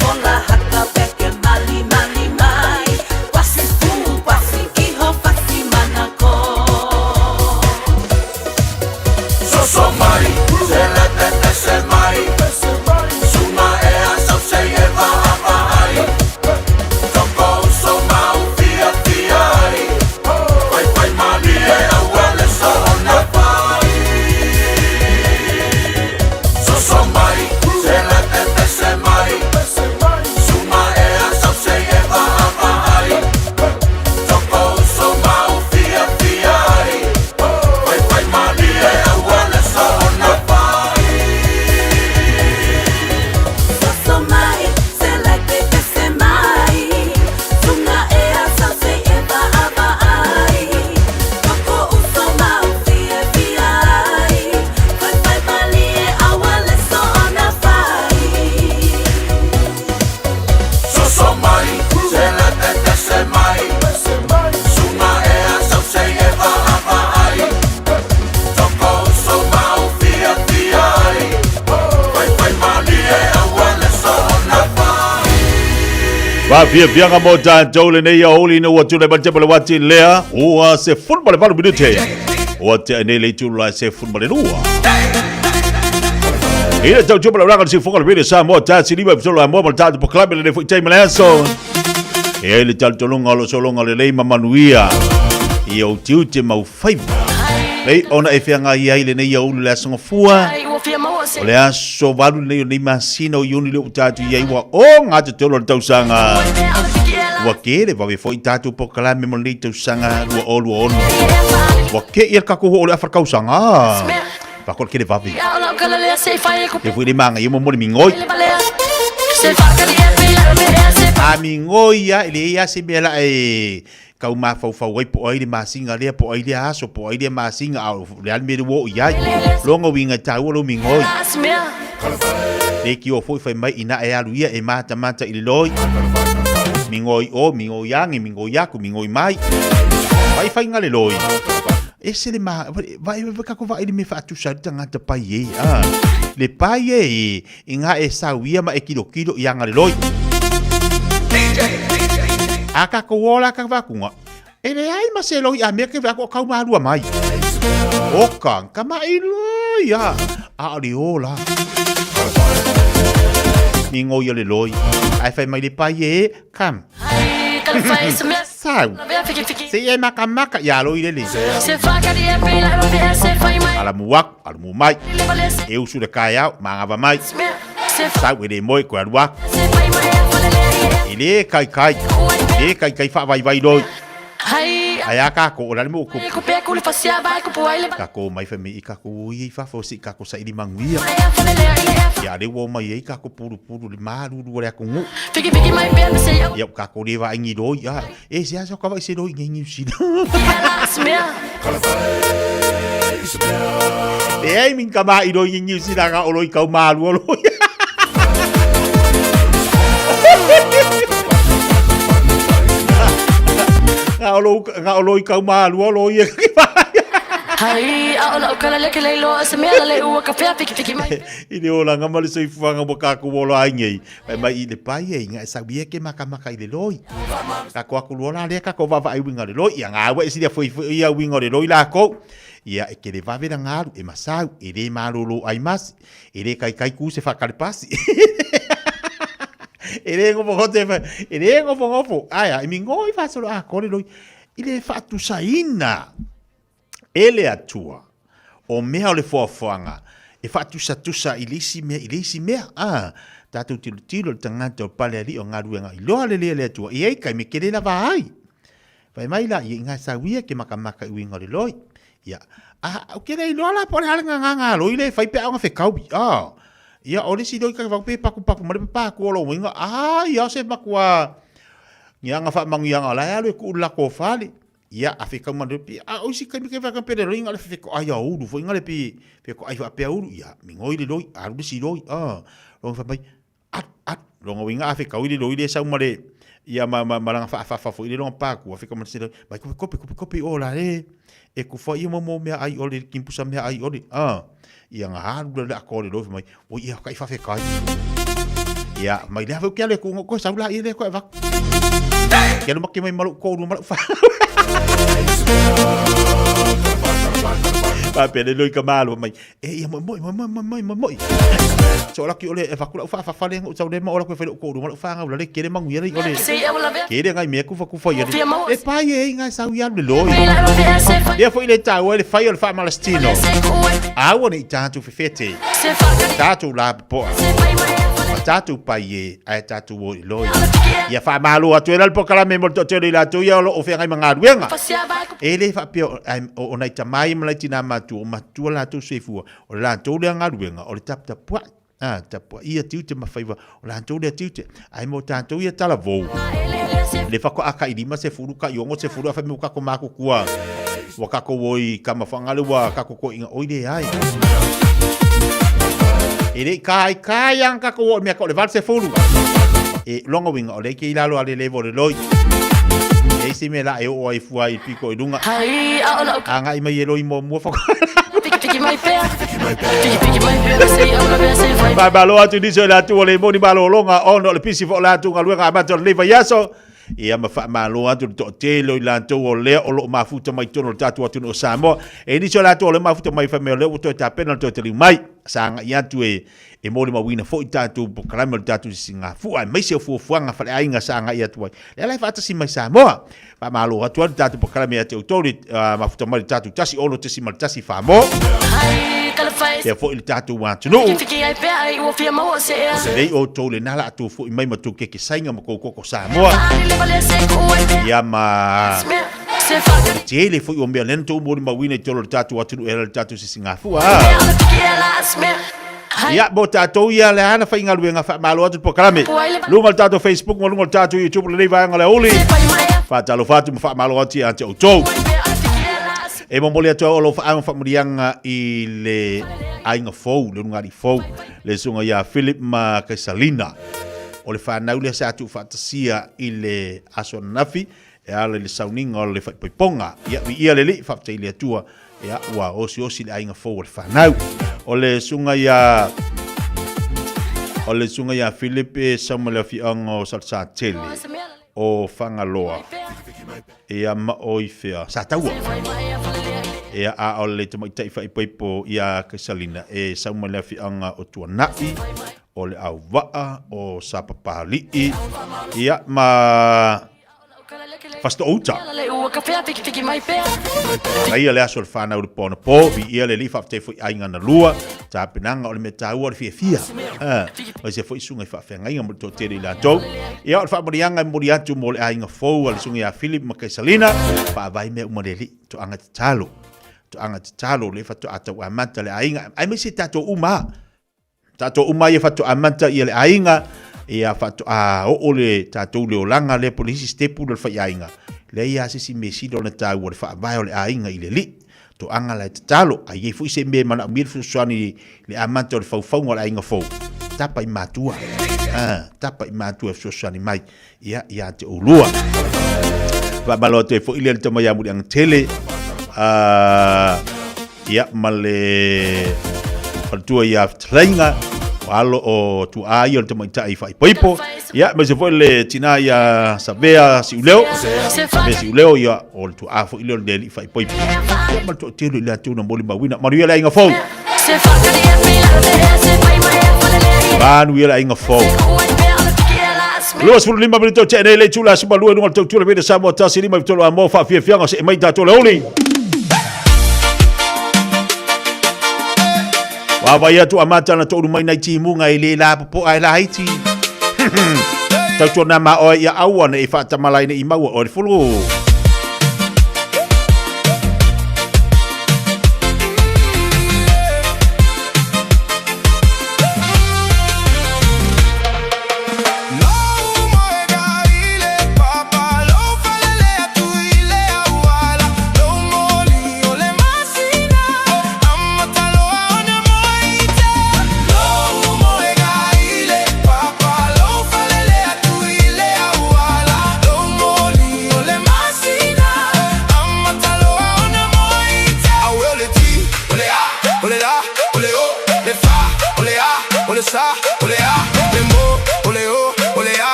Fola haka peke mali mali mai Kwasi fu kwasi kiho whasi manako Soso mai, se le pepese mai, Sunga e asau se e vaava ai, Toko uso mau fia fia ai, Fai fai mani e aua le soona fai. Soso mai, se le pepese mai, Sunga e asau se e vaava ai, Toko uso mau fia fia ai, Fai fai mani e aua le soona fai. Soso mai, se le pepese mai, Sunga e asau se e vaava ai, Toko uso mau fia fia ai, Fai fai mali e aua le soona fai. Soso mai, se le pepese mai, Sunga e asau se e vaava ai, Toko uso mau fia fia ai, Fai fai mani e aua le soona fai. Faafiafiaga mo tatou lenei aoauli ina ua tulai mai le tepa o le uati lea ua 18 minute ua tea nei le itula e 12. I le tautua ma le ulaga o le siufoga o le Radio Samoa 15 i tolu amoa ma le tatou polokalame lenei foi taimi le aso. E ai le talitonuga o lo sologa lelei ma manuia i ou tiute ma ou faiva. Lei ona e feagai ai lenei aoauli le aso Gafua. O le aso 8 lenei o lenei masina o Iuni lea ua tatou i ai ua ogatotonu o le tausaga. Ua kē le vave foi tatou polokalame mo lenei tausaga 2026. Ua kē ia le tatou oo i le afa tausaga. Pako le kele vave. E foi le manga mo mo le mingoi. A mingoi ia le ia se mea la e kau mafaufau ai po o ai le masina lea po o ai lea aso po o ai lea masina a o le a le mea le ua oo i ai. Lona uiga e taua lou migoi. Leitio foi fai mai ina e alu ia e matamata i le loi. Migoi o, migoi age, migoi aku, migoi mai. Vai faiga le loi. Ese le ma, vai vai kako vai le me faatusa ai le tagata pai e. Ah, le pai e i ngā e sau ia ma e kilokilo i anga le loi. A kako ola ka vakunga. E leai ma se loi a mea ke vea ko kau malua mai. O ka, ka mai loi a. A o le ola. Ni ngoi o le loi. Ai fai mai le pai e, kam. Sau. Se ia e makamaka ia loi lele. Ala mu aku, ala mu mai. E usu le kaeao, mangawa mai. Sau e le moe koe alu aku. E le kai kai, le kai kai whaavaivai loi. Ai a kako, o lale mo ko. Kako mai whai me i kako o i whawha o si kako sa ili manguia. Ia le ua mai ei kako puru puru le maruru o le ako ngu. Ia o kako le wa ingi loi a. E se asa ka vai se loi ngi ngi usina. E ai min ka mai loi ngi ngi usina ka o loi kau malu o loi. Nga o lou, nga o loi kau malu o loi e ki Hai, a o lau kala leke lei loa se mea la le ua ka fea fiki fiki mai. I le olanga ma le soifuaga ua kākou ola ai nei. Fai mai i le pai e inga e sau ia ke makamaka i le loi. Kako aku loa la lea kako vaavaai uiga o le loi. Ia ngā ua e silia foi foi ia uiga o le loi lākou. Ia, e kele vave lana alu, e masau, e le malōlō ʻai masi, e le kaikai kū se fakalepasi. E le nofonofo, e le nofonofo, ae a, e migoi faasolo atoa le loi, i le faatusaina e le Atua o mea o le foafoaga e faatusatusa i le isi mea i le isi mea. A, tatou tilotilo i le tagata o pale alii o galuega iloa lelei a le Atua, e i ai taimi e kele lava ai. Fai mai la ia i ngā sau ia ke makamaka i uiga o le loi. Ia, a, o ke le iloa la po o le a le gagana a loi le fai pe a ona fekaui. A, ia, o le isi loi ka vau pe pakupaku ma le papaku o lou uiga, a, ia o se matua ngiaga faamanuiaga o la e alu e tuu i le latou fale. Ia, a fekau ma le pi, a o isi taimi ke fai pe le loi na le fefekoai a ulu foi na le pi, fekoai faapea ulu, ia, migoi le loi, alu le isi loi, a, lona fai mai, alu, alu. Lona uiga a fekaui le loi le sau ma le, ia ma, ma, ma lana faafafa foi le lona paku, a fekau ma le loi, mai kope, kope, kope, kope o la le, e kufa ia mo mo mea ai ole, kimpusa mea ai ole, a, ia nga alu le le ako le loi fai mai, o ia kai fawhekai. Ia, mai lea fau kia le ku ngo koe sau la ia le koe vaku. Kia no make mai malu ko ru malu fa. Pa pele loi ka malo mai. E ia moi moi moi moi moi moi moi moi. So la ki ole e vaku lau whaafafa le ngau le ma ola koe whai ko ru malu whangau la le kere mangu ia le ole. Kere ngai mea kufa kufa ia le. E pai e ngai sau ia le loi. Lea foi le taua le whai o le whaamalastino. Aua ne i tātou fefete. Tātou la poa. Ma tātou pai e ae tātou o i loi. Ia whaamalo atu e la le pokalame mo le toatele i latou ia o lo o whengai ma galuega. E le faapea o nai tama ia ma nai tinā matua, o matua latou soifua, o le latou lea galuega, o le taputapuai. A, tapuai ia tiute ma faiva, o latou lea tiute. Ae mo tātou ia talavou, le faatoa kai 50, kai 60, a fai mai ua kākou mākukua, ua kākou o i Kamafaga le ua kākou toeaiina, oi leai. E le i kai kai ana kākou o i mea ka o le 80. E lona uiga, o lea ke i lalo a le level o le loi. E isi mea la e oo ai fua i piko i lunga. Agai mai e loi muamua whaka. Faamalo atu nisi o le atu o le moni malologa ona o le pisi fo la atu galuega amata o lenei vaiaso. Ia ma faamalo atu le toatele o i latou o lea o lo o mafuta mai totonu o le tatou atunuu o Samoa. E nisi o latou o lea mafuta mai fai mai o lea ua toe tapena le toe taliu mai. Sa agai atu e e molimauina foi tatou polokalame o le tatou sisigafua aemaise o fuafuaga faleaiga sa agai atu ai. Lea la e faatasi mai Samoa. Faamalo atu ai le tatou polokalame ia te outou le mafuta mai le tatou 16.1 Samoa. Pea foi le tatou atunuu. Lelei outou lena la atu foi mai ma tou keke sainga ma kou koko Samoa. Ia ma tele foi o mea lena tou molimauina i tolo le tatou atunuu e ala le tatou sisigafua. Ia, mo tatou ia le ana faigaluega faamalo atu le polokalame. Luga o le tatou Facebook ma luga o le tatou YouTube lenei vaega o le aoauli. Faatalofa atu ma faamalo atu ia te outou. E momoli atu au o lou faaaga faamanuiaga i le aiga fou, le ulugalii fou, le susuga ia Philip ma Kaisalina. O le fanau lea sa tuufaatasia i le aso ananafi e ala i le sauniga o le faaipoipoga. Ia, viia le Alii, faafetai i le Atua Ia, ua osiosi le aiga fou o le fanau. O le susuga ia O le susuga ia Philip e sau mai le afioaga o Salesatele, o Fagaloa, ia ma o i fea, Sataua. Ia, a o le tamaitai faaipoipo ia Kaisalina e sau mai le afioaga o Tuanai, o Leauvaa, o Sapapalii, ia ma Fasitoouta. Manaia le aso o le whanau le pōna pō, viia le alii faafetai foi aiga na lua, tapenaga o le mea taua o le fiafia. O se foi susuga i faafeagaiga mo le toatele i latou. Ia o le faamanuiaga e momoli atu mo le aiga fou a le susuga ia Philip ma Kaisalina, faavae mea uma le alii, toaga tatalo. Toaga tatalo le faatoa tau amata le aiga, aemaise tatou uma. Tatou uma ia faatoa amata ia le aiga, ia faatoa oo le tatou le olaga lea po o le isi stepu lea o le faiaiga, leai lava se isi mea sili ona taua le faavae o le aiga i le alii. Toaga la e tatalo, a i ai foi se mea e manaomia le fesoasoani i le amata o le faufauga o le aiga fou, tapa i matua, tapa i matua e fesoasoani mai ia ia te oulua. Faamalo atu ai foi lea le tama ia Muliagatele, ia ma le faletua ia Fetalaiga, o alo o tuaa ia o le tamaitai faaipoipo. Ia, aemaise foi le tina ia Savea Siuleo. Savea Siuleo, ia, o le tuaa foi lea o le alii faaipoipo. Ia, ma le toatele i latou na molimauina. Manuia le aiga fou. Manuia le aiga fou. 25 minute o tea nei le itula 12 i luga o le tautua le Radio Samoa 153 Amoa faafiafiaga see mai tatou le uli. Vaavaai atu amata na toulu mai nai timuga e le lapopoa e laiti. Tautuana ma oe ia aua ne i faatamala ne i maua oe le fulu.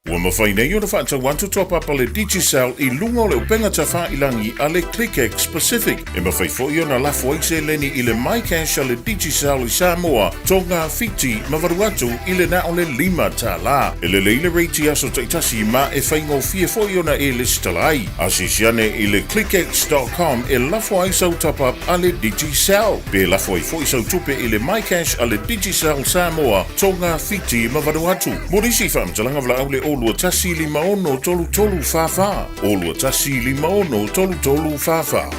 Ua mafai nei ona faatau atu top up a le Digicel i luga o le upega tafailangi a le ClickX Pacific. E mafai foi ona lafo ai seleni i le MyCash a le Digicel i Samoa, Tonga, Fiti ma Vanuatu i le na o le $5. E lelei le rate i aso taitasi ma e faigofie foi ona e lesitala ai. Asiasi ane i le clickx.com e lafo ai sau top up a le Digicel. Pe lafo ai foi sau tupe i le MyCash a le Digicel Samoa, Tonga, Fiti ma Vanuatu. Mo nisi faamatalaga valaau le 0 21 56 33 44, 0 21 56 33 44.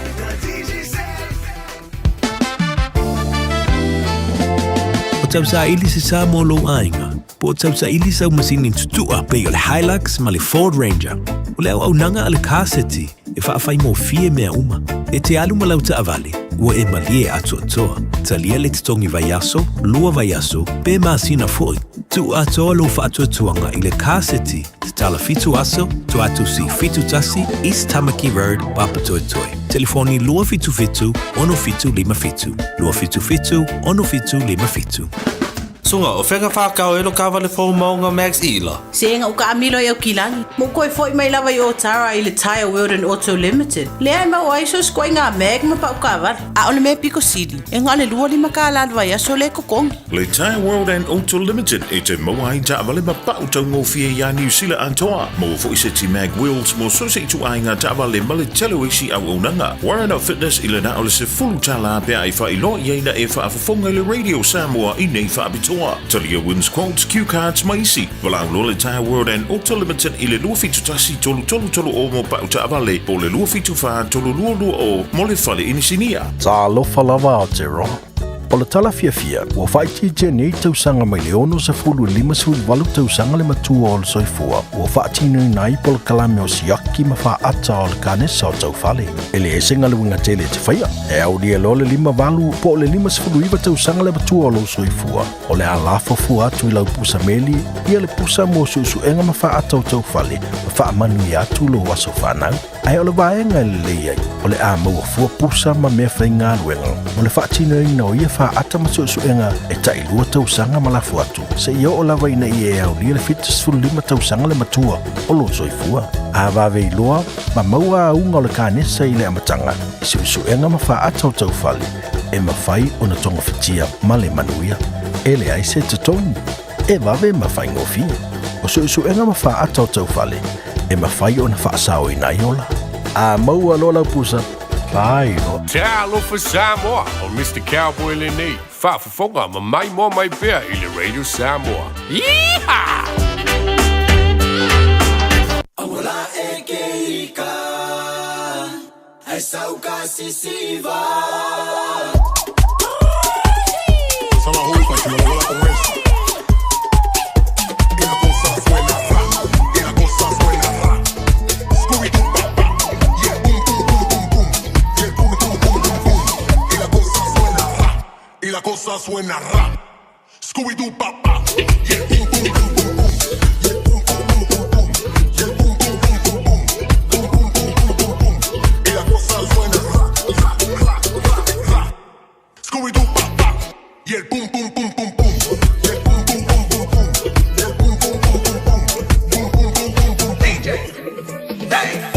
O tausaili se sa mo lou aiga, po o tausaili sau masini tutua pei o le Hilux ma le Ford Ranger. O le auaunaga a le Car City e faafaigofie mea uma. E te alu ma lau taavale, ua e malie atoatoa. Talia le totogi vaiaso, lua vaiaso, pe masina foi. Tuu atoa lou faatuatuaga i le Car City, tatala 7 aso, Tuatusi 71, East Tamaki Road, Papatoetoe. Telefoni 277 6757, 277 6757. Suga, o fea ka whakao e lo kawale fou maunga Max Ila? Se ega uka amilo i au kilagi. Mo koe foi mai lava i Otara i le Tyre World and Auto Limited. Lea e maua ai so sikoa i ngā mag ma pau kawale. A o le mea piko sili, e ngā le 25 kālā le vaiaso le kokongi. Le Tyre World and Auto Limited e te maua ai taavale ma pau taugofie iā Niu Sila atoa. Maua foi se ti mag wheels mo so se ituaiga taavale ma le tele o isi auaunaga. Warren Fitness i le na o le $10 pe a e faailoa i ai na e faafofoga i le Radio Samoa i nei faapitoa. Talia wins quotes, cue cards ma isi. Valaau loa le Tyre World and Auto Limited i le 271 3330 mo pau taavale po o le 274 3220 mo le fale inisinia. Talofa lava Aotearoa. O le tala fiafia, ua faaitiitia nei tausaga mai le 60 i le 58 tausaga le matua o le soifua ua faatinoina ai polokalame o siaki ma faata o le kanesa o taufale. E leai se galuega tele e te faia, e aulia loa le 58 po o le 59 tausaga le matua o lou soifua, o le a lafo fua atu i lau pusa meli ia le pusa mo suesuega ma faata o taufale ma faamanuia atu lou aso fanau. Ae o le vaega e lelei ai, o le a maua fua pusa ma mea faigaluega mo le faatinoina o ia faata ma suesuega e tailua tausaga ma lafo atu, seia oo lava ina ia e aulia le 75 tausaga le matua o lou soifua. A vave iloa ma maua auga o le kanesa i le amataga i suesuega ma faata o taufale, e mafai ona togafitia ma le manuia. E leai se totogi. E vave ma faigofie. O suesuega ma faata o taufale, e mafai ona faasaoina ai ola. A maua loa lau pusa, faailoa. Talofa Samoa, o Mister Cowboy lenei, faafofoga ma maimoa mai pea i le Radio Samoa. Yeehaw! Amola e ke ika, ai sauka sisiva. Y la cosa suena ra. Scooby-Doo papá. Yeah, boom, boom, boom, boom, boom. Yeah, boom, boom, boom, boom, boom. Yeah, boom, boom, boom, boom, boom. Boom, boom, boom, boom, boom, boom. Y la cosa suena ra, ra, ra, ra, ra. Scooby-Doo papá. Yeah, boom, boom, boom, boom, boom. Yeah, boom, boom, boom, boom, boom. Yeah, boom, boom, boom, boom, boom. Boom, boom, boom, boom, boom. DJ. Hey.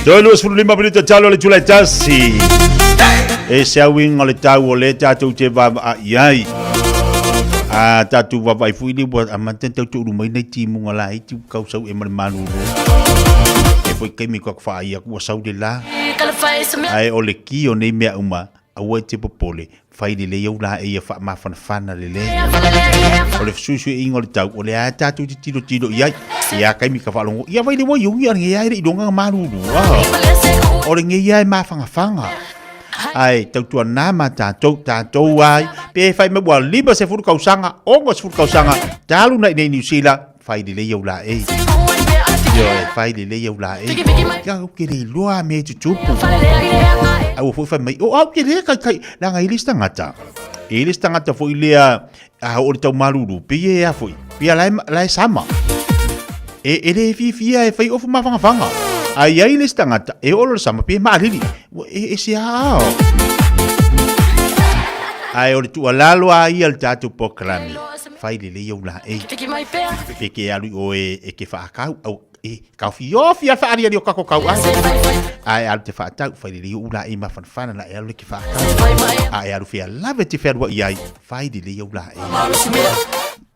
Toe 25 minute talo le itula e tasi. E se auiga o le tau o lea tatou te vaavaai ai. A tatou vaavaai foi le ua amata ona tau ulu mai nai timuga laiti ua kau sau e ma le malolo. E foi taimi ko whaai aku ua sau le la. Ae o le ki o nei mea uma, aua e te popole, fai lelei au la e ia faamafanafana lelei. O le fesuisuiaiga o le tau, o lea lava tatou te tilotilo i ai. Ia taimi ka faalogo, ia vai le wai ui a le ai le ilonga nga malulu. O le ngei ai mafangafaga. Ae tautuana ma tatou, tatou ai, pe fai mai ua 50 tausaga, 60 tausaga, talu na i nei Niu Sila, fai lelei au laei. Ioe, fai lelei au laei. Ia au ke le iloa me tutupu. Aua foi fai mai, o au ke le kai kai, leaga i le isi tagata. E i le isi tagata foi lea, a oo i le tau malulu, pei e a foi, pei la e, la e sama. E, e le fiafia e fai ofu mafangafaga. A i ai le isi tagata, e oo loa i le sama, pei e maalili. Ua e, e se a ao. Ae o le tuualalo a ia le tatou polokalame, fai lelei au laei. Pe ke alu i o e, e ke whaakau, au, e, kau fiofi a whaariari o kako kau ai. Ae alu te whaatau, fai lelei ou laei mafanafana na e alu le ke whaakau. A e alu whia lave te whearua i ai, fai lelei au laei.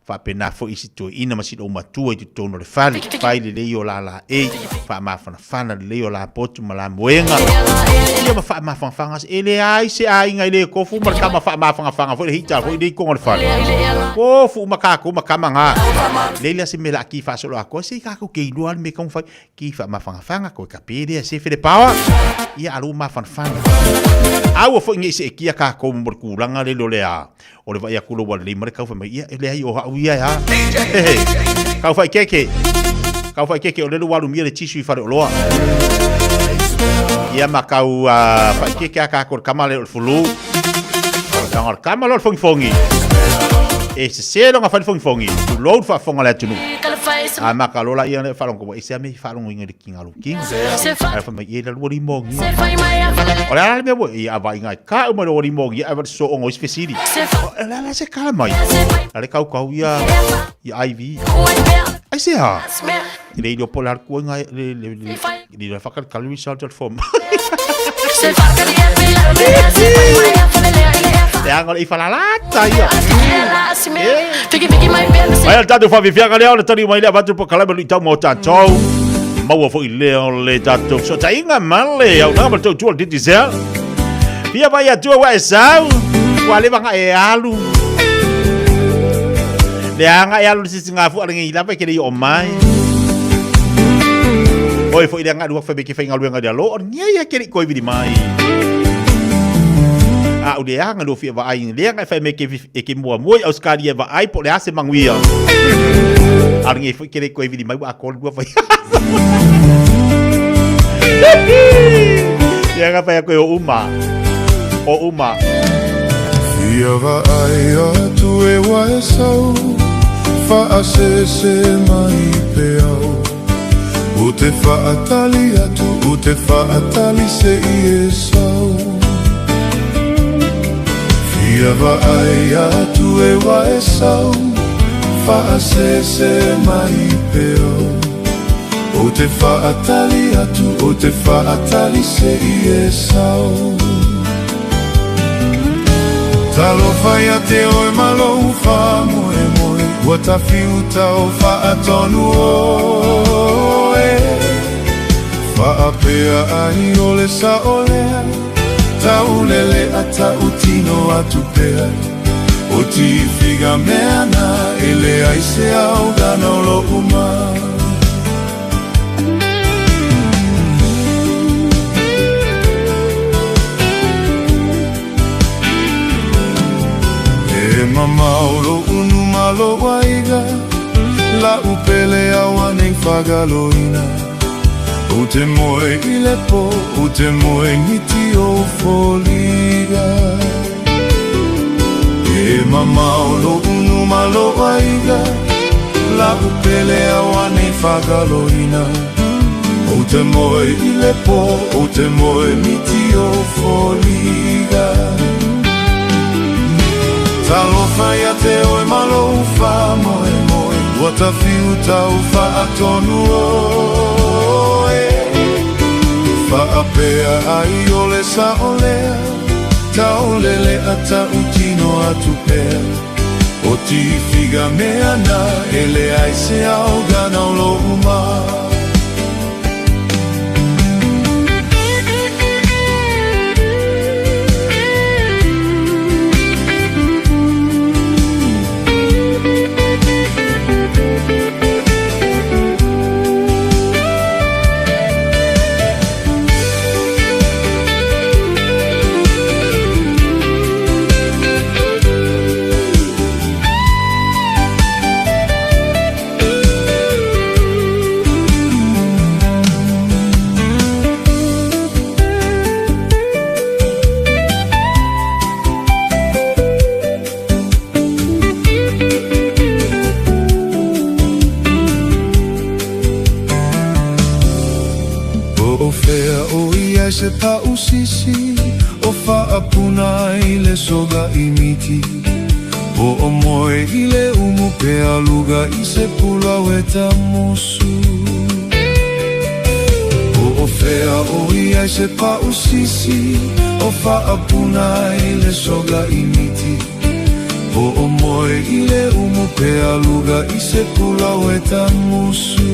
Faapena foi isi toeaina ma sina ou matua i totonu o le fale, fai lelei o la laei, faamafanafana lelei o la potu ma la moega. Ia ma faamafanafana se, e leai se aiga e le tofu ma le tama faamafanafana foi le hita foi le i totonu o le fale. Tofu uma tatou ma tama na. Leai la se mea o le a ki faasolo atoa, se i tatou te iloa le mea e tatau ona fai. Ki faamafanafana koe ka pele a se fele paoa. Ia alu mafanafana. Aua foi nei seetia tatou mo le tulaga lele o le a. O le vaai atu loa ua lelei ma le kau fai mai, ia, e leai o hau ia e a. Kau fai keke. Kau fai keke o lele ua alu mia le tissue i fale oloa. Ia ma kau fai keke a kākou le kama le o le fulu. Leaga o le kama loa le fogifogi. E sese loga fai le fogifogi. Tulou le faafofoga a le atunuu. A maka loa laia le faalogo ua ese a me faalogoina i le kingalukinga. Ae fai mai, e la lua limogi. O le a la le mea ua, ia avaiga e kau mai lua limogi, ae va le sosooga o isi fesili. O le a la se kala mai. A le kaukau ia, ia IV. Aisea? E le iloa po o le a le kuaiga le, le, le, le, le whakalikali result o le form. Le anga o le ifalalata ia. Ai al tatou whawhiwhianga lea o le tali mai lea vatu po kalama lui tau mo tatou. Maua foi lea o le tatou fesootaiga ma le auaunaga ma le tautua o le Digicel. Fia vai atua ua e sau, ua leva nga e alu. Le anga e alu le sisigafu a le ngei lava e ke le i o mai. Oi foi le anga lua whai me ke whaingaluenga le alo, o ngei a ke le i koe vili mai. A u le anga lua fia vaai, le anga e whai me ke e ke mua mua i Australia e vaai po le a se manguia. A le ngei foi ke le i koe vili mai ua a kolu lua whai. Ia nga whai a koe o uma. O uma. Ia vaai atu e wa e sau Whaasese mai pe au U te whaatali atu, u te whaatali se i e sau Fia vaai atu e wa e sau Whaasese mai pe au O te whaatali atu, o te whaatali se i e sau Talofa ia te oe ma lou faamoemoe Ua tawhiuta o whaatonu oe Whaapea ai o le sao lea Taulele a tautino atu pea O tifiga mea na e leai se aogana o lou ma. E mamao loʻu numa loʻu aiga La'u pele auanei fagaloina Ou te moe i le po, ou te moe ngiti o foliga E mamao loʻu numa loʻu aiga La'u pele auanei fagaloina Ou te moe i le po, ou te moe miti o foliga Talofa ia te oe ma lou faamoemoe Ua tawhiu tau whaatonu oe. Faapea ai o le sao lea, Taulele a tautino atu pea, O tifiga mea na e leai se aoga o lou ma. Po o fea o i ai se pau sisi o faapuna ai le soga i miti Po o moe i le umu pe aluga i se pulau e tamusu Po o fea o i ai se pau sisi o faapuna ai le soga i miti Po o moe i le umu pe aluga i se pulau e tamusu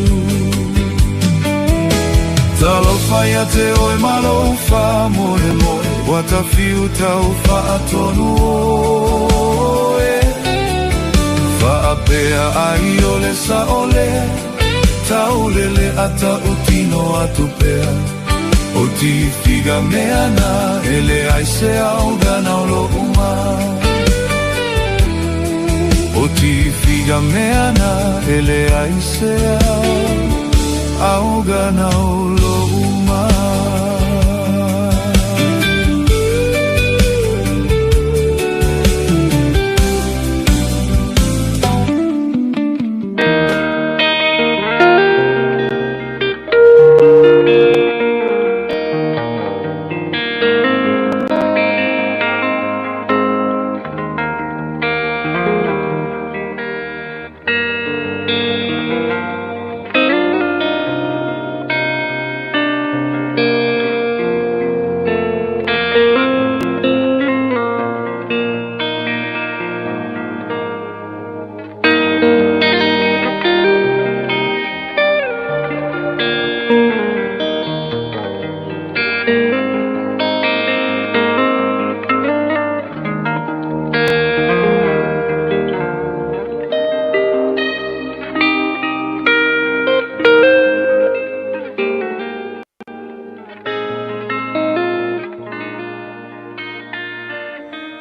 Talofa ia te oe ma lou faamoemoe Ua tafiu tau faatonu oe Faapea ai o le sao lea Taulele a tautino atu pea O tifiga mea na e leai se aoga o lou ma O tifiga mea na e leai se aoga o lou ma.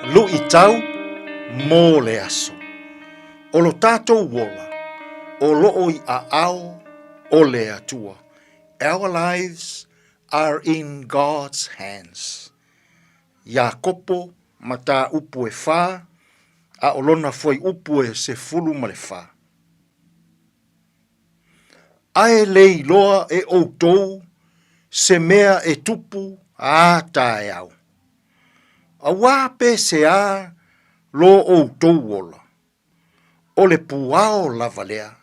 Luʻitau mo le aso. O lo tatou ola, o loo i aao o le Atua. Our lives are in God's hands. Iakopo mataupu e fa, a o lona fuaiupu e 14. Ae le iloa e outou se mea e tupu a taeao. Auā pe se a lo outou ola, o le puao lava lea,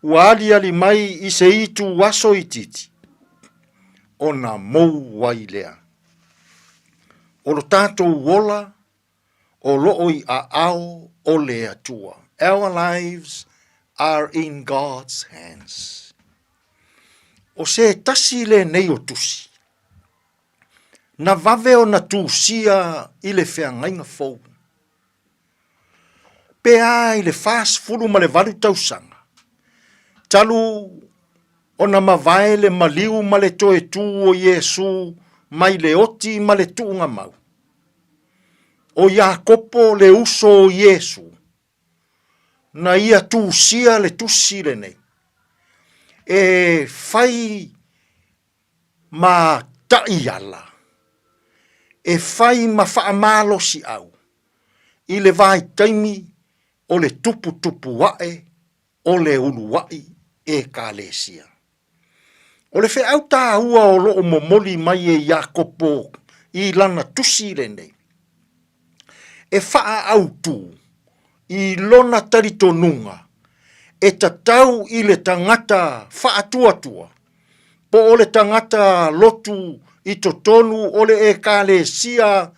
ua aliali mai i se itu aso itiiti, ona mou ai lea. O lo tatou ola o loo i aao o le Atua. Our lives are in God's hands. O se tasi lenei o tusi, na vave ona tusia i le feagaiga fou. Pe a i le 48 tausaga, talu ona mavae le maliu ma le toe tū o Iesu mai le oti ma le tuugamau. O Iakopo le uso o Iesu, na ia tusia le tusi lenei, e fai ma taiala, e fai ma faamalosiau i le vaitaimi o le tuputupu ae o le uluai Ekalesia. O le feau taua o loo momoli mai e Iakopo i lana tusi lenei, e faaautu i lona talitonuga e tatau i le tagata faatuatua. Po o le tagata lotu i totonu o le Ekalesia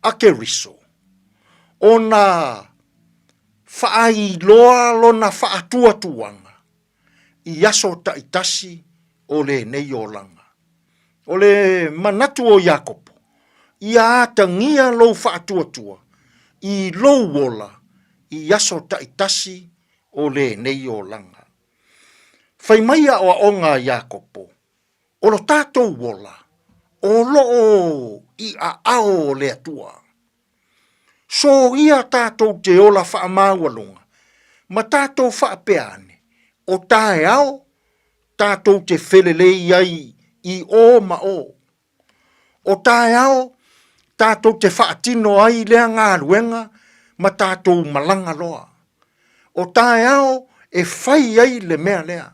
a Keriso, ona faailoa lona faatuatuaga i aso taitasi o lenei olaga. O le manatu o Iakopo, ia atagia lou faatuatua i lou ola i aso taitasi o lenei olaga. Fai mai aoaoga a Iakopo, o lo tatou ola, o loo i aao o le Atua. Soia tatou te ola faamaualuga ma tatou faapea ane, o taeao tatou te felelei ai i o ma o. O taeao tatou te faatino ai lea galuega ma tatou malaga loa. O taeao e fai ai le mea lea.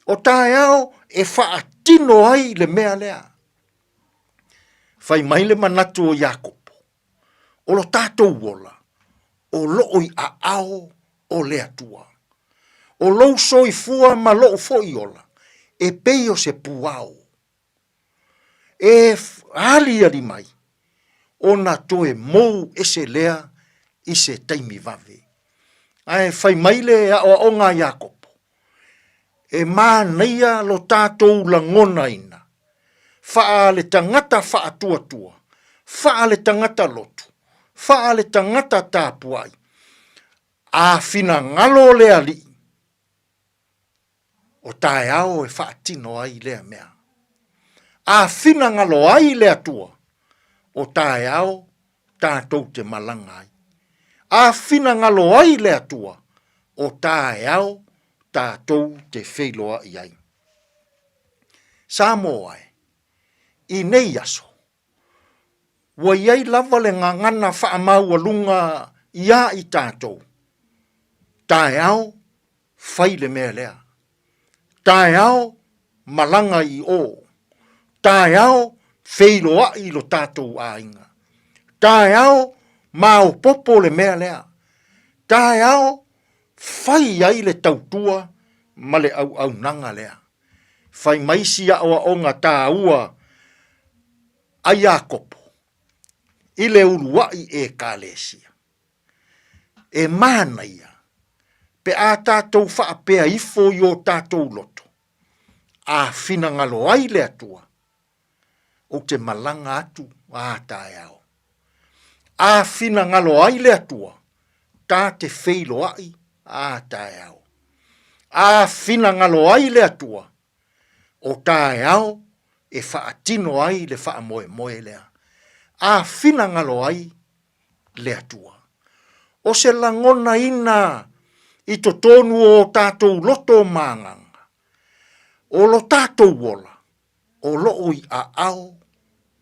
O taeao e faatino ai le mea lea. Fai mai le manatu o Iakopo, o lo tatou ola, o loo i aao o le Atua. O lou soifua ma lou foi ola, e pei o se puao. E aliali mai, ona toe mou ese lea i se taimi vave. Ae fai mai le aoaoga a Iakopo, e manaia lo tatou lagonaina, faa le tagata faatuatua, faa le tagata lotu, faa le tagata tapuai, a finagalo le Alii, o taeao e faatino ai lea mea. A finagalo ai le Atua, o taeao tatou te malaga ai. A finagalo ai le Atua, o taeao tatou te feiloai ai. Samoa e, i nei aso, ua i ai lava le gagana faamaualuga iā i tatou, taeao fai le mea lea. Taeao, malaga i o. Taeao, feiloai lo tatou aiga. Taeao, maopopo le mea lea. Taeao, fai ai le tautua ma le auaunaga lea. Fai mai si aoaoga taua a Iakopo i le uluai Ekalesia. E manaia pe a tatou faapea ifo i o tatou loto, a finagalo ai le Atua, ou te malaga atu a taeao. A finagalo ai le Atua, ta te feiloai a taeao. A finagalo ai le Atua, o taeao e faatino ai le faamoemoe lea. A finagalo ai le Atua. O se lagonaina i totonu o o tatou loto ma agaga, o lo tatou ola, o loo i aao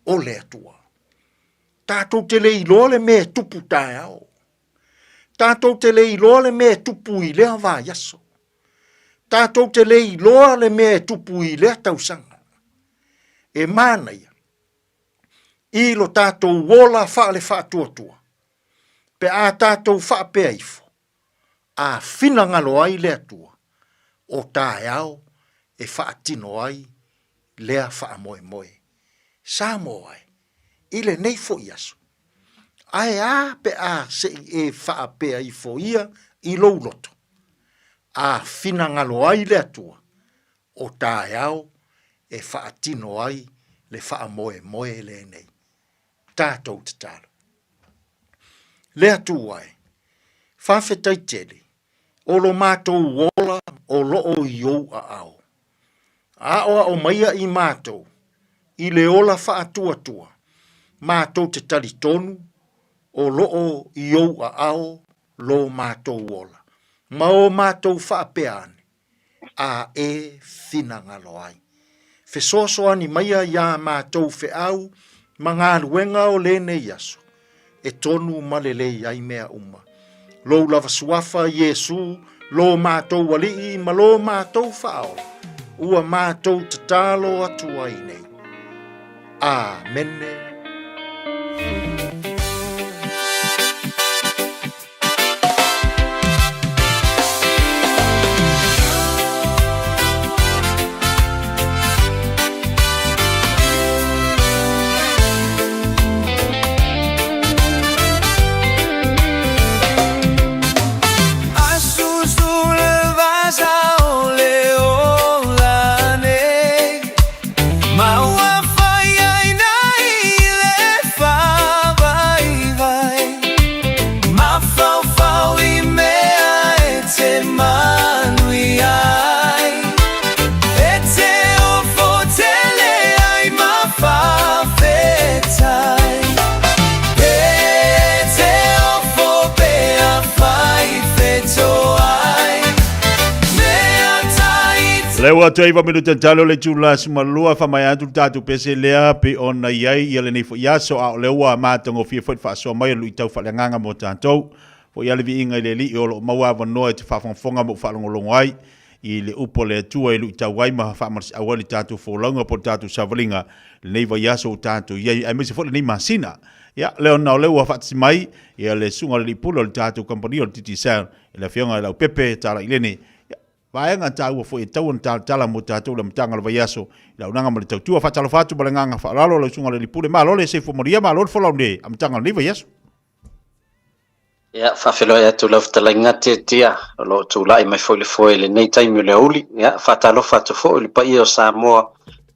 o le Atua. Tatou te le iloa le mea e tupu taeao. Tatou te le iloa le mea e tupu i lea vaiaso. Tatou te le iloa le mea e tupu i lea tausaga. E manaia i lo tatou ola faale-faatuatua, pe a tatou faapea ifo, a finagalo ai le Atua, o taeao e faatino ai lea faamoemoe. Samoa e, i lenei foi aso, ae a pe a se i e faapea ifo ia i lou loto, a finagalo ai le Atua, o taeao e faatino ai le faamoemoe lenei. Tatou tatalo. Le Atua e, faafetai tele o lo matou ola o loo i ou aao. Aoao maia i matou i le ola faatuatua, matou te talitonu o loo i ou aao lo matou ola, ma o matou faapea ane, a e finagalo ai. Fesoasoani maia iā matou feau ma galuega o lenei aso, e tonu ma lelei ai mea uma. Lou lava suafa, Iesu, lo matou Alii ma lo matou Faaola, ua matou tatalo atu ai nei. Amene. Le ua toe minute talo le itula 12 faamaea atu le tatou pese lea pei ona i ai ia lenei foi aso, a o lea ua matagofie foi le faasoa mai o le luitau faaleagaga mo tatou. Foi a le viiga i le Alii o lo o maua avanoa e te faafogafoga ma ou faalogologo ai i le upu a le Atua e luitau ai ma faamalosiau ai le tatou folauga po o le tatou savaliga lenei vaiaso ua tatou i ai, aemaise foi lenei masina. Ia, lea ona o lea ua faatasi mai ia le susuga i le Alii Pule o le tatou kamupani o le Digicel, i le Afioga i Leaupepe Talailene. Ia, vaega taua foi e tatau ona talatala mo tatou i le amataga o le vaiaso i le auaunaga ma le tautua. Faatalofa atu ma le agaga faaaloalo lau Susuga i le Alii Pule. Malo le soifua manuia, malo le folau i le amataga o lenei vaiaso. Ia, faafeiloai atu lau fetalaiga Tiatia, o lo o tulai mai foi le foe i lenei taimi o le aoauli. Ia, faatalofa atu foi i le paia o Samoa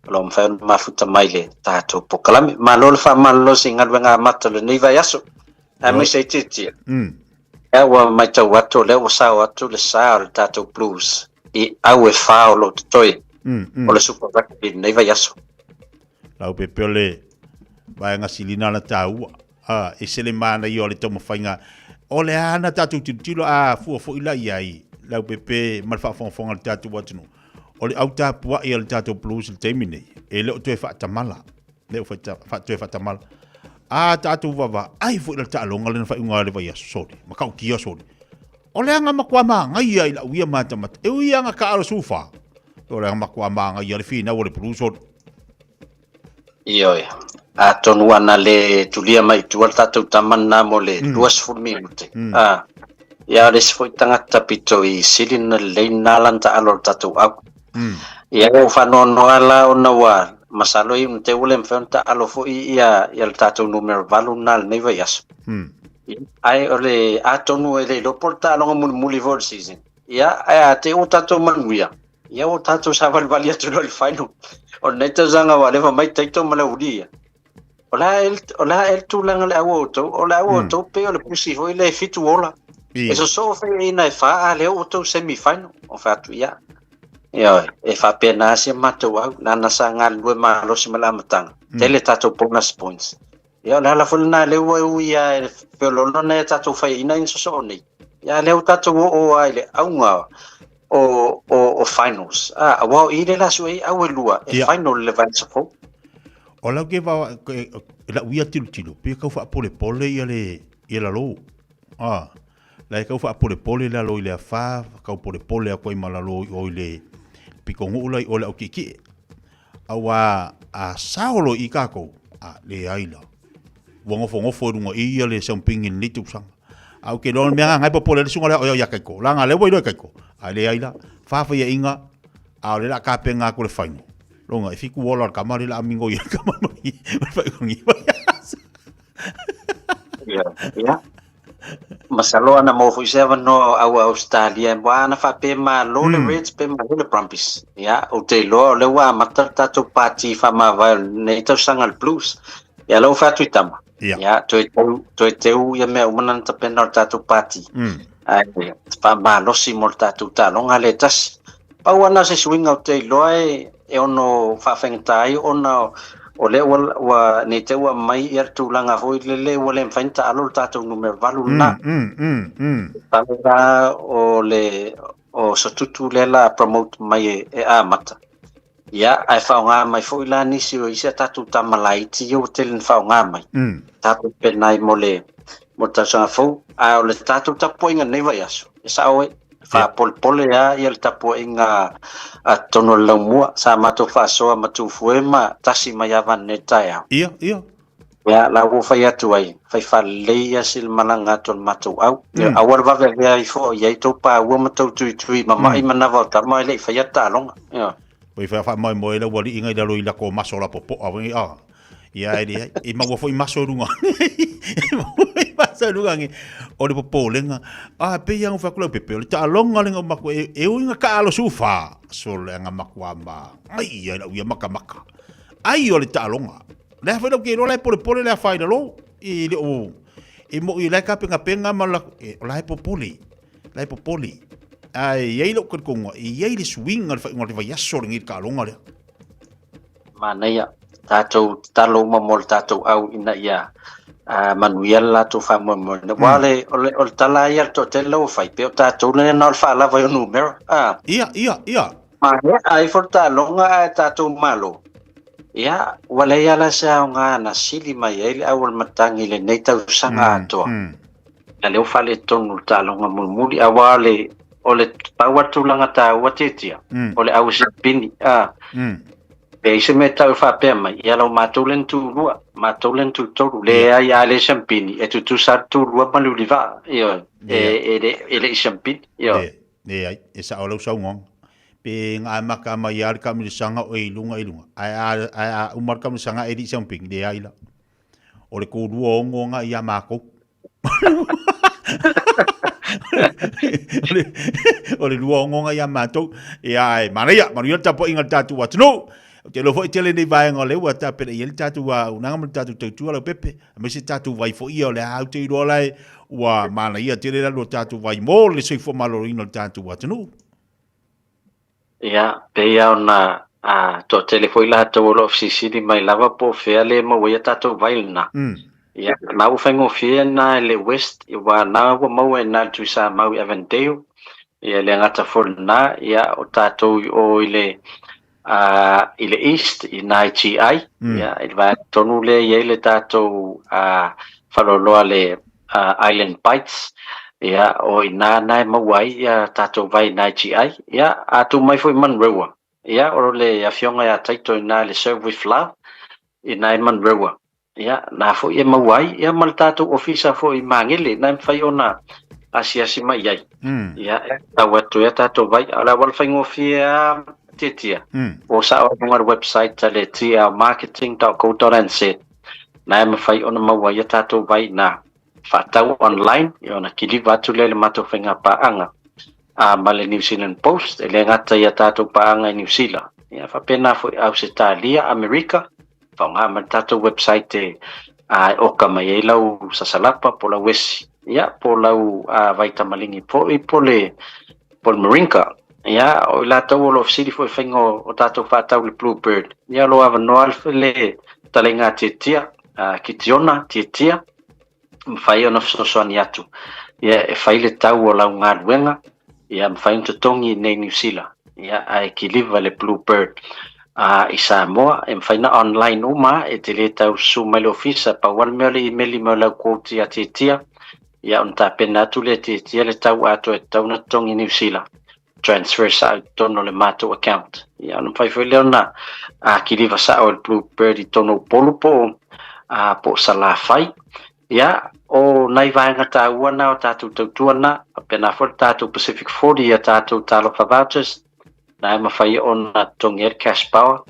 o lo o mafai ona mafuta mai le tatou polokalame. Malo le faamalolosi i galuega amata o lenei vaiaso, aemaise ai Tiatia. Ia, ua matau atu o lea ua sao atu le sa o le tatou Blues i au e fa o lo o totoe o le Super Rugby i lenei vaiaso. Laupepe o le vaega silina na taua. A, e se le manaia o le taumafaiga. O le a na tatou tilotilo a fua foi la i ai, Leaupepe ma le faafogafoga a le tatou atunuu, o le au tapuai a le tatou Blues i le taimi nei, e le o toe faatamala. Le o toe faatamala. A tatou vaavaai foi i le taaloga lea na faaiuga le vaiaso soli, matautia soli. O le aga matua magaia i lau ia matamata. E ui aga taalo sufa. O le aga matua magaia le finau o le Blues soli. Ioe. Atonu ana le tulia mai i tua le tatou tama lena mo le 20 minute. A, ia o le isi foi tagata pito i sili ona lelei lena la na taalo i le tatou au. Ia ua faanoanoa la ona ua masalo i te ua le mafai ona taalo foi ia ia le tatou numera 8 lena i lenei vaiaso. Ae o le atonu e le iloa po o le taaloga mulimuli foi o le season. Ia ae a te i ua tatou manuia, Ia ua tatou savalivali atu loa i le final o lenei tausaga ua leva mai Taito ma le aualii ia. O le a ea o le a ea le tulaga o le au a outou? O le au a outou pei o le pusi foi lea e fitu ola. E sosoo faiaina e fa a lea ua outou semi final. Ou fai atu ia. Ioe, e faapena si a matou au, lana sa galulue malosi ma le amataga. Tele tatou bonus points. Ia o le ala foi lena lea ua ui lava e feoloolo nai a tatou faiaina ina sosoo nei. Ia lea ua tatou oo lava i le auga o, o, o finals. Ah, aua o i le la sue ai au e lua e final le vaiaso fou. O lau ke va ke lau ia tilotilo pe kau faapolepole ia le ia lalo. Ah, la e kau faapolepole lalo i le afa, kau polepole aku ai ma lalo i o i le pitonuu la i o le au ki'eki'e. Auā a sao loa i kākou, a leai la. Ua nofonofo i luga i ia le siampini i lenei tausaga. A ou te iloa o le mea lena e popole ai le susuga lea o ia Kaiko. Leaga lea ua iloa e Kaiko. Ae leai la. Fa faiaina, a o lea o le a tapena atu le final. Lona, e fitu ola le tama lea o le a migoi ai le tama ma le faaiuga. Ia, ia. Masalo ana maua foi se avanoa o au a Ausetalia aua ana faapea malo le Reds pe malo le Brumbies. Ia, ou te iloa o lea ua amata le tatou pati faamavae o lenei tausaga le Blues. Ia, lea ua fai atu i tama. Ia, toe teu, toe teu ia mea uma na tapena o le tatou pati. Ae faamalosi mo le tatou taaloga lea e tasi. Pau lava na o se suiga ou te iloa e, e ono faafaigata ai ona o lea ua, ua nei te ua aumai ia le tulaga foi lele ua le mafai ona taalo le tatou numera 8 lena. Talo la o le o Sotutu lea la promote mai e, e amata. Ia, ae faaaoga mai foi la nisi o isi a tatou tama laiti ia ua tele na faaaoga mai. Tatou penai mo le mo le tausaga fou. Ae o le tatou tapuaiga lenei vaiaso, e sao e faapolepole lava ia le tapuaiga a totonu o le laumua. Sa matou faasoa ma Tufue ma Tasi mai Avane nei taeao. Ia, ia. Ia, la ua fai atu ai, fai faalelei ia si le malaga atu a le matou au. Ia, aua le vave avea ifo i ai tou paua ma tou tuitui mama'i manava o tama e le i faia taaloga. Ia. Pei faamoemoe lau alii i lalo i lako maso la popo'a foi a. Ia e leai, e maua foi maso i luga. E maua foi maso i luga nge. O le popolega, a pei lava ona fai atu Leaupepe, o le taaloga lenei o matou e, e ui ina taalo sufa, sole anga matua manaia i lau ia matamata. Ai o le taaloga. Lea foi lau te iloa la e polepole le afa i lalo, e le o, e moi la e tapenapena ma la, e, o la e popole, la e popole. Ae i ai lou talitonuga, e i ai le suiga i le faaiuga o le vaiaso lenei i le taaloga lea. Manaia, tatou tatalo uma mo le tatou au ina ia manuia le latou faamoemoe. Aua le, o le, o le tala lava ia a le toatele la ua fai, pei o tatou lea na o le faalava i o numera. Ia, ia, ia. Maea ifo le taaloga ae tatou Malo, ia, ua leai lava la se aoga na sili mai ai le aualamatagi i lenei tausaga atoa. Ia lea ua faaletonu le taaloga mulimuli, aua o le, o le pau lava le tulaga taua Tiatia, o le au siapini, a. Pe ai se mea e tau e faapea mai, ia lau matou lea na tulua, matou lea na tutolu. Leai, a le siampini, e tutusa lava le tulua ma le ulivaa, ioe, e, e, e le i siampini, ioe. Leai, e sao lau saunoaga. Pe na amata mai lava le taamilosaga o e i luga i luga, ae a, ae a uma le taamilosaga e le i siampini, leai la. O le tulua ono na ia matou. O le 26 na ia matou. Ia, ae manaia, manuia le tapuaiga a le tatou atunuu. Ou te iloa foi e tele nei vaega o lea ua tapena i ai le tatou auaunaga ma le tatou tautua Leaupepe, aemaise tatou vai foi ia o lea ou te iloa la e ua manaia tele le alu o tatou vai mo le soifua maloloina o le tatou atunuu. Ia, pei lava ona toatele foi latou o lo o fesilisili mai lava po o fea le maua ai a tatou vai lena. Ia, na ua faigofie lena i le West, aua na ua maua i ina i le Tuisamau i Avondale, ia le gata foi lena, ia o tatou i o i le i le East, i ina i GI, ia, i le vaega tonu lea e i ai le tatou faleoloa le Island Bites, ia, o i ina na e maua ai ia tatou vai i ina i GI. Ia, a tuu mai foi i Manurewa, ia, o le afioga ia Taito i ina i le Serve With Love, i ina i Manurewa, ia, na foi e maua ai, ia, ma le tatou ofisa foi i Magele, na e mafai ona asiasi mai i ai. Ia, e tau atu ai a tatou vai. A o le auala faigofie lava, Tiatia, ua sao i luga o le website a le tlmarketing.co.nz, na e mafai ona maua ai a tatou vai i ina. Faatau online, ia ona kiliva atu lea i le matou faigapaaga ma le New Zealand Post, e le gata i a tatou paaga i Niu Sila, ia faapena foi Ausetalia, Amerika, faaaoga mai le tatou website e oka mai ai lau sasalapa po o lau esi, ia po o lau vaitamaligi foi po o le moringa. Ia, o i latou o lo o fesili foi i faiga o tatou faatau i le Blue Bird, ia o lo o avanoa le taleiga Tietia, Kitiona Tietia, mafai ona fesoasoani atu ia e fai le tau o lau galuega, ia mafai ona totogi i inei Niu Sila, ia ae kiliva le Blue Bird i Samoa, e mafai ona online uma, e te le tau susu mai le ofisa, pau lava le mea o le imeli mai o lau quote ia Tietia, ia ona tapena atu lea e Tietia le tau atoa e tatau ona totogi i Niu Sila, transfer sao i totonu o le matou account. Ia ona mafai foi lea ona kiliva sao e le Blue Bird i totonu o Upolu po o po o Salafai. Ia, o nai vaega taua na o tatou tautua na, faapena foi le tatou Pacific 40 ia tatou Talofa Vouchers, na e mafai ona totogi ai le cash power,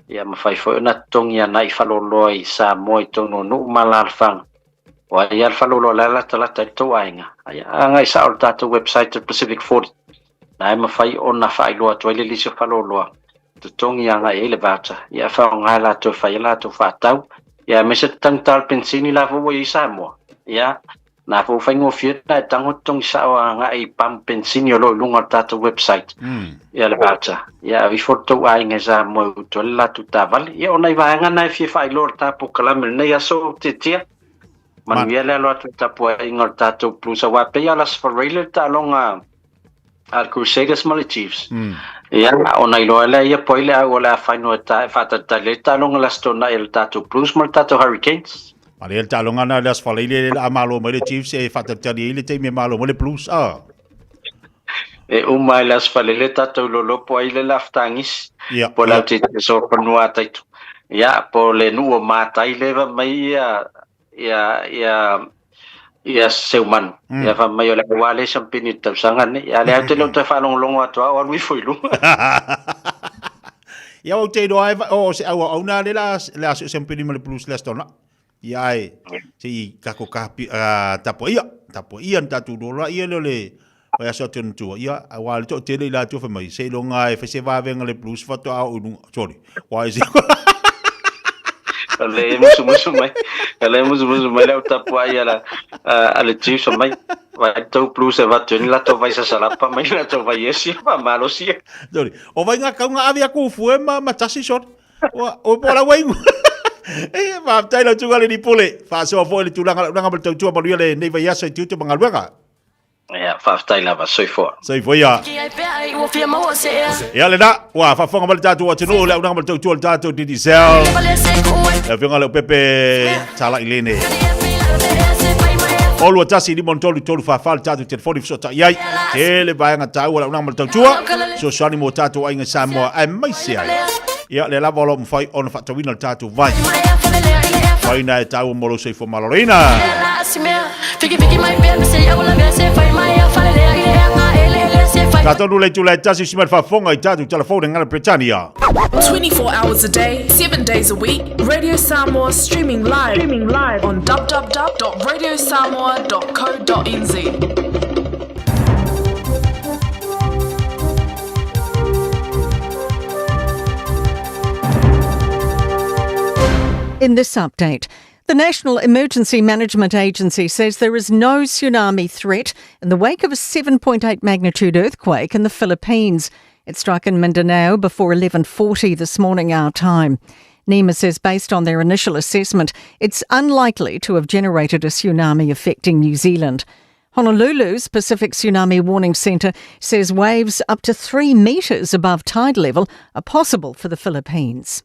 ia mafai foi ona totogi agai faleoloa i Samoa i totonu o nuu ma alaalafaga. O ai lava le faleoloa o la e latalata i le tou aiga, ia agai sao i le tatou website o le Pacific 40. Na e mafai ona faailoa atu ai le lisi o faleoloa, totogi agai ai le voucher, ia e faaaoga e latou e fai ai latou faatau, ia aemaise le taugata o le penisini la foi ua i ai Samoa, ia na foi ua faigofie ona e tago totogi sao agai i pamu penisini o lo o i luga o le tatou website, ia le voucher, ia ave ifo le tou aiga i Samoa e utu ai le latou taavale. Ia o nai vaega na e fia faailoa o le ta polokalame i lenei aso, Tiatia. Manuia le alo atu i le tapuaiga o le tatou Blues aua e pei lava o le Aso Faraile le taaloga a le Crusaders ma le Chiefs. Ia, ona iloa lea ia po ai le au o le a final e ta e faatalitali ai le taaloga i le Aso Toonai a le tatou Blues ma le tatou Hurricanes. A le taaloga na le Aso Faraile le a malo mai le Chiefs e faatalitali ai le taimi e malo mai le Blues. Ah. E uma ai le Aso Faraile tatou lolopo ai le lafutagisi. Ia, Po le au te so fanua taitu. Ia, po le nuu o Matai le va mai ia ia ia ia Seumanu. Ia fa mai o le ua le sampini i le tausaga nei. Ia le au te leo toe faalogologo atu a o alu ifo i luga. Ia ou te iloa e o se au au na le la le aso sampini ma le Blues le Aso Toonai. Ia ai se i kako ka tapo ia, tapo ia na tatou lola ia le le o aso atu tua. Ia aua le toatele i latou fai mai se iloga e fai se vavenga le Blues faatoa oo i luga. Sorry. Why is it? O le musumusu mai, o le musumusu mai le au tapuai a la a le Chiefs mai. Vai tau Blues e vatu ni latou vai sasalapa mai latou vai esi fa malosi. Sorry. O vai ngā kaunga ave aku fue ma ma tasi sorry. O o po la wai. E faafetai lau tuga le Nipole. Faasoa foi le tulaga lau ma le tautua manuia lenei vaiaso i tiute ma galuega. Ia, faafetai lava, soifua. Soifua ia. Ia lena, ua faafofoga mai le tatou atunuu, le auaunaga ma le tautua a le tatou Digicel. Le afioga Leaupepe Talai Lene. O 21 5 3 3 4 4 le tatou telefoni fesootai ai. Tele vaega taua le auaunaga ma le tautua. Fesoasoani mo tatou aiga i Samoa aemaise ai. Ia lea lava o lo o mafai ona faatauina le tatou vai. Vai na e taua mo lou soifua maloloina. Tatou le itula e tasi si mai faafofoga i tatou telefoni ngana Britannia. 24 hours a day, 7 days a week, Radio Samoa streaming live, streaming live on www.radiosamoa.co.nz. In this update, the National Emergency Management Agency says there is no tsunami threat in the wake of a 7.8 magnitude earthquake in the Philippines. It struck in Mindanao before 11:40 this morning our time. NEMA says based on their initial assessment, it's unlikely to have generated a tsunami affecting New Zealand. Honolulu's Pacific Tsunami Warning Centre says waves up to 3 metres above tide level are possible for the Philippines.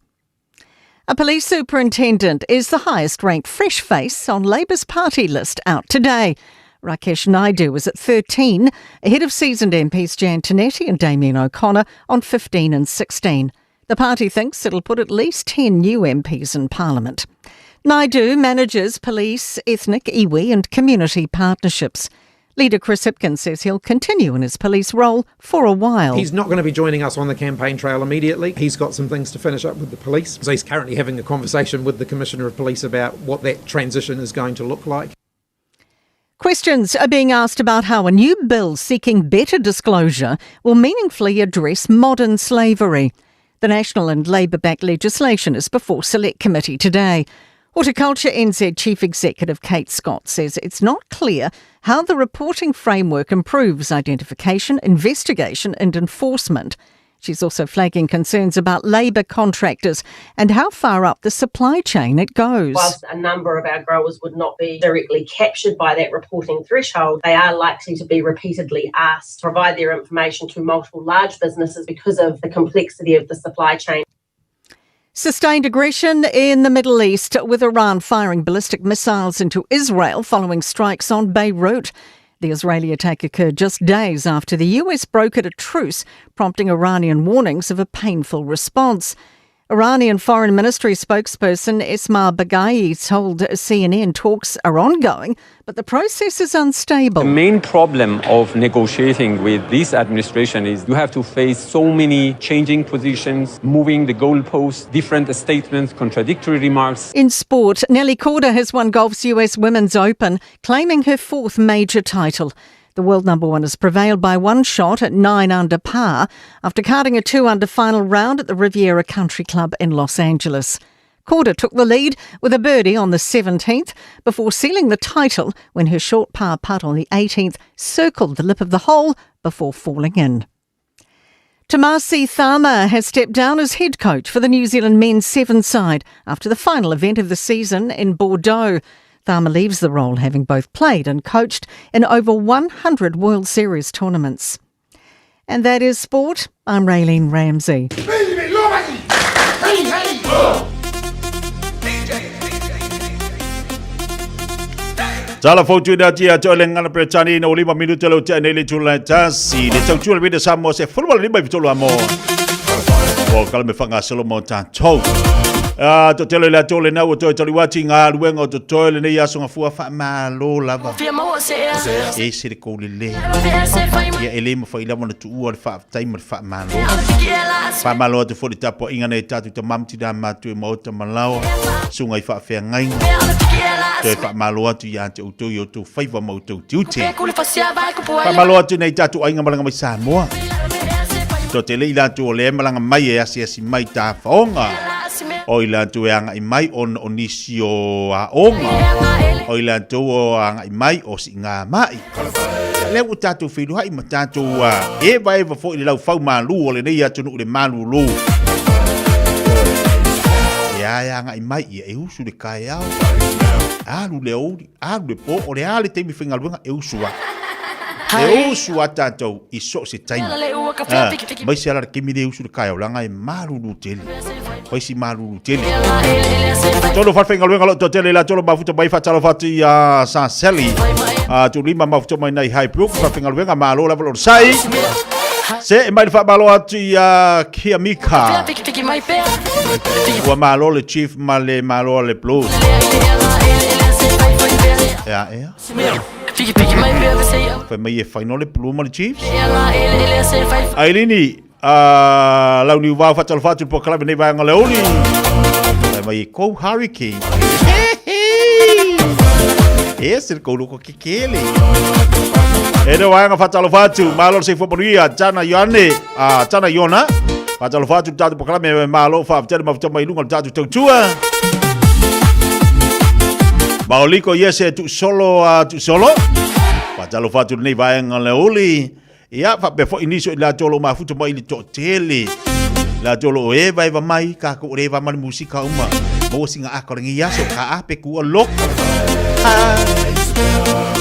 A police superintendent is the highest ranked fresh face on Labour's party list out today. Rakesh Naidu is at 13, ahead of seasoned MPs Jan Tinetti and Damien O'Connor on 15 and 16. The party thinks it'll put at least 10 new MPs in Parliament. Naidu manages police, ethnic, iwi and community partnerships. Leader Chris Hipkins says he'll continue in his police role for a while. He's not going to be joining us on the campaign trail immediately. He's got some things to finish up with the police. So he's currently having a conversation with the Commissioner of Police about what that transition is going to look like. Questions are being asked about how a new bill seeking better disclosure will meaningfully address modern slavery. The National and Labour-backed legislation is before Select Committee today. Horticulture NZ Chief Executive Kate Scott says it's not clear how the reporting framework improves identification, investigation and enforcement. She's also flagging concerns about labour contractors and how far up the supply chain it goes. Whilst a number of our growers would not be directly captured by that reporting threshold, they are likely to be repeatedly asked to provide their information to multiple large businesses because of the complexity of the supply chain. Sustained aggression in the Middle East, with Iran firing ballistic missiles into Israel following strikes on Beirut. The Israeli attack occurred just days after the US brokered a truce, prompting Iranian warnings of a painful response. Iranian Foreign Ministry spokesperson Esmail Baghaei told CNN talks are ongoing, but the process is unstable. The main problem of negotiating with this administration is you have to face so many changing positions, moving the goalposts, different statements, contradictory remarks. In sport, Nelly Korda has won golf's US Women's Open, claiming her fourth major title. The world number one has prevailed by one shot at 9 under par after carding a 2 under final round at the Riviera Country Club in Los Angeles. Korda took the lead with a birdie on the 17th before sealing the title when her short par putt on the 18th circled the lip of the hole before falling in. Tomasi Cama has stepped down as head coach for the New Zealand men's seven side after the final event of the season in Bordeaux. Cama leaves the role having both played and coached in over 100 World Series tournaments. And that is sport. I'm Raylene Ramsey. Tala fautu ina tia te ole ngana Bretani na olima minuta leo te nei le tula tasi le tautua le rida Samoa se fulu wala lima i fitolu amo. O kala me whanga selo mo tātou. To tele le atole nau o toi taliwati ngā luenga o to toi le nei aso ngā fua wha malo lava. E se le koule le. Ia e le ma whai lava na tuua le wha tai ma le wha malo. Wha malo atu fo le tapo inga nei tātou ta mamti da mātu e maota malawa. Sunga i wha whea ngainga. Toe wha malo atu ia te outou i outou faiva ma outou tiute. Wha malo atu nei tātou ainga malanga mai Samoa. To te le i lātou o le malanga mai e asi asi mai tā whaonga. O i lātou e anga i mai on o nisi o a onga. O i lātou o anga i mai o si ngā mai. Le ua tātou whiruhai ma tātou eva eva fo i le lau whau mālu o le nei atu nu le mālu lū. E ae anga i mai ia e usu le kai ao. Alu le ouri, alu le pō, o le a le teimi whaingaluenga e usu a. E usu a tatou i so o se taimi. Maise ala le kemi le usu le kaeao langa e malulu tele. Faisi malulu tele. Tolu whalwhengaluenga lo tele la tolu mafuta mai whatalo whatu i a Sa Sally. A tu lima mafuta mai nei Highbrook whalwhengaluenga malo lava lo sai. Se e mai le whamalo atu i a Kia Mika. Ua malo le chief ma le malo le blues. Ea, ea. Fai mai e final le Blue ma le Chiefs. Ailini, lau niu vau whatalo whatu po kalawe nei vaenga le uli. Fai mai e kou Hurricane. E se kou loko ke kele. E le waenga whatalo whatu, malo se fua tana Ioane, tana Iona. Whatalo whatu tātou po kalawe malo wha ma mai lunga tātou tautua. Maoliko yes tu solo tu solo. Whatalo whatu nei vaenga le uli. Ia whape fo iniso i la tolo mafuta mai li to tele. La tolo o eva eva mai ka ko eva mai musika uma. Mo singa a korengi yaso ka ape ku o loko.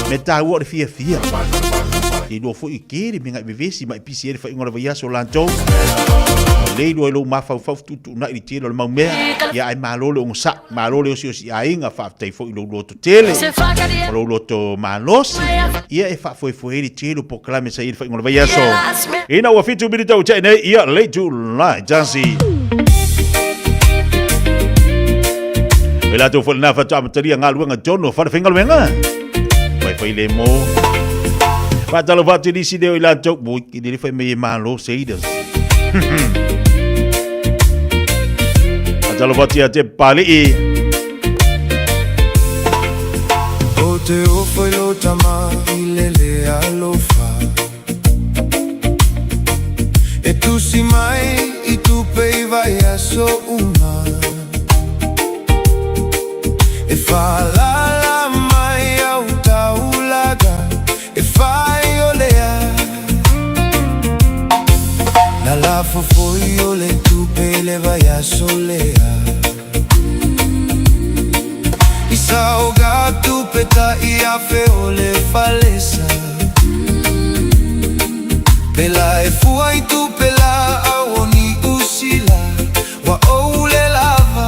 Me tā ua le fia fia. I lua fo i kere me ngai vevesi mai pisi ere wha ingola vai aso lantou. Le lua i lou mawhau whau tutu na i tele o le mau mea. Ia ai malo le ongo sa, malo le osi osi ainga wha fo i lou loto tele. O lou loto malosi. Ia e wha foe foe le tele po kalame sa i le wha ingola vai aso. Ina ua fitu minita u te nei, ia le tu lai tasi. E la tau fo le nā whatua amataria ngā luenga tono, whare whenga luenga. Whai whai le mō. Whātalo whātu nisi leo i la tau, mo i le whai mei e malo seidas. Whātalo whātu ia te pāli'i. O te ofo i lo tama i lele alofa. E tusi mai i tupe i vai aso uma. E whalala mai au taulaga e whai o lea. Na la fofoi o le tupe le vai aso lea. I saoga tupe ta i afe o le falesa. Pela e fua i tupe la au o ni usila wa o le lava.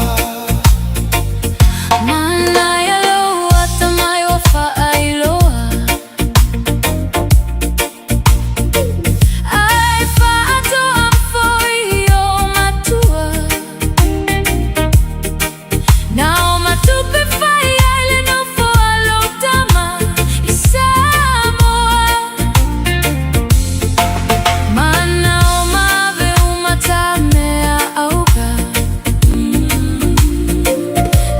Manaia lou atamai ua faailoa. Ai faatoa foi o matua. Na o matupe fai ai le nofo a lou tama i Samoa. Mana o mave uma ta mea auka.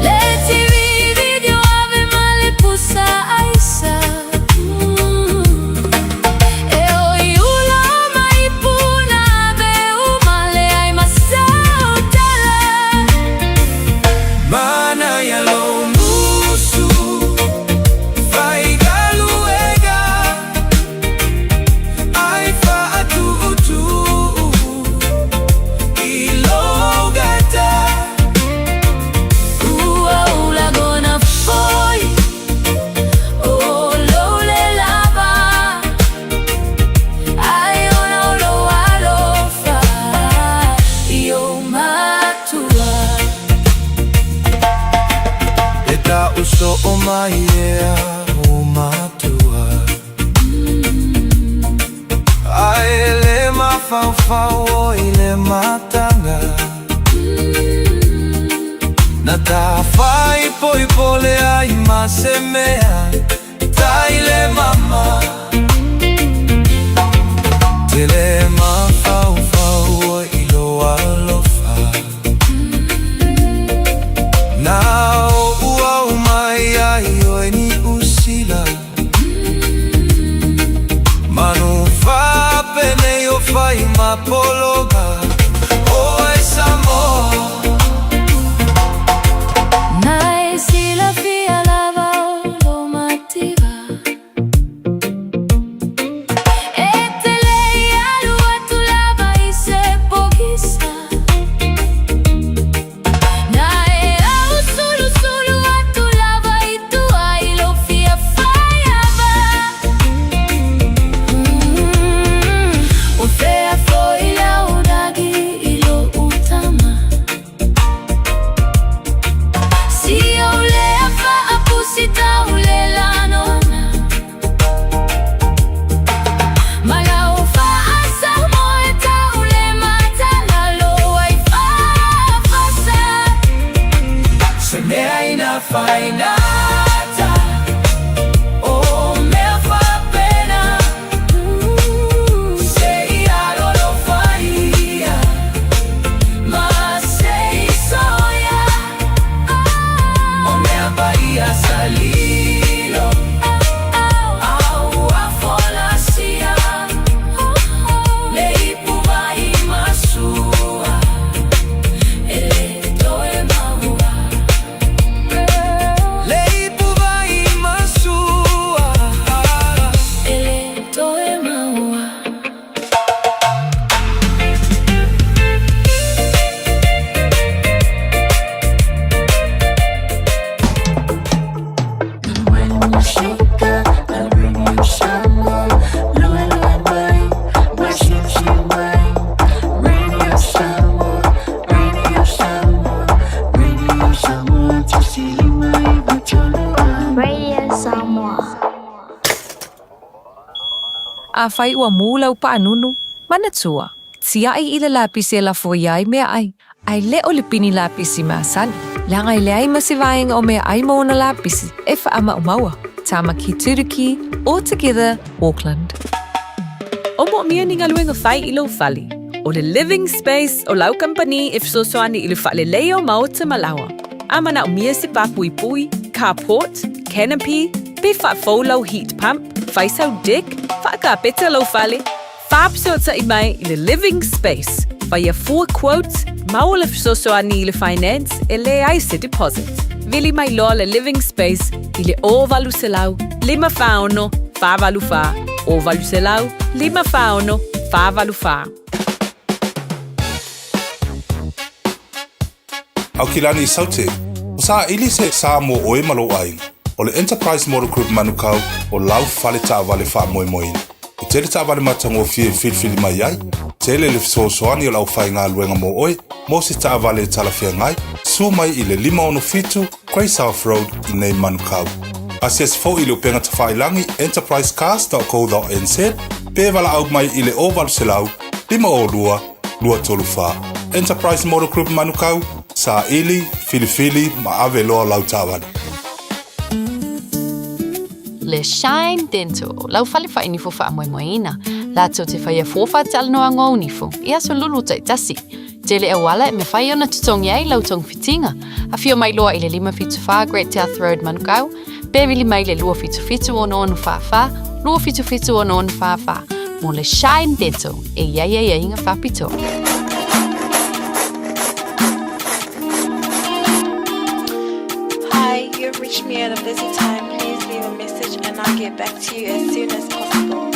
Le TV video ave ma le pusa aisa. E o i ula o mai puna ave uma le ai masautala. Mana ia lo musu fai galuega ai faatuutuu i lou gata. Ua ou lagona foi o lou le lava. Ai ona o lou alofa i ou matua. E ta uso o mai ea o matua. Ai le mafaufau o i le matanga. Na ta whai poipole ai ma se mea tai le mama. Te le mafaufau o i lo alofa. Na o ua o mai ai oe ni usila. Manu whapene o whai mapologa o e Samoa. Na e silafia lava o lou mativa. E te le i alu atu lava i se pogisa. Na e au sulusulu atu lava i tua i lou fia fai ava. Afai ua mū lau paanunu, manatua, tiaʻi i le lapisi e lafoia ai meaʻai, a e le o le pini lapisi masani, leaga e leai ma se vaega o meaʻai ma ona lapisi e faamaumau'a. Tāmaki Turuki, All Together, Auckland. O moomia ni galuega fai i lou fale. O le Living Space o lau kamupani e fesoasoani i le faaleleia o maota ma laoa. A manaomia se pāpuipui, carport, canopy, pe faafou lau heat pump, fai sau deck, faakapeta lou fale, faafesootai mai i le Living Space, faia fua quote, maua le fesoasoani i le finance e leai se deposit. Vili mai loa le Living Space i le 0800 546 484, 0800 546 484. Aukilani i Saute, o saʻili se sa mo ʻoe ma lou ʻāina. ʻO le Enterprise Motor Group Manukau o lau fale taavale faamoemoeina. E tele taavale matagofie e filifili mai ai, tele le fesoasoani o le aufaigaluega mo ʻoe mo se taavale e talafeagai, suo mai i le 567 Grey South Road i nei Manukau. Asiasi foi i le upega tafailagi enterprisecars.co.nz pe valaau mai i le 0800 502 234. Enterprise Motor Group Manukau, saili, filifili ma ave loa lau taavale. Le Shine Dental, lau fale faainifo faamoemoeina, latou te faia fua faatalanoaga o nifo i aso lulu taitasi. Tele auala e mafai ona totogi ai lau togafitiga. Afio mai loa i le 574 Great South Road Manukau, pe vili mai le 277 6644, 277 6644 mo le Shine Dental e i ai aiaiga faapitoa. Hi, you've reached me at a busy time. Please leave a message and I'll get back to you as soon as possible.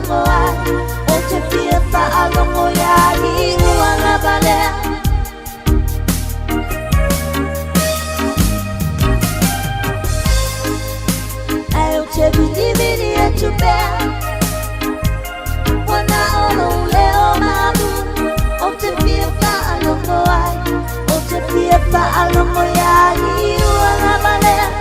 fa'alogo ai Ou te fia fa'alogo iā iuga lava lea Ae ou te vilivili atu pea Ua na o lou leo malu Ou te fia fa'alogo ai Ou te fia fa'alogo iā iuga lava lea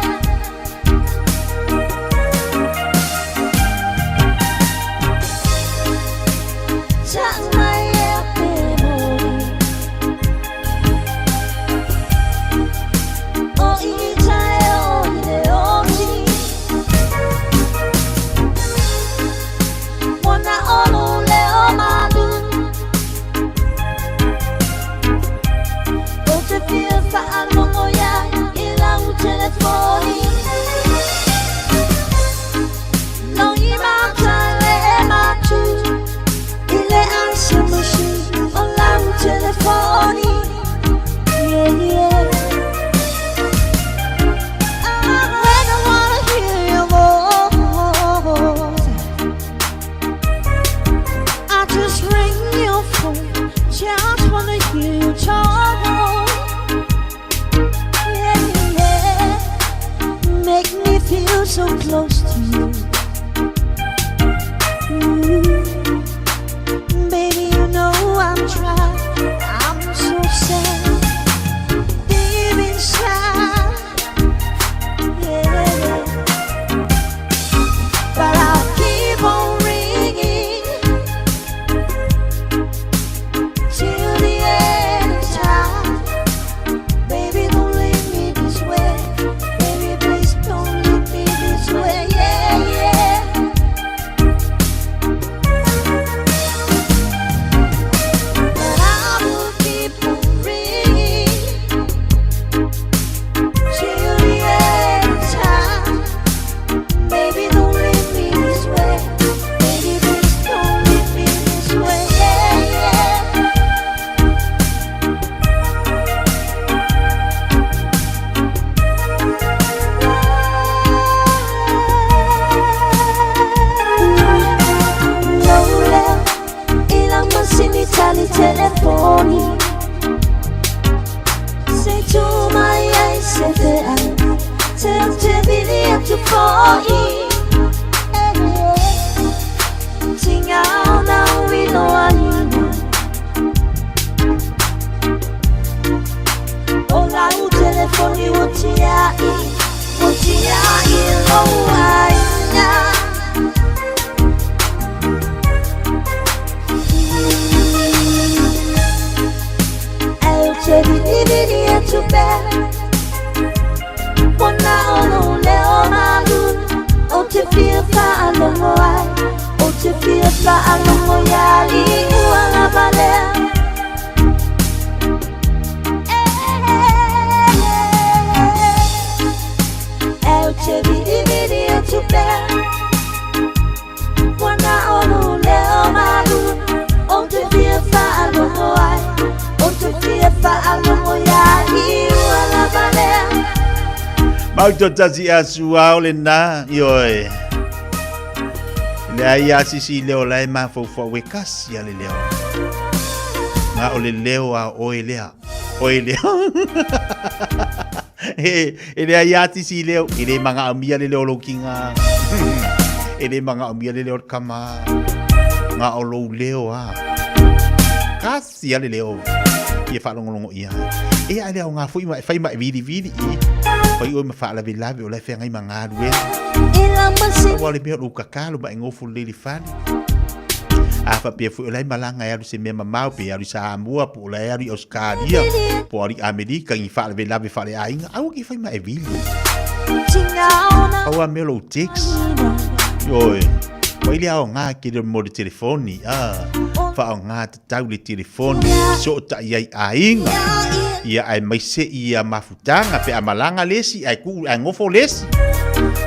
So close to you. Mm. Baby, you know I'm trying. I'm so sad. Deep inside. Yeah. But I'll keep on ringing till the end of time. Baby, don't leave me this way. Baby, please don't leave me this way. Yeah, yeah. But I will keep on ringing till the end of time. Baby, don't leave me this way. Baby, please don't leave me this way. Yeah, yeah. Lola, i masini tali telefoni Se tu mai ai se te ai Te au te vili atu fo'i Tingao na uilo aina O lau telefoni o tiai O tiai lo aina Ae ou te vilivili atu pea Ua na o lou leo malu Ou te fia fa'alogo ai Ou te fia fa'alogo iā liua lava lea Ae ou te vilivili atu pea Ua na o lou leo malu Ou te fia fa'alogo ai Ou te fia fa'alogo iā liua lava lea Mau tasi asu ao le na, ioe. Le ai a sisi leo la e mafaufau e kasi a le leo. Nga o le leo a oe lea. Oe lea. E, e le ai a sisi leo. E le manga au mia le leo lo kinga. E le manga au mia le leo kama. Nga o lou leo a. Kasi a le leo. Ia whaalongolongo ia. E a leo ngā fui ma e whai ma e vili vili i. Whai oi ma whaalave lave o lai whengai ma ngā rue. Ua le mea o kakalo ma e ngofu lili fale. A whapea fui o lai malanga e alu se mea mamau pe alu sa Samoa po o lai alu i Australia po alu i Amerika ngi whaalave lave whaale ainga. Aua ki whai ma e vili. Aua mea lou text. Oi. Wai le ao ngā ke le mo le telefoni. Ah, wha o ngā te tau le telefoni. So ta i ai ainga. Ia ai mai se ia mafutanga pe a malanga lesi ai ku ai ngofo lesi.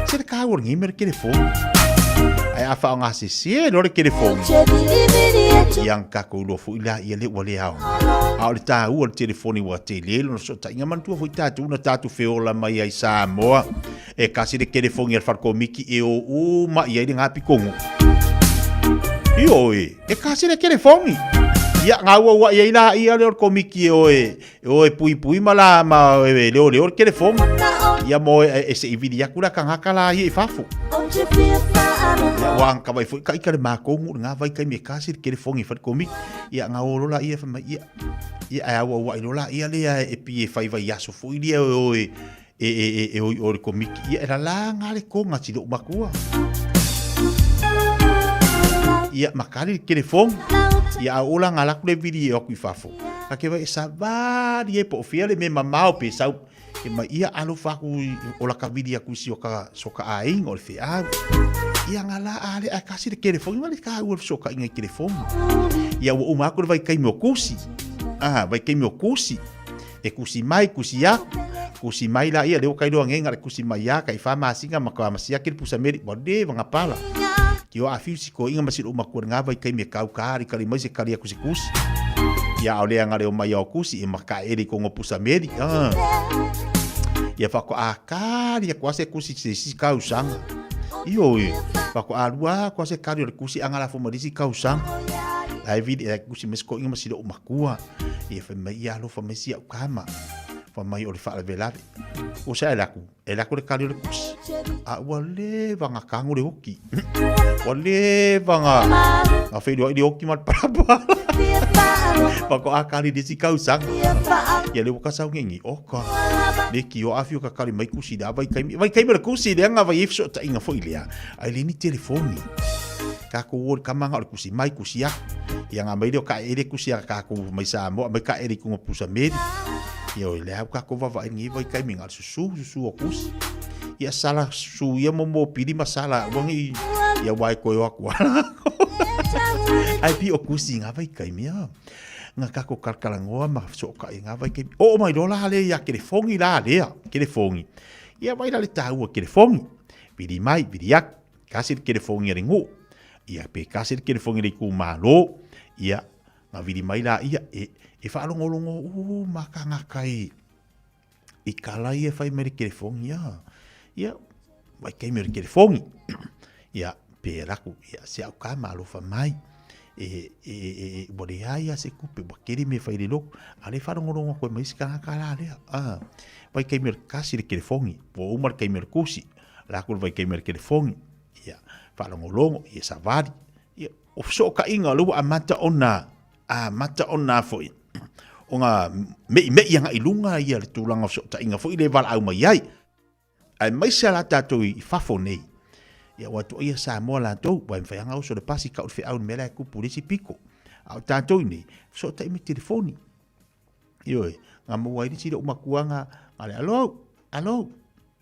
Se le ka o ngi mere telefoni. Ai a wha o ngā se se lo le telefoni. Ia ka ko lo fu ila ia le ua le ao. A o le tā ua le telefoni ua te lelo na so ta inga mantua fo i tātou na tātou feola mai ai Samoa. E kasi le telefoni al wharko miki e o u ma ia i le ngā pikongo. Ioe, e kasi le kelefogi. Ia, gauaua'i ai laia lea o le komiti e o e, e o e puipui ma la ma e leoleo le kelefogi. Ia mo e, e se i vili atu la tagata la ia i fafo. Ia, ua agakava ai foi taita le matou nuu i lena vaitaimi e kasi le kelefogi e fai le komiti. Ia, gauo loa laia fai mai, ia, ia ae auaua'i loa laia lea e pei e fai vaiaso foi lea e o e, e, e, e, e o i o le komiti. Ia, e lalaga le koga si lou matua. Ia, ma kali le telefoni. Ia, a ola ngā laku le vili e o atu i fafo. Ka ke vai e savali e po o fea le mea mamao pe sau. E mai ia alofa aku i o la ka vili aku si o ka, so ka aiga o le feau. Ia ngā la a le a kasi le telefoni ma le ka ua so ka inga i telefoni. Ia ua uma aku le vaitaimi o kusi. Ah, vaitaimi o kusi. E kusi mai, kusi aku. Kusi mai la ia, leo kailoa ngenga le kusi mai ia, kai wha masinga ma ka masia ki le pusa meri, wa le wanga pala. Ki o awhiu si ko inga masi lo makua ngā vai kai me kau kāri kari mai se kari aku se kusi. Ia au lea ngare o mai au kusi e maka ere ko ngo pusa meri. Ah. Ia whako a kāri aku ase kusi se si kau sanga. Io e, whako a rua aku ase kari o le kusi anga la fo marisi kau sanga. Ai vidi e kusi mes ko inga masi lo makua. Ia fai mai ia alofa mai si au kama. Fai mai o le faalavelave. O sa e laku, e laku le kali o le kusi. A ua leva nga kango le oki. Ua leva nga nga whenua i le oki ma le parapara. Pa ko a kali le si kausanga. Ia le waka sau ngengi oka. Le ki o awhi o ka kali mai kusi le vai kaimi. Vai kaimi le kusi le anga vai efso ta inga fo i lea. Ai le ni telefoni. Ka ko o le kamanga o le kusi mai kusi aku. Ia ngā mai leo ka ere kusi a kākou mai Samoa, mai ka ere i kunga pusa meri. Ia oi le au kākou vava e ngi vai kai mi ngā susu, susu o kusi. Ia sala su ia mo mo pili ma sala wangi ia wai koe o aku ala. Ai pi o kusi ngā vai kai mea. Ngā kākou kalakalangoa ma so ka i ngā vai kai. O o mai lola le ia kere fongi la lea, kere fongi. Ia vai la le tāua kere fongi. Viri mai, viri aku. Kasi le kelefongi a le ngoo. Ia, pe kasi le kelefongi a le itumalo, ia, nga vili mai la ia, e, e faalogologo uma kangaka i, i kala ia e fai mai le kelefongi, ia. Ia, vaitaimi o le kelefongi. Ia, pe laku, ia, se au ka malofa mai. E, e, e, e, ua leai a se kupe, ua kele me fai le loko. A le faalogologo koe mai isi kangaka la lea. Ah, vaitaimi o le kasi le kelefongi, ua uma le taimi o le kusi. La ku vai kei telefongi ia faalogologo ia savali ia o fesootaiga o lea ua amata ona amata ona foi ona me'ime'i agai i luga ia le tulaga o fesootaiga foi lea e valaau mai ai aemaise a la tatou i fafo nei ia ua tuaia Samoa latou ua e mafai lava ona oso i le pasi tau i le feau i le mea la e tupu i le isi pito a o tatou i inei fesootai ma telefoni. Ioe, nga maua ai le isi lou matua nga, nga le alo, alo,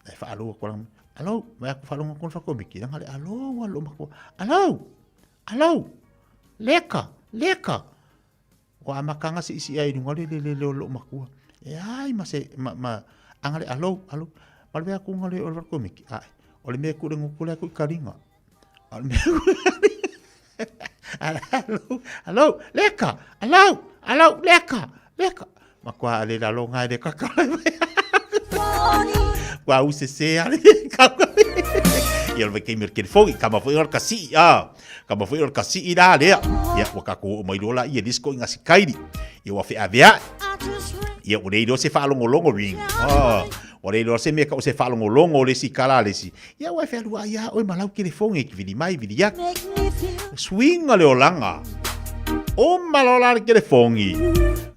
e whaalo aku ala, alo, mai aku whaalonga kona whakomiki, nga le alo, alo matua, alo, alo, leka, leka. O a makanga si isi ai lunga le le le le o lou matua. E ai ma se, ma, ma, anga le alo, alo, ma le aku nga le o le whakomiki, ai, o le mea kure ngukule aku i karinga. O le mea Alo, alo, leka, alo, alo, leka, leka. Ma kua ale lalo ngai le kaka. Kua use se ale kaka. Ia le vai kei telefoni, ka ma foi o ka si a. Ka ma foi o ka si la lea. Ia ua ka ko mai lola ia disco inga si kairi. Ia ua fe avea. Ia ua le se whaalongolongo ring. Ah. Ua le iloa se mea ka o se faalogologo o le isi kala a le isi. Ia ua e fealuai ia oe ma lau telefoni e vili mai vili atu. Suiga le olaga. Uma loa la le telefoni.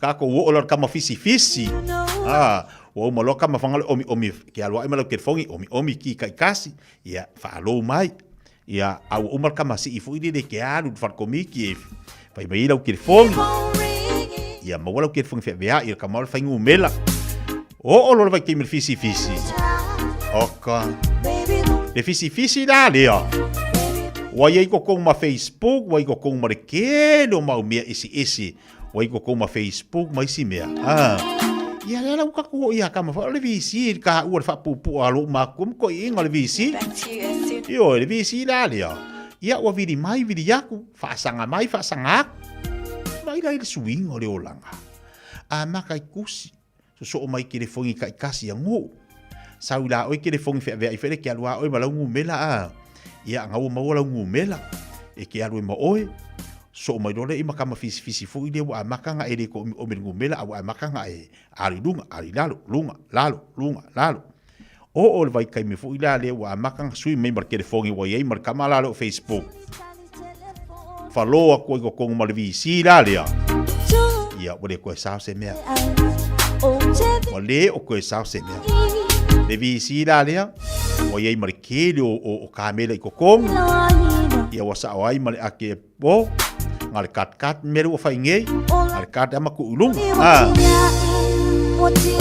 Kakou oo loa le kama fisifisi. Ah, ua uma loa kama fanga le omi omi ke alu ae ma lau telefoni omi omi ki kaikasi. Ia faalou mai. Ia, a ua uma le kama sii foi lele ke alu i le falekomiti e fai mai ai lau telefoni. Ia, maua lau telefoni feaveai, le kama o le faigumela. Oo loa le vaitaimi le fisifisi. Oka. Le fisifisi la lea. Ua iai totonu ma Facebook, ua i totonu ma le tele o mau mea eseese. Ua i totonu ma Facebook ma isi mea. Ah. Ia lea la ua tatou oo ia kama fa o le VC le taua le faapuupuu a lou matua ma toeaiina o le VC. Ioe, le VC la lea. Ia ua vili mai vili atu, faasaga mai faasaga atu. Mai la i le suiga o le olaga. A maka i kusi, sosoo mai telefoni taitasi ia nuu. Sau i la oe telefoni feaveai foi le ke alu a oe ma lau numera a. Ia, ana ua maua lau numera e ke alu ai ma oe. Sosoo mai loa lea i ma kama fisifisi foi lea ua amata ona e le toe omiomi i le numera a ua amata ona e alu i luga, alu i lalo, luga, lalo, luga, lalo. Oo le vaitaimi foi la lea ua amata ona sui mai ma le telefoni ua i ai ma le tama la lea o Facebook. Falo atu ai totonu ma le VC la lea. Ia, ua le toe sao se mea. Ua le o toe sao se mea. Le VC la lea, ua i ai ma le tele o, o, o kamela i totonu. Ia, ua sao ai ma le ake po, nga le kat kat mea ua fai nei, nga le kat ama ku i luga. Ah.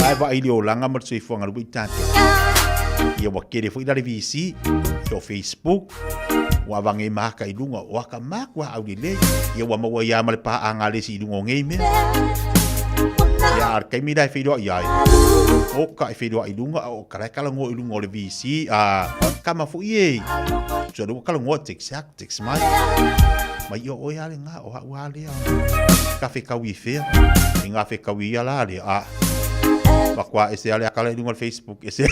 Ai vaai le olaga ma le soifuaga le ua i tatou. Ia ua tele foi la le VC, o Facebook, ua avage ma aka i luga o aka maku a aulelei. Ia ua maua ia ma le paaga a le isi i luga o nei mea. Ia a le taimi la e feiloai ai, o ka e feiloai i luga a o ka la e talanoa i luga o le VC, a kama foi e. So le ua talanoa text atu, text mai. Mai ia oe a le ngā, o au a lea. Ka whekau i whea, i ngā whekau i ia la lea, a. Makoa e se ale akala i lunga o le Facebook, e se.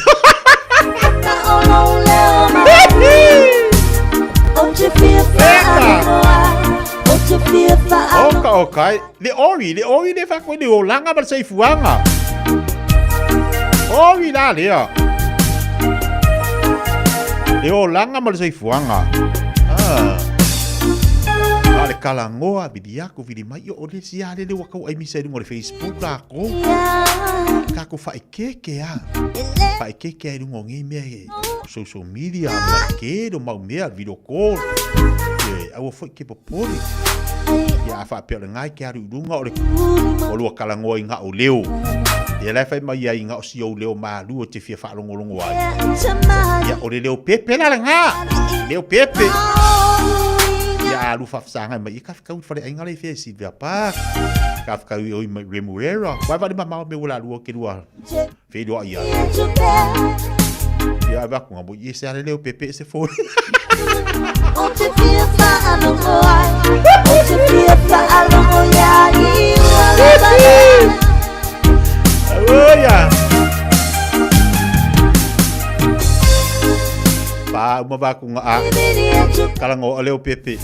Oka o kai, le ori, le ori le whakoe le olanga ma le seifuanga. Ori la lea. Le olanga ma le seifuanga. Ah. A le kalangoa, vili aku, vili mai, o le si a lele ua kau ai misa i lunga o le Facebook la ko. Ka ko whaekeke a. Whaekeke a i lunga o ngei mea e social media, ma ke lo mau mea, video call. E, aua foi ke popole. Ia a whaapea o le ngai ke aru i lunga o le o lua kalangoa i ngā o leo. Ia lai whai mai ai i ngā o si ou leo mālua te fia whaalongolongo ai. Ia o le leo pepe la le ngā. Leo pepe. Ia a lu whawhasanga mai i ka whakau i whare ainga le whea i Sylvia Park. Ka whakau i oi mai Remuera. Wai wale ma mao me ula lua ke lua whenua ia. Ia ai waku ngā mo i se ale leo pepe e se fō. Oia! Pā uma wāku ngā a. Karanga o leo pepe.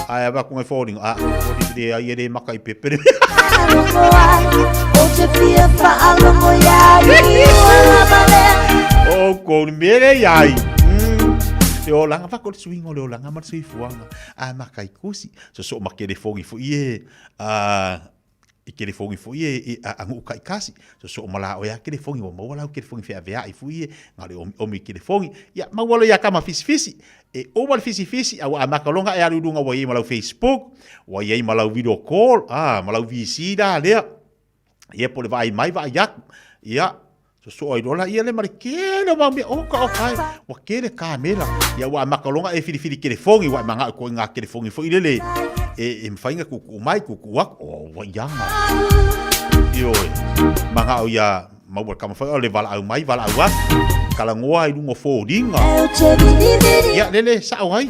Ai a wāku ngā fōringa a. Ori re ai e re maka i pepe. O kou ni mere iai. Le olanga whako le suinga o le olanga ma le soifuaga. A maka i kosi. So so ma kelefongi fo ie. A i kelefongi fo ie i a a nguu kai kasi. So so ma la o ia kelefongi wa maua lau kelefongi fea vea i fu ie. Nga le omi omi kelefongi. Ia maua lo ia kama fisi fisi. E uma le fisi fisi a ua amaka longa e alu lunga ua iai ma lau Facebook. Ua iai ma lau video call. A ma lau VC la lea. Ia po le vaai mai vaai atu. Ia, sosoo ai loa laia le ma le kele o mau mea, oka oka e, ua kele kamera. Ia ua amata loa e filifili kelefogi, ua e manao koe i ngā kelefogi foi lele e, e mawhai nga kuku mai, kuku aku, o, ua ianga. Ioe, manao ia maua le kamawhai, o le valaau mai, valaau atu, kalangoa i lunga o fōringa. Ia, lele, sao ai.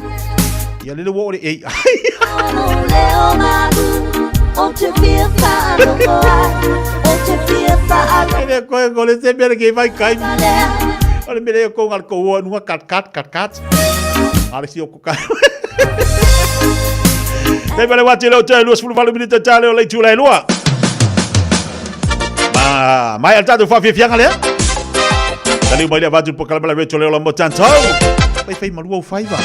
Ia, lele ua o le AI. Ele koe ko le se mea ke vai kai. O le mea ko ngal ko ua nunga kat kat kat kat. Ale si o ko kai. Te pale wati le o te 28 minute tale o le tula e lua. Ma mai al tatou faafiafiaga lea. Taliu mai le avatu po kalama la retro le ola mo tantau. Fai fai malua u faiva.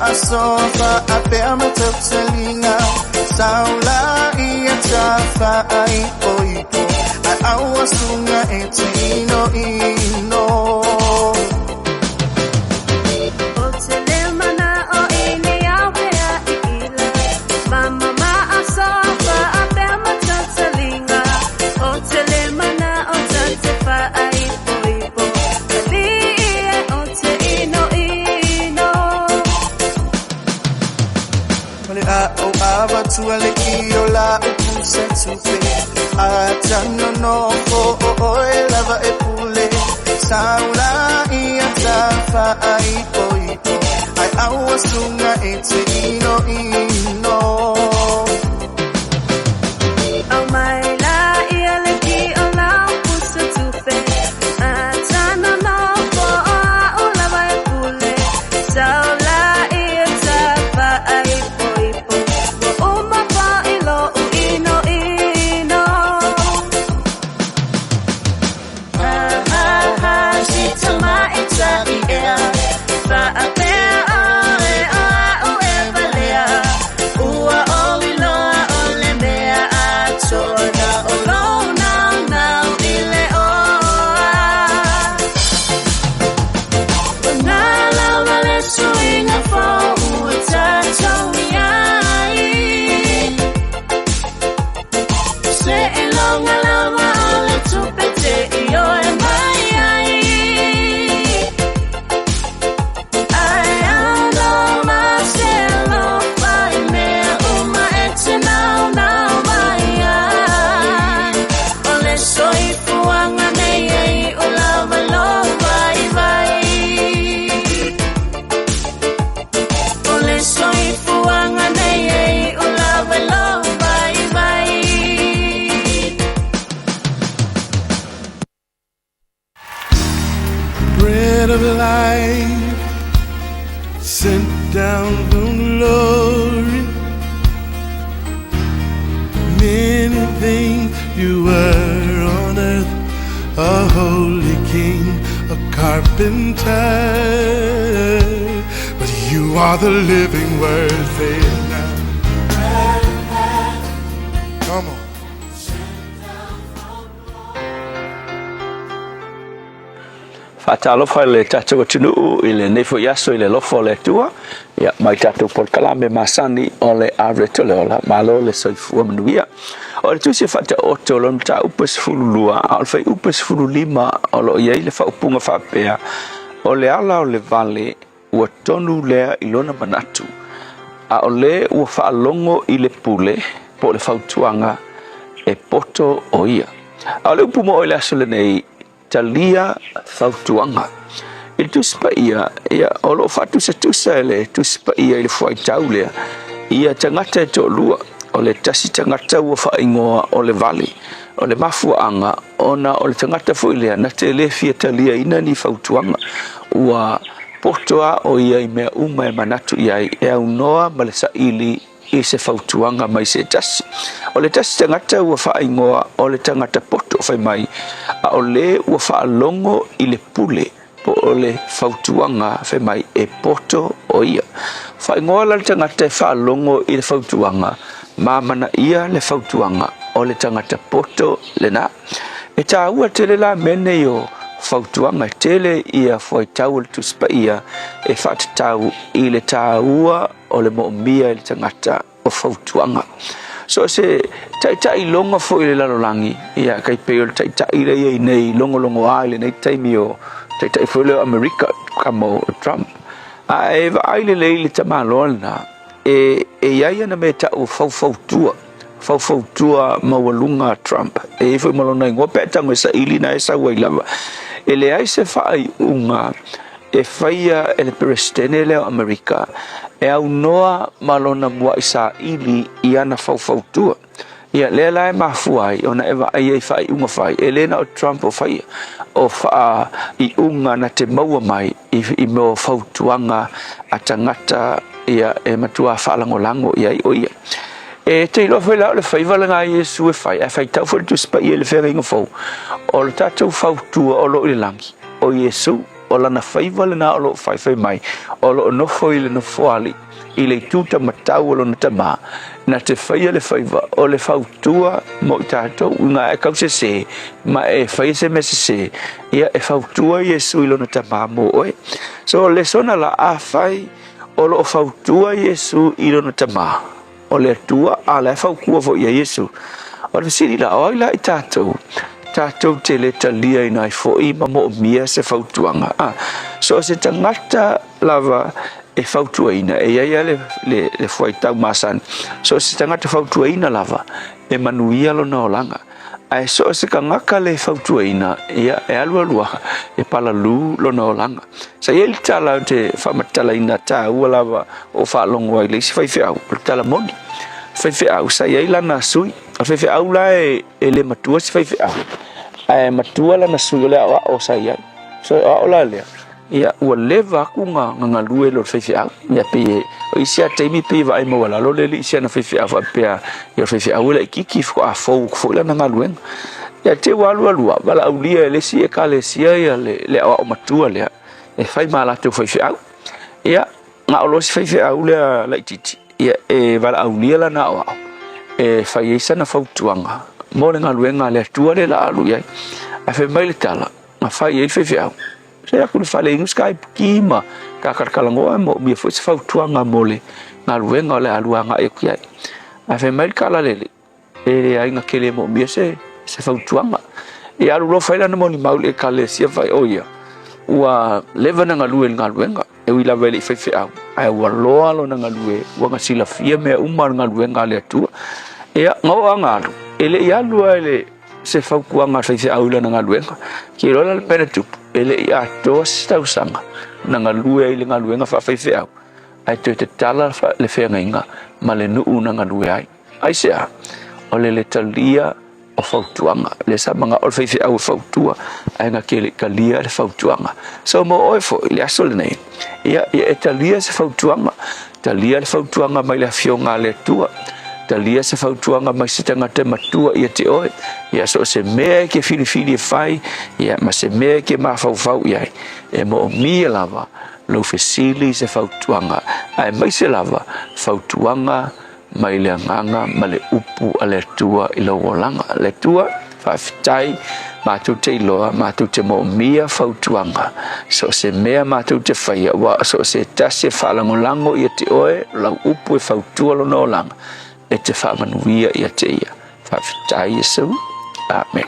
fa'asoa fa'apea ma tautaliga saula'i e tafa'aipoipo ae aua suga e te inoino. O te le mana'o i ni ao pea i ila, Mama ma'asoa fa'apea ma tautaliga, O te le mana'o ta te fa'aipoipo, Ali'i e o te inoino. O le a'u avatua le ki o la'u pusa tupe, A taga nofo o oe lava e pule, Saula'i a tafa'aipoipo, Ae aua suga e te inoino. Aumai laia le ki o lau pusa tupe, A taga nofo o a'u lava e pule, Saula'i a tafa'aipoipo, Ua uma fo'i lo'u inoino. Ha ha ha si tama'i ta'i ea, Fa'apea oe o a'u e valea, Ua ou iloa o le mea atoa na o lou naunau i le oa. O na lava le suiga fou ua tatou i ai, Seiloga lava o le tupe te ioe mai ai. Ae ano ma se alofa i mea uma e te naunau mai ai. O le soifuaga nei e iʻu lava lou vaivai. O le soifuaga nei e iʻu lava lou vaivai. Bread of life, sent down from glory. Many things you were on earth, a holy king, a carpenter. But you are the living word, say it now. Come on. Faatalofa i le tatou atunuu i lenei foi aso i le alofa o le Atua. Ia, mai tatou polokalame masani o le Ave le Ola. Malo le soifua manuia. O le tusi e faataoto o lona mataupu e 12, a o le fuaiupu e 15 o lo o i ai le faaupuga faapea, O le ala o le vale ua tonu lea i lona manatu, a o le ua faalogo i le pule po o le fautuaga e poto o ia. A o le upu moʻo i le aso lenei, Talia fautuaga. I le Tusi Paia, ia, o lo o faatusatusa e le Tusi Paia i le fuaitau lea, ia tagata e toalua, o le tasi tagata ua faaigoa o le vale, o le mafuaaga ona o le tagata foi lea na te le fia taliaina ni fautuaga, ua poto lava o ia i mea uma e manatu i ai, e aunoa ma le saili i se fautuaga mai se tasi. O le tasi tagata ua faaigoa o le tagata poto fai mai, a o le ua faalogo i le pule po o le fautuaga fai mai e poto o ia. Faaigoa la le tagata e faalogo i le fautuaga ma amanaia le fautuaga o le tagata poto lena. E taua tele la mea nei o fautuaga, e tele ia fuaitau o le Tusi Paia e faatatau i le taua o le moomia e le tagata o fautuaga. So o se taitai logo foi i le lalolagi, ia kai pei o le taitai lea i ai nei logologoa i lenei taimi o taitai foi lea o Amerika kama o Trump. A e vaai lelei i le tamaloa lena, e, e i ai ana mea e tau o faufautua, faufautua maualuga a Trump. E i ai foi ma lona igoa pe a tago e saili na e sau ai lava. E leai se faaiuga e faia e le Peresetene lea o Amerika e aunoa ma lona muaʻi saili i ana faufautua. Ia, lea la e mafua ai ona e vaai ai i faaiuga fai, e le na o Trump o faia, o faaiuga na te maua mai i, i mea o fautuaga a tagata ia e matua faalagolago i ai o ia. E te iloa foi la o le faiva lena a Iesu e fai, ae faitau foi le Tusi Paia i le Feagaiga Fou, o le tatou fautua o lo o i le lagi, o Iesu. o lana faiva lena o lo o faifai mai, o lo o nofo i le nofoalii i le itu taumatau o lona Tama, na te faia le faiva o le fautua mo i tatou, uiga a e kausese ma e faia se mea sese, ia e fautua Iesu i lona Tama mo oe. So o le lesona la, afai o lo o fautua Iesu i lona Tama, o le Atua, a la e fautua foi ia Iesu. O le fesili la, o ai la i tatou, tatou te le taliaina ai foi ma moomia se fautuaga? A, so o se tagata lava e fautuaina, e i ai lava le, le, le fuaitau masani, so o se tagata fautuaina lava, e manuia lona olaga. Ae so o se tagata le fautuaina, ia, e alualu lava, e palalū lona olaga. Sa i ai le tala ou te faamatalaina taua lava o faalogo ai le isi faifeau, o le tala moni. Faifeau, sa i ai lana sui. O le faifeau la e, e le matua se faifeau, ae matua lana sui o le aoao sa i ai. So e aoao la lea, ia ua leva aku ga ga galue lo le faifeau. Ia pei e, o isi a taimi pei e vaai maualalo le alii i si ana faifeau faapea, ia o le faifeau e laitiiti faatoa fou atu foi lana galuega. Ia te ua alualu lava, valaaulia e le isi ekalesia ia le, le aoao matua lea e fai ma latou faifeau. Ia, na o loa si faifeau lea laitiiti, ia e valaaulia lana aoao e fai ai sana fautuaga mo le galuega a le Atua lea la alu i ai. Ae fai mai le tala, na fai ai le faifeau, se aku le fale inu se kai ma ka kalakalanoa e moomia foi se fautuaga mo le galuega o le alu agai atu i ai. Ae fai mai le tala a le alii, E leai na ke le moomia se, se fautuaga. Ia alu loa fai lana molimau i le ekalesia fai, o ia, ua leva na galue i le galuega, e ui lava e le i faifeau, ae ua loa lona galue, ua na silafia mea uma o le galuega a le Atua. Ia, na oo lava na alu, e le i alu lava i le, se fautuaga a le faifeau i lana galuega. Ke iloa la le mea na tupu, e le i atoa se tausaga na galue ai i le galuega faafaifeau, ae toe tatala le feagaiga ma le nuu na galue ai. Aisea? O le le talia o fautuaga. Lea sa manao le faifeau e fautua, ae na te le i talia le fautuaga. So mo oe foi i le aso lenei, ia, ia e talia se fautuaga. Talia le fautuaga mai le Afioga a le Atua. Talia se fautuaga mai se tagata e matua ia te oe. Ia so o se mea e ke filifili e fai, ia ma se mea e ke mafaufau i ai, e moomia lava lou fesili i se fautuaga, aemaise lava fautuaga mai le agaga ma le upu a le Atua i lou olaga. Le Atua, faafetai, matou te iloa, matou te moomia fautuaga, so o se mea matou te faia, ua so o se tasi e faalagolago ia te oe, lau upu e fautua lona olaga, e te faamanuia ia te ia. Faafetai Iesu. Amen.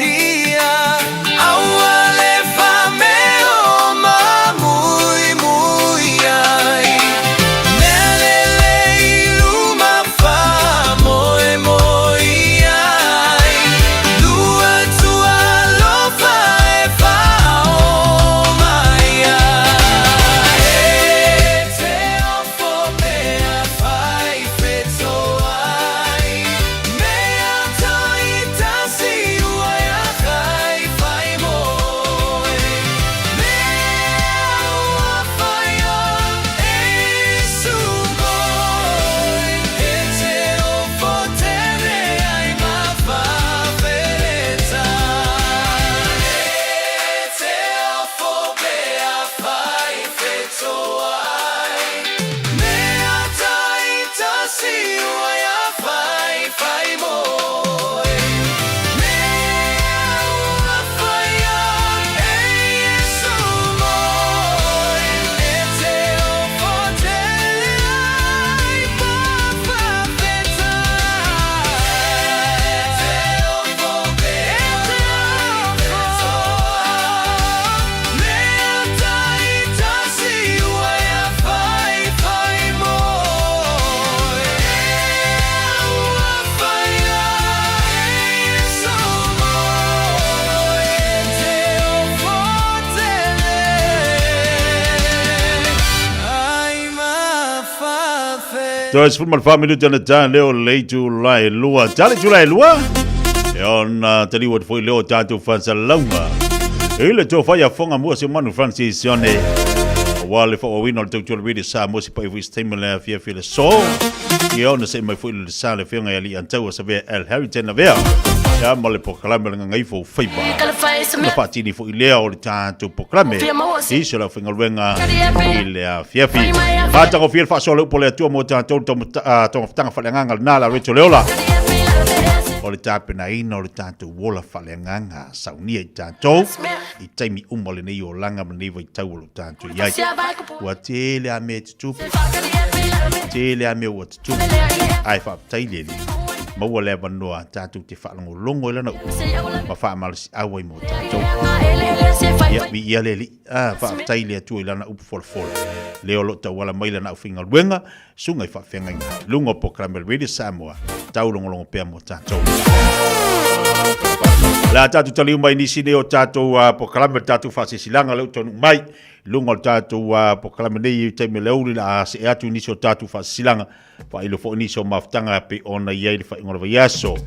tia Aua le fa'ameo ma muimui ai Mea lelei i luma fa'amoemoe i ai Lua tua alofa e fa'aō mai ai E te ofo mea fai fetoai Mea toi tasi ua ia kai fai moe Mea ua whai o e sumoi E te ofo tere ai ma whawhereta E te ofo mea whai whetoai Mea tai tasi ua ia whai whai moe Mea ua whai a e Iesu moe E te ofo tere ai ma whawheta E te ofo mea whai whetoai Mea tai tasi ua ia whai whai moe Mea ua whai a e Iesu moe E te ofo tere ai ma whawheta. Toe 14 minute ana tā leo lei tū lai lua. Tale tū lai lua. E ona taliu atu foi leo tātou whansalauga. E le tō whai a whonga mua se manu Francis Sione. Wa le whaawawina o le tautua le rede sa mo se pai fui steima le afia fia le so. Ia ona se mai foi le sa le whionga i ali antau a savea El Harrington na vea. Ia ma le pokalame le ngangaifo o whaiba. Na whaatini foi lea o le tātou pokalame. I se lau whaingaluenga i le afiafi. Mātangofie le faasoa le upu o le Atua mo tātou le togafitaga faaleagaga lena la Rachel Leola. O le tapenaina o le tātou ola faaleagaga saunia i tātou i taimi uma o lenei olaga ma lenei vaitau o lo tātou i ai. Ua tele a mea e tutupu, tele a mea ua tutupu, ae faafetai le Alii, maua le avanoa tātou te faalogologo i lana upu ma faamalosiau ai mo tātou. Ia, viia le Alii. Ah, faafetai le Atua i lana upu folafola. Lea o lo o tauala mai lana aufaigaluega, susuga i faafeagaiga, luga o polokalame Radio Samoa, taulogologo pea mo tatou. O le a tatou taliu mai nisi nei o tatou uh, polokalame, o tatou faasilasilaga lea ua taunuu mai, luga o le tatou uh, polokalame nei i taimi o le aoauli, le a see atu i nisi o tatou faasilasilaga, faailo foi nisi o mafutaga pei ona i ai le faaiuga o le vaiaso.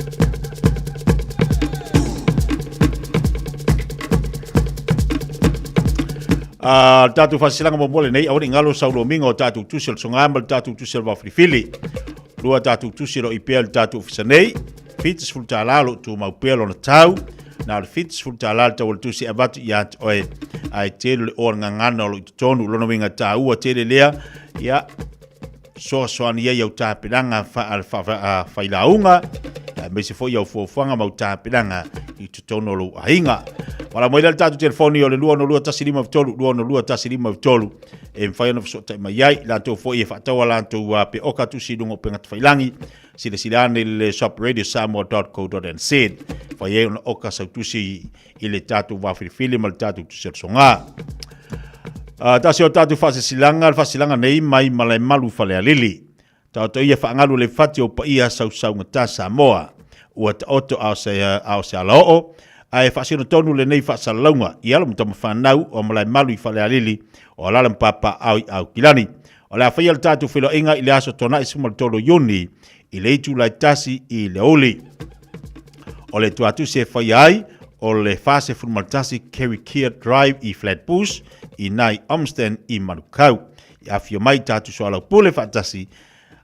A le tatou faasilasilaga muamua lenei, aua ne i galo saulomiga o tatou tusi o le soga ma le tatou tusi o le vaofilifili. Lua tatou tusi o lo o i pea i le tatou ofisa nei, $70 o lo o tumau pea lona tau, na o le $70 le tau o le tusi e avatu ia te oe, ae tele le oa le gagana o lo o i totonu, lona uiga taua tele lea, ia, fesoasoani ai au tapenaga faa-failauga, aemaise foi au fuafuaga ma au tapenaga i totonu o lou aiga. Wala mai le tatou telefoni o le 262 153 262 153 e mafai ona fesootai mai ai. Latou foi e faatau a latou pe oka tusi i luga o upega tafailangi. Silasila ane i le shop radiosamoa.co.nz. Fai ai ona oka sau tusi i le tatou vafilifili ma le tatou tusi o le soga. Tasi o tatou faasilasilaga, le faasilasilaga nei mai Malaemalu Falealili. Taoto ia faagalu le fati o paia sausaugata Samoa. Ua taoto a o se, a o se alaoo, ae faasino tonu lenei faasalalauga i alo ma tamafanau o Malaemalu i Falealili o alala ma papaaao i Aukilani. O le a faia le tatou feiloaiga i le aso Toanai 13 o Iuni i le itula e 1 i le aoauli. O le tuatusi e faia ai o le 41 Kerikere Drive i Flatbush i nai Olmsted i Manukau. I afio mai tatou soalaupule faatasi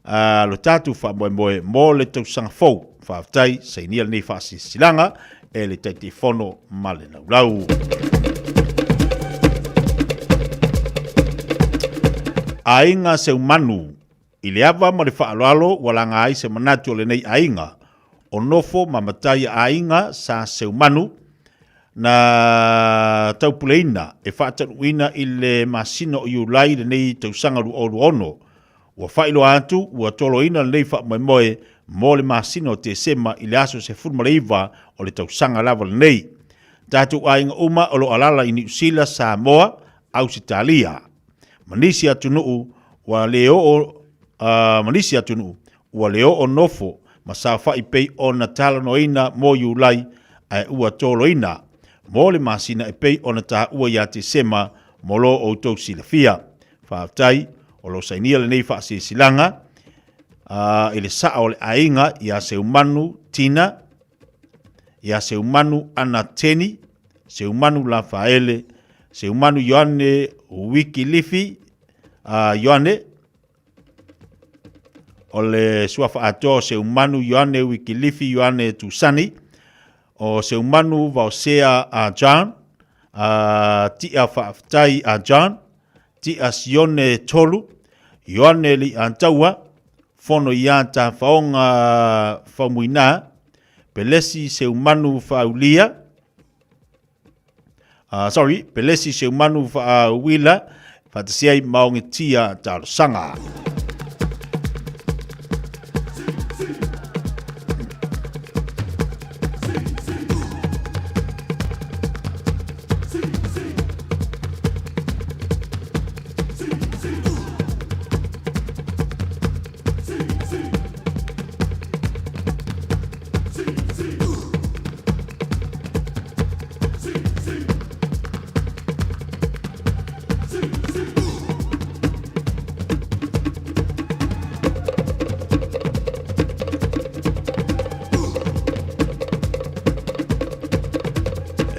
a lo tatou faamoemoe mo le tausaga fou. Faafetai, sainia lenei faasilasilaga e le Taitaifono ma le Laulau. Aiga Seumanu I le ava ma le faaaloalo ua laga ai se manatu o lenei aiga, o nofo ma matai a aiga sa Seumanu na taupuleina e faatanuuina i le masina o Iulai lenei tausaga 2026. Ua faailoa atu ua toloina lenei faamoemoe mo le masina o Tesema i le aso 19 o le tausaga lava lenei. Tatou aiga uma o lo o alaala i Niu Sila, Samoa, Ausetalia ma nisi atunuu ua le oo ma nisi atunuu ua le oo nofo ma saofai pei ona talanoaina mo Iulai ae ua toloina mo le masina e pei ona taua ia Tesema mo lo outou silafia. Faafetai o lo o sainia lenei faasilasilaga i le saa o le aiga ia Seumanu Tina, ia Seumanu Ana Teni, Seumanu Lafaele, Seumanu Ioane Wikilifi, Ioane, o le suafa atoa o Seumanu Ioane Wikilifi Ioane Tusani, o Seumanu Vaosea a John, Tia Faafetai a John, Tia Sione Tolu, Ioane Li'ataua, Fono iā Tafaoga Faumuina, Pelesi Seumanu Faaulia, sorry, Pelesi Seumanu Faauila, faatasi ai ma Ogetia Talosaga.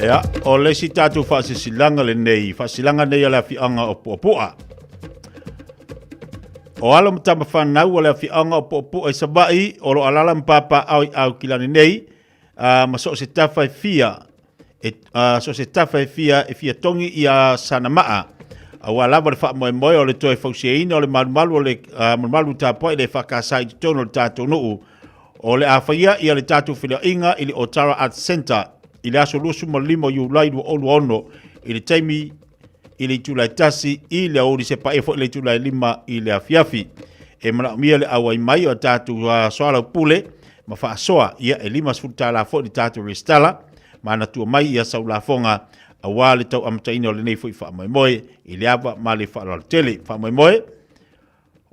Ia, o le isi tatou faasisilaga lenei, faasilaga nei a le afioaga o Puapua. O alo ma tama fanau o le afioaga o Puapua i Savaii o lo o alaala ma papaaao i Aukilani nei, ma so o se tafa e fia, e, so o se tafa e fia e fia togi ia sana maa. Aua lava le faamoemoe o le toe fausiaina o le malumalu o le malumalu tapuai le EFKS i totonu o le tatou nuu. O le a faia ia le tatou feiloaiga i le Otara Arts Centre i le aso 25 o Iulai 2026 i le taimi i le itula e 1 i le aoauli sepaia foi le itula e 5 i le afiafi. E manaomia le auai mai o a tatou soalaupule ma faasoa, ia e $50 foi le tatou resitala, manatua mai ia sau lafoga aua le tau amataina o lenei foi faamoemoe i le ava ma le faaaloalo tele. Faamoemoe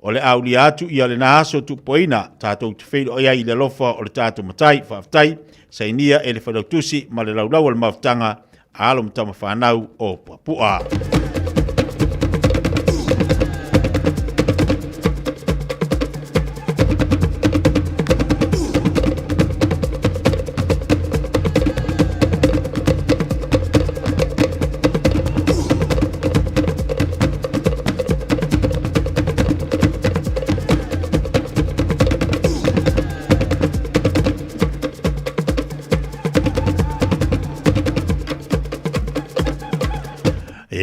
o le a aulia atu ia lena aso tuupoina tatou te feiloai ai i le alofa o le tatou Matai. Faafetai, sainia e le Failautusi ma le Laulau o le Mafutaga a alo ma tama fanau o Puapua.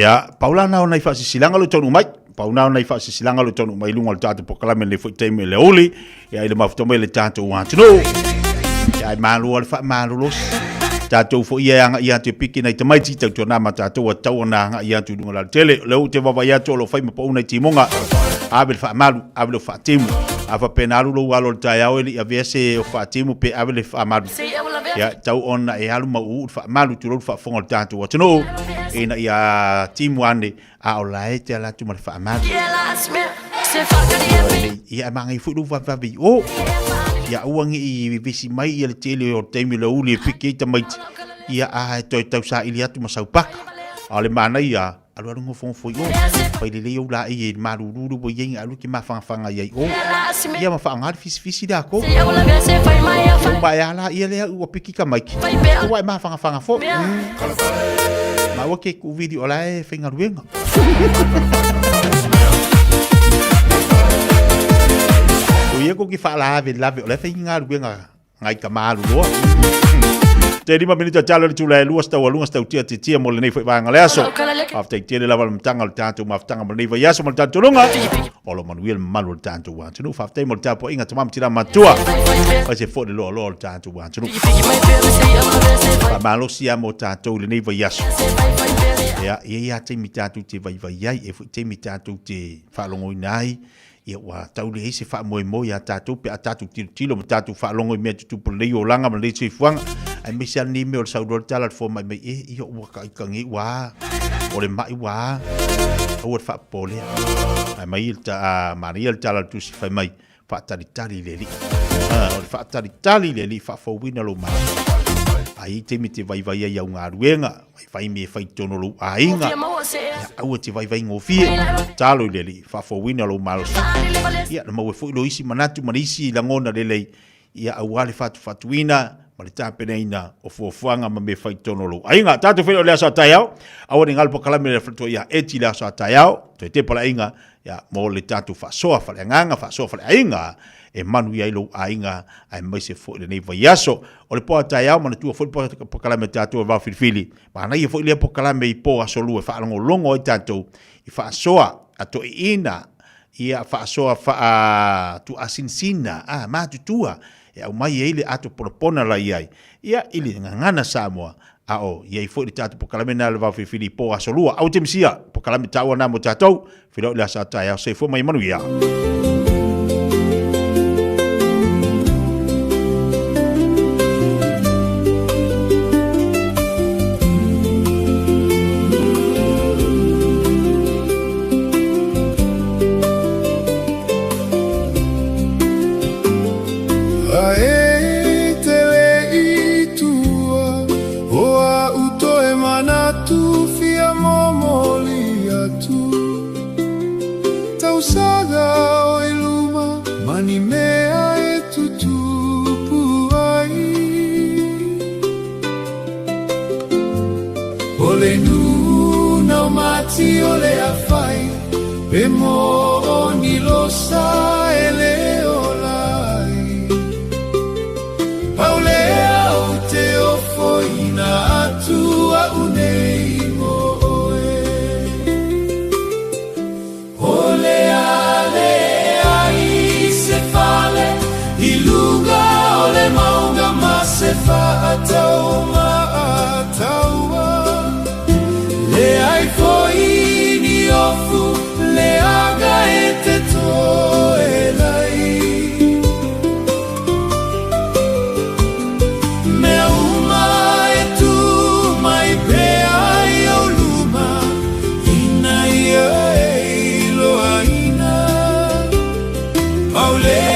Ia, pau la na ona i faasisilaga lo taunuu mai. Pau na ona i faasisilaga lo taunuu mai i luga o le tatou polokalame lenei foi taimi le uli. Ia, i le mafuta mai le tatou atunuu. Ia, ai malo le faamalolosi. Tatou foi ia e agai atu e piki nai tamaiti, tautuana ma tatou a tatau ona agai atu i luga o le alatele. O lea ou te vaavaai atu o lo o fai ma pau nai timoga. Ave le faamalu, ave le faatimu. A faapena alu lou alo i le taeao e le i avea se faatimu pe ave le faamalu. Ia, tau ona e alu ma uu le faamalu tulou le faafofoga o le tatou atunuu ina ia timu ane a o la e te ala atu ma le faamalu. Ia, e magai foi lou vavevave i o. Ia aua ne i vevesi mai ia le tele o le taimi o le aoauli e piki ai tamaiti. Ia, a e toe tausaili atu ma saupaka. A o le manaia, alualu nofonofo i o. Fai lelei ou laei e malulu le ua i ai na alu e te mafanafana ai i o. Ia ma faaaoga le fisifisi lea ko. Uma e ala ia lea ua piki tamaiti. Ua e mafanafana foi. Ma ua ke kuuvili o la e faigaluega. O ia ko ki whaalave lave o le faigaluega ngai ka malu loa. Te 5 minute talo le tula e lua stau alunga stau tia titia mo lenei foi vaega le aso. Faafetai tele lava le mataga o le tatou mafutaga mo lenei vaiaso ma le tatou tuluga. O lo manuia le mamalu o le tatou atunuu. Faafetai mo le tapuaiga tama ma tina matua. Aemaise foi le loaloa o le tatou atunuu. Faamalosi lava mo tatou i lenei vaiaso. Ia, e i ai lava taimi tatou te vaivai ai, e i ai foi taimi tatou te faalogoina ai. Ia ua tau leai se faamoemoe ia tatou pe a tatou tilotilo ma tatou faalogo i mea tutupu o lenei olaga ma lenei soifuaga, aemaise lava lenei mea o le saunoa le tala a le fomai mai, e, ia ua ita nei ua a, o le mai ua a, aua le faapopolea. Fai mai le ta, manaia le tala a le tusi fai mai, faatalitali i le Alii. O le faatalitali i le Alii, faafouina lou malosi. A i ai taimi e te vaivai ai i au galuega, vaivai mea e fai i totonu o lou aiga, ia aua e te vaivai gofie, tatalo i le Alii, faafouina lou malosi. Ia, na maua ai foi lou isi manatu ma le isi lagona lelei, ia aua le fatufatuina ma le tapenaina o fuafuaga ma mea fai i totonu o lou aiga. Tatou feiloai i le aso a taeao, aua ne i galo polokalame le faletua ia Eti i le aso a taeao, toe tepa le aiga ia, mo le tatou faasoa faleagaga, faasoa faleaiga e manuia ai lou aiga aemaise foi lenei vaiaso. O le po a taeao, manatua foi le polokalame a tatou e Vao Filifili. Manaia foi lea polokalame i po aso lua e faalogologo ai tatou i faasoa a toeaiina, ia faasoa faa-tuuasinasina, a, matutua e aumai ai le ato ponapona la i ai, ia, i le gagana Samoa, a o i ai foi le tatou polokalame lena o le Vao Filifili i po aso lua. Aua te misia, polokalame taua lena mo tatou. Feiloai i le aso a taeao. Soifua ma ia manuia. Ae te le i tua o a'u toe manatu fia momoli atu. Tausaga o i luma ma ni mea e tutupu ai. O le nuna o mati o le afai pe mo o ni losa e le ola ai. Pau lea o te ofoina atu a'u nei mo oe. O le a leai se fale i luga o le maunga ma se faatau maataua, leai foi ni ofu leaga e te toe lai. Mea uma e tū mai pea i ou luma, ina ia e iloaina. Pau lea.